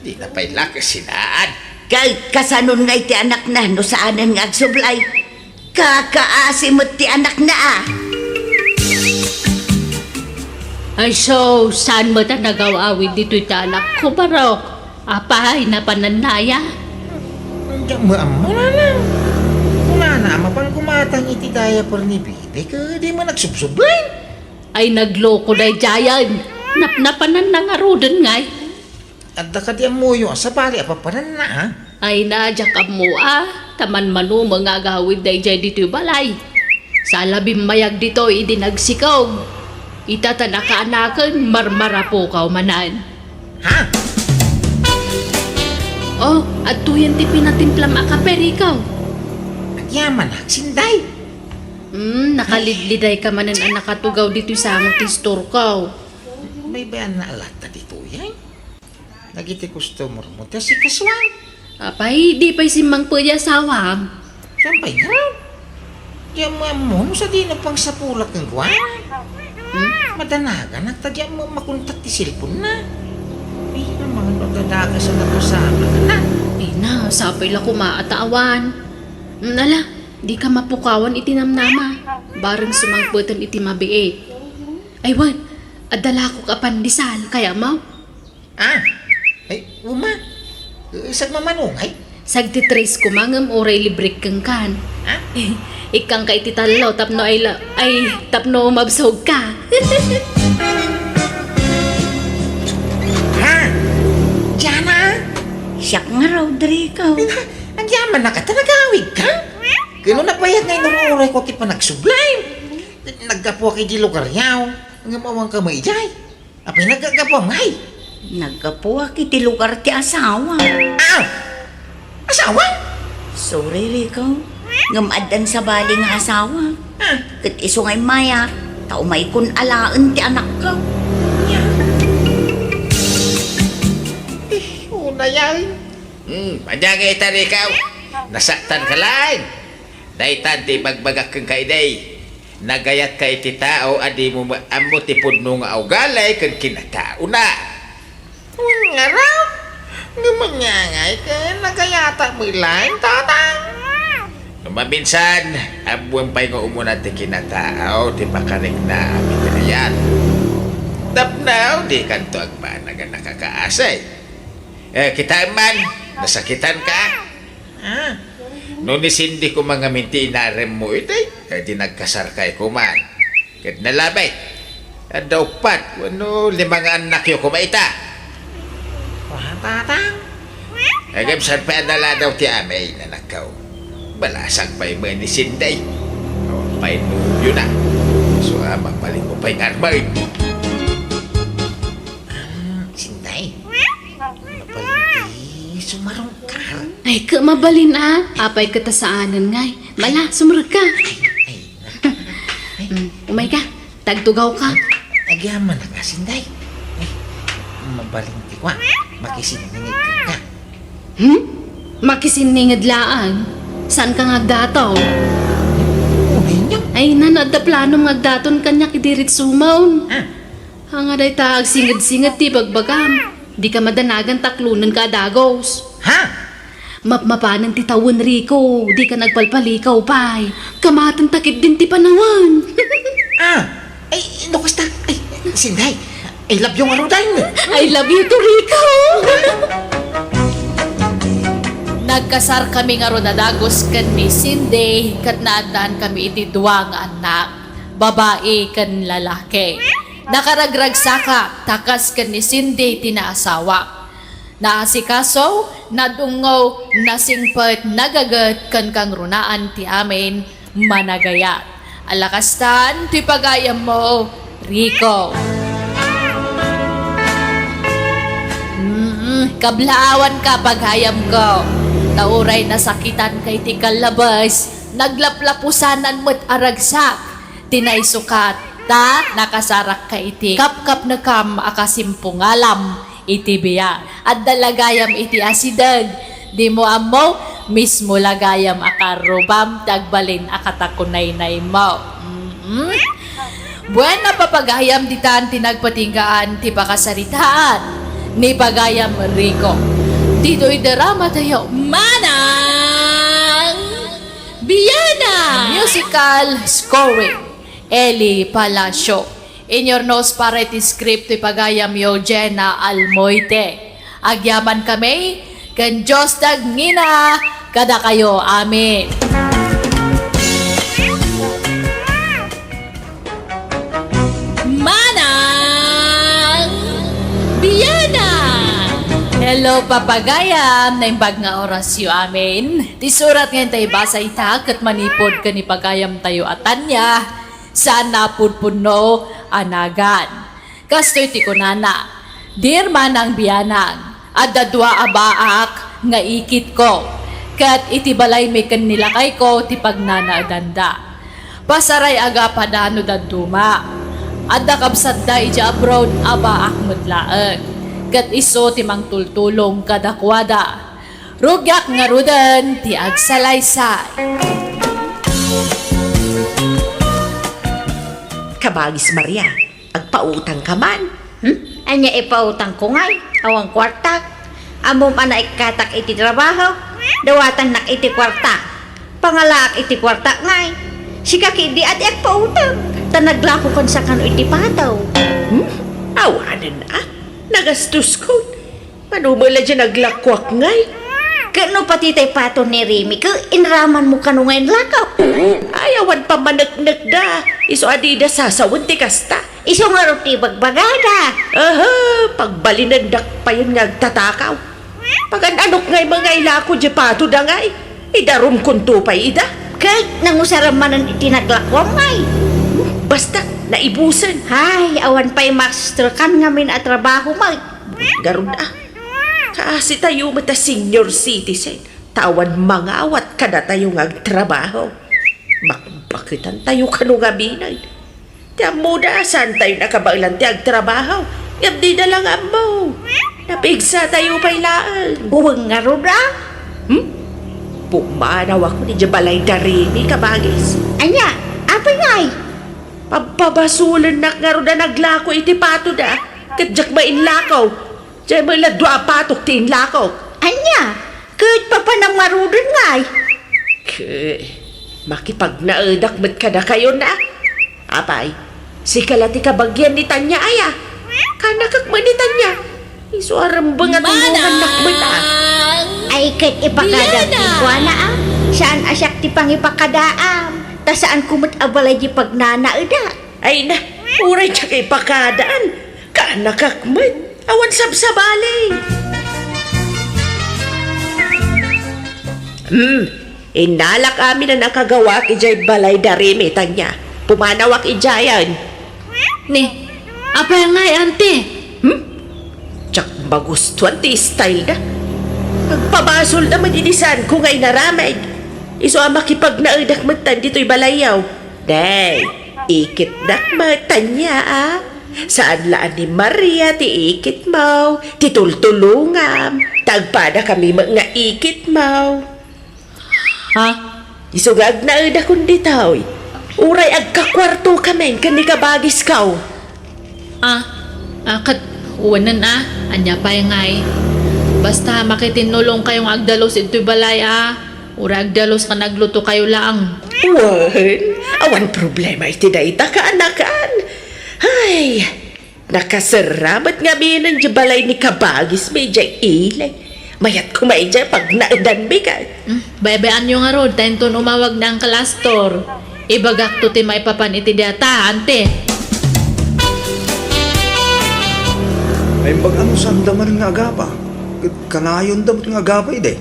Dina pay la kasinaan. Ka-, kasanon ngay ti anakna no saanen nga agsublay? Kakaasi met ti anakna, a. Ay, so, saan met a nagaw-awid ditoy ti anakko, barok? Apay, napananna aya? Diak met ammo, Nanang. Kunana a mapan gumatang iti diaper ni Bibi, ket di met agsubsublay. Ay, nagloko daydiayen. Napnapananna ngaruden ngay. Adda kadi ammoyo a sabali a papananna, a? Ay na, diak ammo a, ta manmanumeng nga agawid daydiay ditoy balay. Saan la bimmayag ditoy idi nagsikog. Ita ta nakaanaken, marmarapukaw manen. Ha? Oh, adtoyen ti pinatimplam a kape, Rico. Agyamanak, Sinday. Hmm, nakalidliday ka manen a nakatugaw ditoy sango ti istorko. Baybayanna latta ditoy, ay? Dagiti customer mo, ti asikasuam. Apay, di pay simmangpet ti asawam? Saan pay ngarud? Di ammo ammo no sadino pangsapulak kenkuana. Hmm? Madanaganak ta di ammo makontak ti cellphone na. Ay, amangan no adda dakes a napasamak na. Ay na, sapay la koma a ta awan. Hmm, ala, di ka mapukawan iti namnama. Bareng sumangpeten iti mabiit. Ay wen, adda lakok a pandesal, kayatmo? Ah, ay, uma. Eh, sagmamano ngay? Sagti tres koma ngem uray librek kenkan. Ha? Ikkangka iti tallo tapno ay la-, ay, tapno mabsogka. Ha? Jana? Siak nga, Rodrigo. Ina, agyamanak ta nagawidka? Ket no nabayag ngay no uray ko ti panagsublay. Naggapuak iti lugaryo, ngem awanka met idiay. Apay, naggapuam ngay? Naggapuak iti lugar ti asawa. Ah! Asawa? Sorry, Rico. Ngem addan sabali nga asawa. Ah. Ket isu nga immayak, ta umaykon alaen ti anakko. Eh, unay ay. Hmm, ania ngay ita, Rico? Nasaktanka laeng. Daytan ti ibagbagak kenka idi. Nagayatka iti tao a dimo met ammo ti pudno nga ugali ken kinataona. Ngarud, ngem ania ngay ket nagayatak met laeng, Tatang? No maminsan, ammoem pay nga umuna ti kinataaw ti pakarikna a minagayat. Tapno dikanto agbanag a nakakaasi. Eh, kitaem man, nasakitanka? Ah, no ni Cindy koma ngamin ti inaremmo idi, eh, di nagkasarkay koma. Ket nalabi, adda uppat wenno lima nga annakyo koma ita. Wa, Tatang. Ngem saan pay a naladaw ti amin, anakko? Balasag pay met ni Cindy. Awan pay nobiona. Isu a mabalinmo pay nga armen. Ah, Cindy. Mabalin ti sumarungka. Ay, ket mabalin a. Apay ket ta saanen ngay. Mala, sumrekka. Ay, ay, ay. Mm, umayka. Tagtugawka. Agyaman na ka, Cindy. Ay, mabalin ti kua. Makisinninged ka. Hmm? Makisinninged laeng. Saanka nga agdaton? Ay, nana, adda planom nga agdaton kaniak idi ritsumon. Ah. Ania dayta agsinged-singed ti bagbagam. Dika madanagan ta klonenka a dagus. Ha? Mapmapanen ti tawen, Rico. Dika nagpalpalikaw pay. Kamaten ta ketdin ti panawen. Ah, ay, no kasta, ay, Cindy, I love you ngaruden. I love you too, Rico. Nagkasarkami ngarud a dagus ken ni Cindy, ket naaddankami iti dua nga annak, babai ken lalaki. Nakaragragsakak ta kas ken ni Cindy ti naasawak. Naasikaso, nadungngo, nasingpet, nagaget ken kangrunaan ti amin, managayat. Ala kastan ti pagayammo, Rico. Mm, kablaawanka, pagayamko. Ta uray nasakitanka iti kallabes, naglaplapusanan met a ragsak ti naisukat, ta nakasarakka iti kapkapnekam a kasimpungalam iti biag. Adda la gayam iti asideg, dimo ammo, mismo la gayam a karrubam ti agbalin a katakunaynaymo. Mm-mm. Buena, papagayam, ditan ti nagpatinggaan ti pakasaritaan ni pagayam Rico. Ditoy drama tayo, Manang Biana! Musical scoring, Eli Palacio. Inyurnos para iti script ti pagayamyo, Jenna Almoite. Agyamankami ken Dios ti agngina kadakayo. Amen. Manang Biana! Hello, papagayam! Naimbag nga orasyo amin. Ti surat nga intay basa ita ket manipud ken ni pagayamtayo a Tanya, saan a pudpudno a nagan. Kastoy ti kunana, Dear Manang Bianang, adda dua a baak nga ikitko, ket iti balaymi ken ni lakayko ti pagnanaedanda. Pasaray a gapada no dadduma. Adda kabsatda idiay abroad a baak met laeng, ket isu ti mangtultulong kadakuada. Rugiak ngaruden ti agsalaysay. Kabagis Maria, agpautangka man. Hmm? Ania ipautangko ngay? Awan kuartak. Ammom a naikkatak iti trabaho, dawatannak iti kuarta. Pangalaak iti kuarta ngay. Sika ketdi a ti agpautang, ta naglakokan sakano iti pato. Hmm? Awanen a, nagastosko. Mano met la diay naglakoak ngay? Ket no pati tay pato ni Remy, ket inramanmo kano nga inlako? Ay, awan pammaneknekda. Isu a dida sasawen ti kasta. Isu ngarud ti ibagbagada. Aha, pagbalinendak payen nga agtatakaw. Pagan-anok ngay mangilako diay patoda ngay. Idarumkonto pay ida. Ket nangusaram manen iti naglakuam ngay. Basta, naibusen. Hay, awan pay masterkan ngamin a trabaho met. Garud a. Kaasi tayo met a senior citizen, ta awan mangawat kadatayo nga agtrabaho. Bakbaketan tayo kano ngamin. Ti ammoda, saan tayo nakabaelan ti agtrabaho, ngem dida la nga ammo. Napigsatayo pay laeng. Uweng ngarud a? Hmm? Pumanawakon idiay balay da Remy, kabagis. Ania? Apay ngay? Pabpabasolennak ngarud a naglako iti patoda. Ket diak met inlako. Diay met la dua a patok ti inlakok. Ania? Ket papanam ngaruden ngay? Ket makipagnaedak met kadakayo na. Apay, sika la ti kabagian ni Tanya aya? Kanakak met ni Tanya. Isu a rembeng a tulongannak met a. Ay, ket ipakada ti kuana a. Saan a siak ti pangipakadaam. Ta saanko met a balay ti pagnanaedak. Ay na, uray diak ipakadaan. Kanakak met. Awan sabsabali. Hmm, innalak amin a nakagawak idiay balay da Remy, Tanya. Pumanawak idiayen. Ni, apay ngay, ante? Hmm? Diak magustuan ti style da. Agpabasol da met idi saanko nga inaramid. Isu a makipagnaedak metten ditoy balayyo. Day, ikitdak met, Tanya a. Saan la a ni Maria ti ikitmo, ti tultulongam, ta agpadakami met nga ikitmo. Ha? Isu nga agnaedakon ditoy. Uray agkakuartokamin ken ni kabagisko. Ah, ah, ket wen a, ania pay ngay? Basta makitinnulongkayo nga agdalus idtoy balay a, uray agdalus ken aglutokayo laeng. Wen, awan problema iti dayta, kaanakan. Ay, nakaserra met ngaminen diay balay ni kabagismi idiay ili. Mayat koma idiay pagnaedanmi ket. Hmm, baybay-anyo ngarud, ta inton umawag ni Uncle Astor, ibagakto ti maipapan iti dayta, ante. Naimbag a no saanda manen nga agapa, ket kanayonda met nga agapa idi.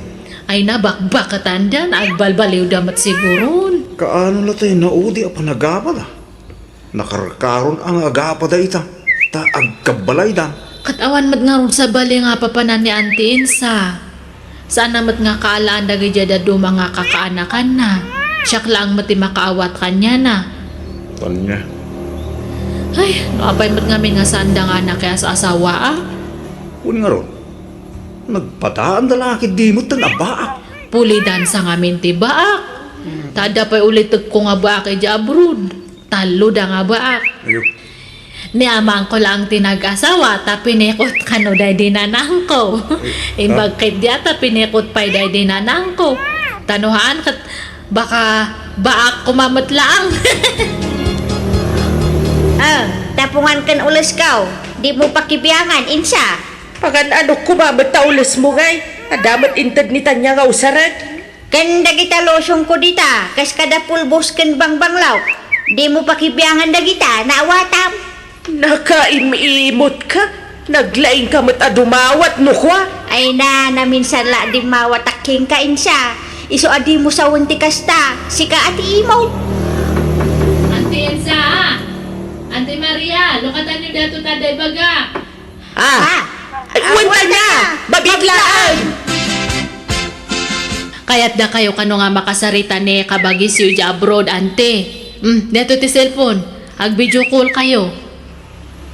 Ay, nabakbakatan da, agbalbaliwda met siguron. Kaano la tay naudi a panagapa da? Nakarkaron a nga agapa dayta, ta agkabbalaydan. Ket awan met ngarud sabali nga papanan ni Auntie Insa. Saan a met nga kaalaan dagiti dadduma nga kakaanakanna. Siak laeng met ti makaawat kaniana. Tanya. Ay, no apay met ngamin nga saanda nga nakias-asawa a? Wen ngarud, nagpadaanda la ket di met ten a baak. Pulidansa ngamin ti baak. Ta adda pay ulitekko nga baak idiay abroad. Talloda nga baak. Ayo. Ni amangko laeng ti nag-asawa, ta pinikot kano daydi nanangko. Eh, imbag ha? Ket di a ta pinikot pay daydi nanangko. Ta no haan ket baka baak koma met laeng. Ah, tapungan ken ulesko. Dimo pakibiangan, Insa. Pagan-anok koma met ta ulesmo, ngay. Adda met inted ni Tanya nga usarek. Ken dagita lotionko dita, kas kada pulbos ken bangbanglo. Dimo pakibiangan dagita, naawatam. Nakaim-imot ka. Naglaing ka met a dumawat no kua. Ay na, naminsan la a dimmawatak kenka, Insa. Isu a dimo sawen ti kasta, sika a ti imot. Auntie Insa, ah. Auntie Maria, lukatanyo daytoy ta adda ibaga. Ah, ah, ay, ah, wen, wen, Tanya, Tanya, mabiit laeng. Kayatdakayo kano nga makasarita ni kabagisyo idiay abroad, ante? Hmm, daytoy ti cellphone. Ag-video call kayo.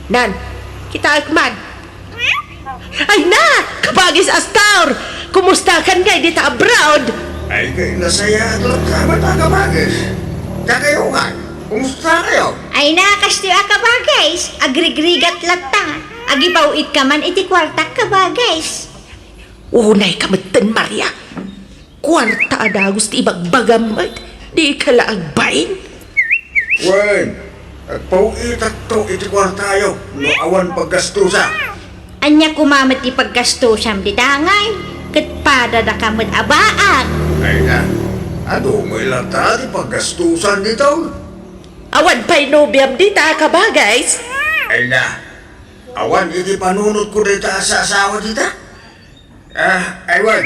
Nan, kitaek man. Ay na, kabagis Astor! Kumustakan ngay dita abroad? Ay, kay nasayaat latta met a kabagis. Dakayo ngay, kumusta kayo? Ay na, kastoy a kabagis, agrigrigat latta. Agipaw-it ka man iti kuartak, kabagis. Unay ka metten, Maria. Kuarta a dagus ti ibagbagam met, dika la agbain. Wen, agpaw-itakto iti kuartayo no awan paggastusa. Ania koma met ti paggastusam dita ngay? Ket padadaka met a baak. Ay na, adu met latta ti paggastusan dita. Awan pay nobiam dita, kabagis? Ay na, awan iti panunotko dita a saasawa dita. Ah, ay wen,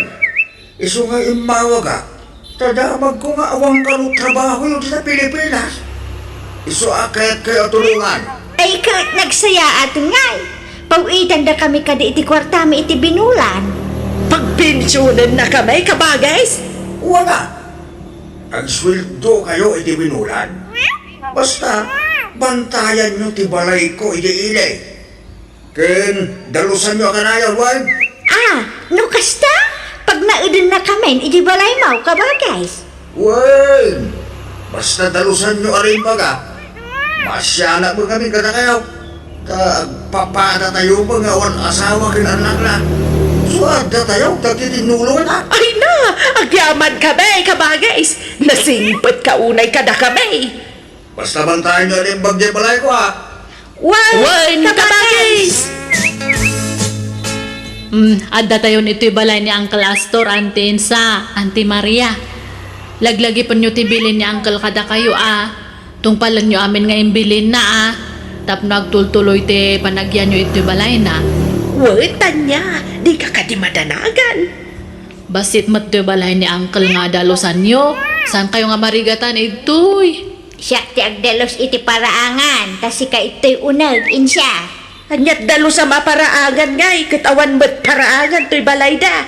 isu nga immawagak, ta damagko nga awan kano trabahoyo dita Pilipinas. Isu a kayatkayo a tulongan. Ay, ket nagsayaat ngay. Paw-itandakami kadi iti kuartami iti binulan. Pagpensionennakami, kabagis? Wen a, agsueldokayo iti binulan. Basta, bantayanyo ti balayko iti ili. Ken dalusanyo a kanayon, wen? Ah, no kasta, pagnaedennakamin iti balaymo, kabagis. Wen, basta dalusanyo a rimbaga, masianak met ngamin kadakayo. Ta agpapadatayo met nga awan asawa ken annakna. So, addatayo, dagitinnulonganna. Ay na, agyaman kami, kabagis. Nasingpet ka unay kadakami. Basta bantayanyo a naimbag diay balayko, a. Wen, kabagis! Hmm, addatayon itoy balay ni Uncle Astor, Auntie Insa, Auntie Maria. Laglagipenyo ti bilin ni Uncle kadakayo, a. Tungpalenyo amin nga imbilinna, a. Tapno agtultuloy ti panagyanyo itoy balayna. Wen, Tania, dika kadi madanagan. Bassit met toy balay ni Uncle nga dalusanyo. Saankayo nga marigatan idtoy? Siak ti agdalus iti paraangan, ta sika ittoy uneg, Insa. Aniat dalusam a paraangan ngay, ket awan met paraangan toy balayda.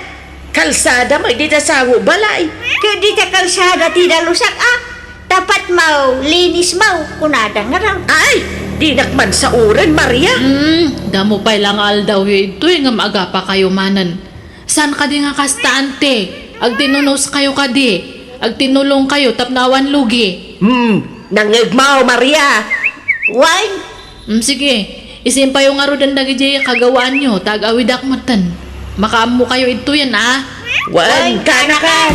Kalsada met dita sango balay. Ket dita kalsada ti dalusak, a. Tapat maw, linis maw, kunada ngarud. Ay, dinak man sauren, Maria. Hmm, damo pay la nga aldawyo idtoy ngem agapakayo manen. Saan kadi nga kasta, Auntie? Agtinunoskayo kadi? Agtinulongkayo tapno awan lugi? Hmm, nangngegmo, Maria? Wen? Hmm, sige. Isimpayo ngaruden dagiti kagawaanyo, ta ag-awidak metten. Makaammokayo idtoyen, a? Wen, kanakan!